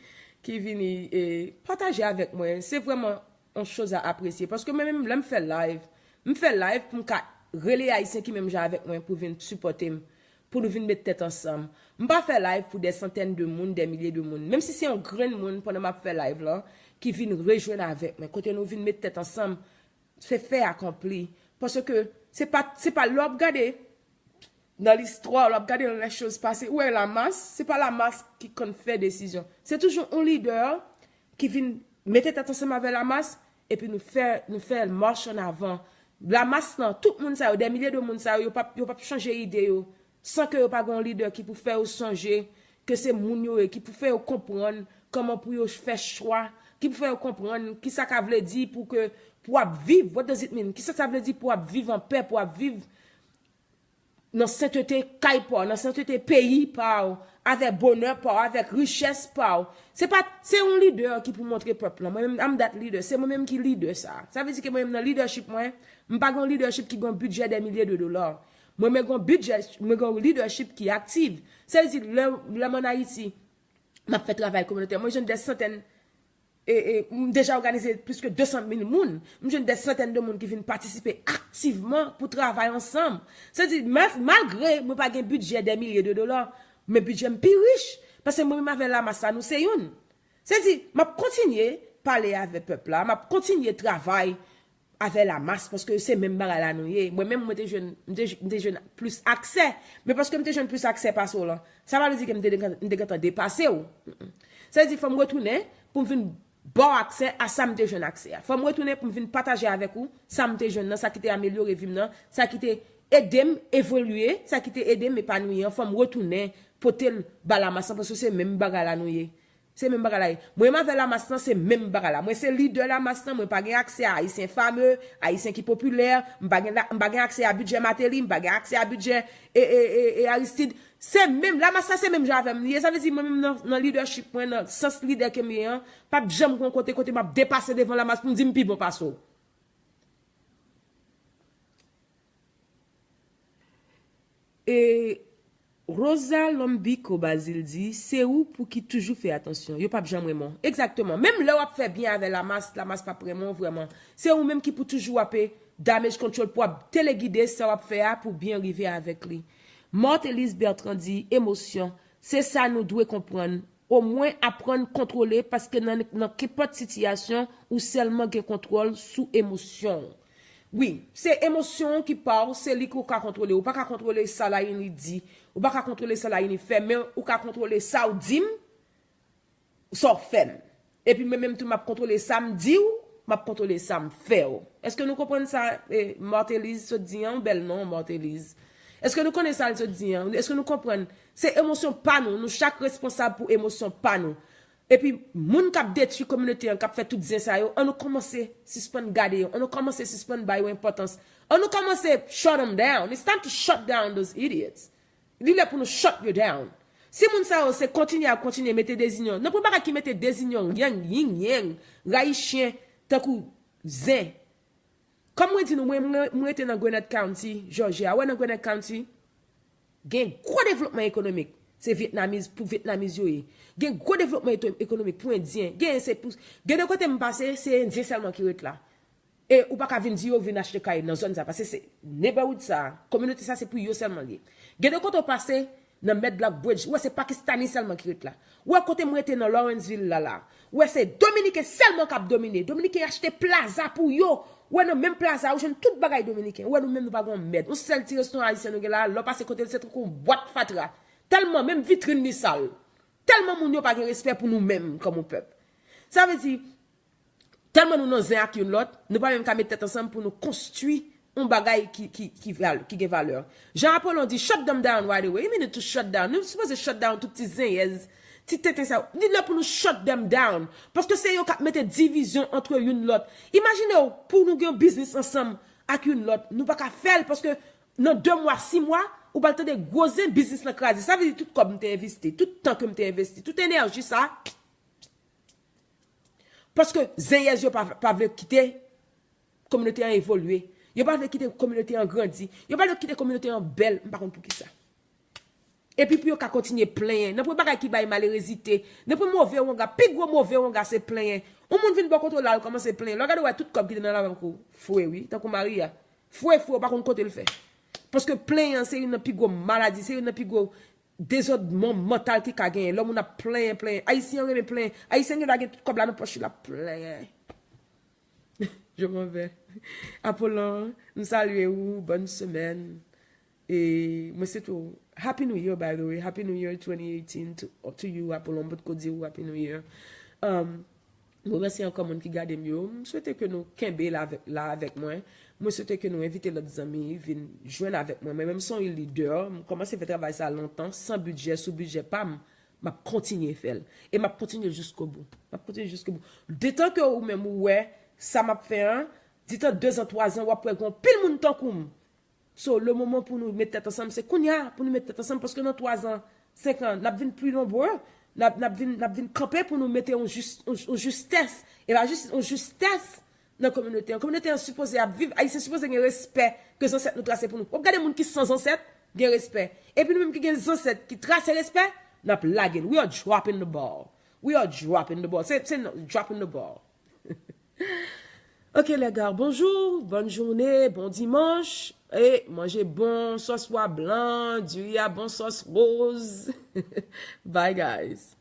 ki vini e pataje avèk mwen. Se vrèman yon choz a apresye. Paske mwen menm, lè m fè live, m fè live pou m ka rele Ayisyen ki menm jan avèk mwen pou vin sipòte m, pou nou vin met tèt ansanm. M pa fè live pou dè santèn de moun, dè milye de moun. Menm si se yon grenn moun pandan m ap fè live lan, ki vin rejwenn avèk mwen, kote nou vin met tèt ansanm, se fè akonpli. Paske se pa, se pa lè w ap gade nan listwa, lè w ap gade nan lè choz pase, ou wè lamas, se pa lamas ki konn fè desizyon. Se toujou yon lidè ki vin mete tèt ansanm avè lamas, epi nou fè, nou fè mach an avan. Lamas lan, tout moun sa yo, dè milye de moun sa yo, yo p ap, yo p ap chanje ide yo, san ke yo pa gen yon lidè ki pou fè yo sonje ke se moun yo ye, ki pou fè yo konprann kòman pou yo fè chwa, ki pou fè yo konprann kisa ka vle di pou ke, pou w ap viv, what does it mean? Kisa sa vle di pou w ap viv an pè, pou w ap viv nan sentete kay pa w, nan sentete peyi pa w, avèk bonè pa w, avèk richès pa w. Se pa, se yon lidè ki pou montre pèp lan. Mwen menm, I'm that leader. Se mwen menm ki lidè sa. Sa vle di ke mwen menm nan leadership mwen, m pa gen yon leadership ki gen yon bidjè dè milye de dola. Mwen, mwen gen yon bidjè, mwen gen yon leadership ki aktif. Sa vle di, lè, lè m ann Ayiti, m ap fè travay kominotè. Mwen jwenn dè santèn E, e, m deja òganize plis ke de san mil moun. M jwenn dè santèn de moun ki vin patisipe aktivman pou travay ansanm. Se di, mal- malgre mwen pa gen bidjè dè milye de dola, men bidjè m pi rich. Paske mwen menm avè Lamas la, nou se youn. Se di, m ap kontinye pale avè pèp la, m ap kontinye travay avè Lamas, paske se menm bagay la nou ye. Mwen menm, mwen te jwenn, m te, m te jwenn plis aksè. Men paske m te jwenn plis aksè pase w lan, sa pa vle di ke m te, m te gentan depase w. Mm, mm. Sa vle di, fò m retounen pou m vin ba w aksè a sa m te jwenn aksè a. Fò m retounen pou m vin pataje avèk ou sa m te jwenn nan, sa ki te amelyore vi m nan, sa ki te ede m evolye, sa ki te ede m epanwi an. Fò m retounen pote l ba Lamas lan, paske se menm bagay la nou ye. Se menm bagay la ye. Mwen menm avè Lamas lan, se menm bagay la. Mwen se lidè Lamas lan, mwen pa gen aksè a Ayisyen fame, Ayisyen ki popilè, m pa gen, la- m pa gen aksè a bidjè Martelly, m pa gen aksè a bidjè e, e, e, e Aristide. Se menm, Lamas la se menm jan avè m li ye. Sa vle di mwen menm nan, nan leadership mwen, nan sans lidè ke m ye an, p ap janm gen yon kote, kote m ap depase devan Lamas pou m di m pi bon pase w. E Rosa Lombico Bazil di, se ou pou ki toujou fè atansyon. Yo p ap janm renmen w. Egzakteman. Menm lè w ap fè byen avè Lamas, Lamas p ap renmen w vrèman. Se ou menm ki pou toujou ape damage control pou ap telegide sa w ap fè a pou byen rive avèk li. Marthelise Bertrand di, emosyon. Se sa nou dwe konprann. Omwen aprann kontwole, paske nan, nan kenpòt sitiyasyon, ou sèlman gen kontwòl sou emosyon w. Wi, se emosyon w ki pa w, se li ke w ka kontwole. Ou pa ka kontwole sa Layini di. Ou pa ka kontwole sa Layini fè, men ou ka kontwole sa w di m, sa w fè m. Epi mwen menm tou, m ap kontwole sa m di w, m ap kontwole sa m fè w. Èske nou konprann sa, eh, Marthelise sot di an? Yon bèl non, Marthelise. Èske nou konnen sa l sot di an? Èske nou konprann? Se emosyon pa nou. Nou chak responsab pou emosyon pa nou. Epi, moun k ap detwi kominote an, k ap fè tout zen sa yo, an nou kòmanse sispann gade yo. An nou kòmanse sispann ba yo enpòtans. An nou kòmanse shut them down. It's time to shut down those idiots. Li lè pou nou shut you down. Si moun sa yo se kontinye ap kontinye mete dezinyon, nan pwen bagay ki mete dezinyon, yang, ying, yang, rayi chen, tankou zen. Kòm mwen di nou, mwen, mwen, mwen rete nan Gwinnett County, Georgia. Ou wè nan Gwinnett County, gen gwo devlopman ekonomik. Se Vietnamese, pou Vietnamese yo ye. Gen gwo devlopman eto- ekonomik pou Endyen. Gen se pou, gen de kote m pase, se Endyen sèlman ki ret la. E ou pa ka vin di yo vin achte kay nan zòn sa, paske se neighborhood sa, kominote sa se pou yo sèlman li ye. Gen de kote w pase, nan Med Block Bridge, ou wè se Pakistani sèlman ki ret la. Ou wè kote m rete nan Lawrenceville la la. Ou wè se Dominiken sèlman k ap domine. Dominiken achte plaza pou yo. Ou wè nan menm plaza, ou jwenn tout bagay dominiken. Ou wè nou menm nou pa gen yon mèd. Yon sèl ti restoran ayisyen nou gen la, lè w pase kote l se tankou yon bwat fatra. Tèlman menm vitrin li sal. Tèlman moun yo pa gen respè pou nou menm kòm yon pèp. Sa vle di, tèlman nou nan zen ak youn lòt, nou pa menm ka met tèt ansanm pou nou konstwi yon bagay ki, ki, ki, val, ki gen valè. Jan Apollon di, shut them down right away. You mean to shut down. Nou sipoze shut down tout ti zenyèz, ti tenten sa yo. Li lè pou nou shut them down. Paske se yo k ap mete divizyon antre youn lòt. Imajine w, pou nou gen yon biznis ansanm ak youn lòt, nou pa ka fè l paske nan de mwa, sis mwa, ou pral tande gwo zen biznis lan kraze. Sa vle di tout kòb m te envesti, tout tan ke m te envesti, tout enèji sa, paske zenyèz yo pa, pa vle kite kominote an evolye. Yo pa vle kite kominote an grandi. Yo pa vle kite kominote an bèl. M pa konn poukisa. Epi pou yo ka kontinye plenyen. Nan pwen bagay ki bay malerezite. Nan pwen move wonga. Pi gwo move wonga se plenyen. Yon moun vin bò kote w la, l kòmanse plenyen. Lè w gade w wè tout kòb ki te nan labank ou fwe wi. Tankou Maria. Fwe, fwe, ou pa konn kote l fè. Paske plenyen an se youn nan pi gwo maladi, se youn nan pi gwo dezòd man- mantal ki ka genyen. Lè moun ap plenyen, plenyen. Ayisyen an renmen plenyen. Ayisyen gen dwa gen tout kòb la nan pòch li, l ap plenyen. Je m'en vais. Apollon, m salye ou, bòn semèn. E mwen swete w Happy New Year, by the way. Happy New Year twenty eighteen to, to you, Apollon. M potko di w Happy New Year. Um, m remèsye ankò moun ki gade m yo. M swete ke nou kenbe la avèk, la avèk mwen. Mwen swete ke nou envite lòt zanmi vin jwenn avèk mwen. Mwen menm se yon lidè. M kòmanse fè travay sa lontan, san bidjè, sou bidjè pa m. M ap kontinye fè l. E m ap kontinye l jiskobou. M ap kontinye jiskobou. Detan ke ou menm ou wè sa m ap fè an, ditan dezan, twazan, w ap wè gen anpil moun tankou m. So, le moman pou nou met tèt ansanm, se kounye a pou nou met tèt ansanm, paske nan twazan, senkan, n ap vin pli nonbre, n ap, n ap vin, n ap vin kanpe pou nou mete yon jis-, yon, yon jistès. E pa jis, yon jistès nan kominote an. Kominote an sipoze ap viv, Ayisyen sipoze gen respè ke zansèt nou trase pou nou. W ap gade moun ki san zansèt, gen respè. Epi nou menm ki gen zansèt ki trase respè, n ap lage l. We are dropping the ball. We are dropping the ball. Say, say no, dropping the ball. Ok, les gars, bonjour, bonne journée, bon dimanche. E manje bon sòs pwa blan, diri a bon sòs roz. Bye, guys.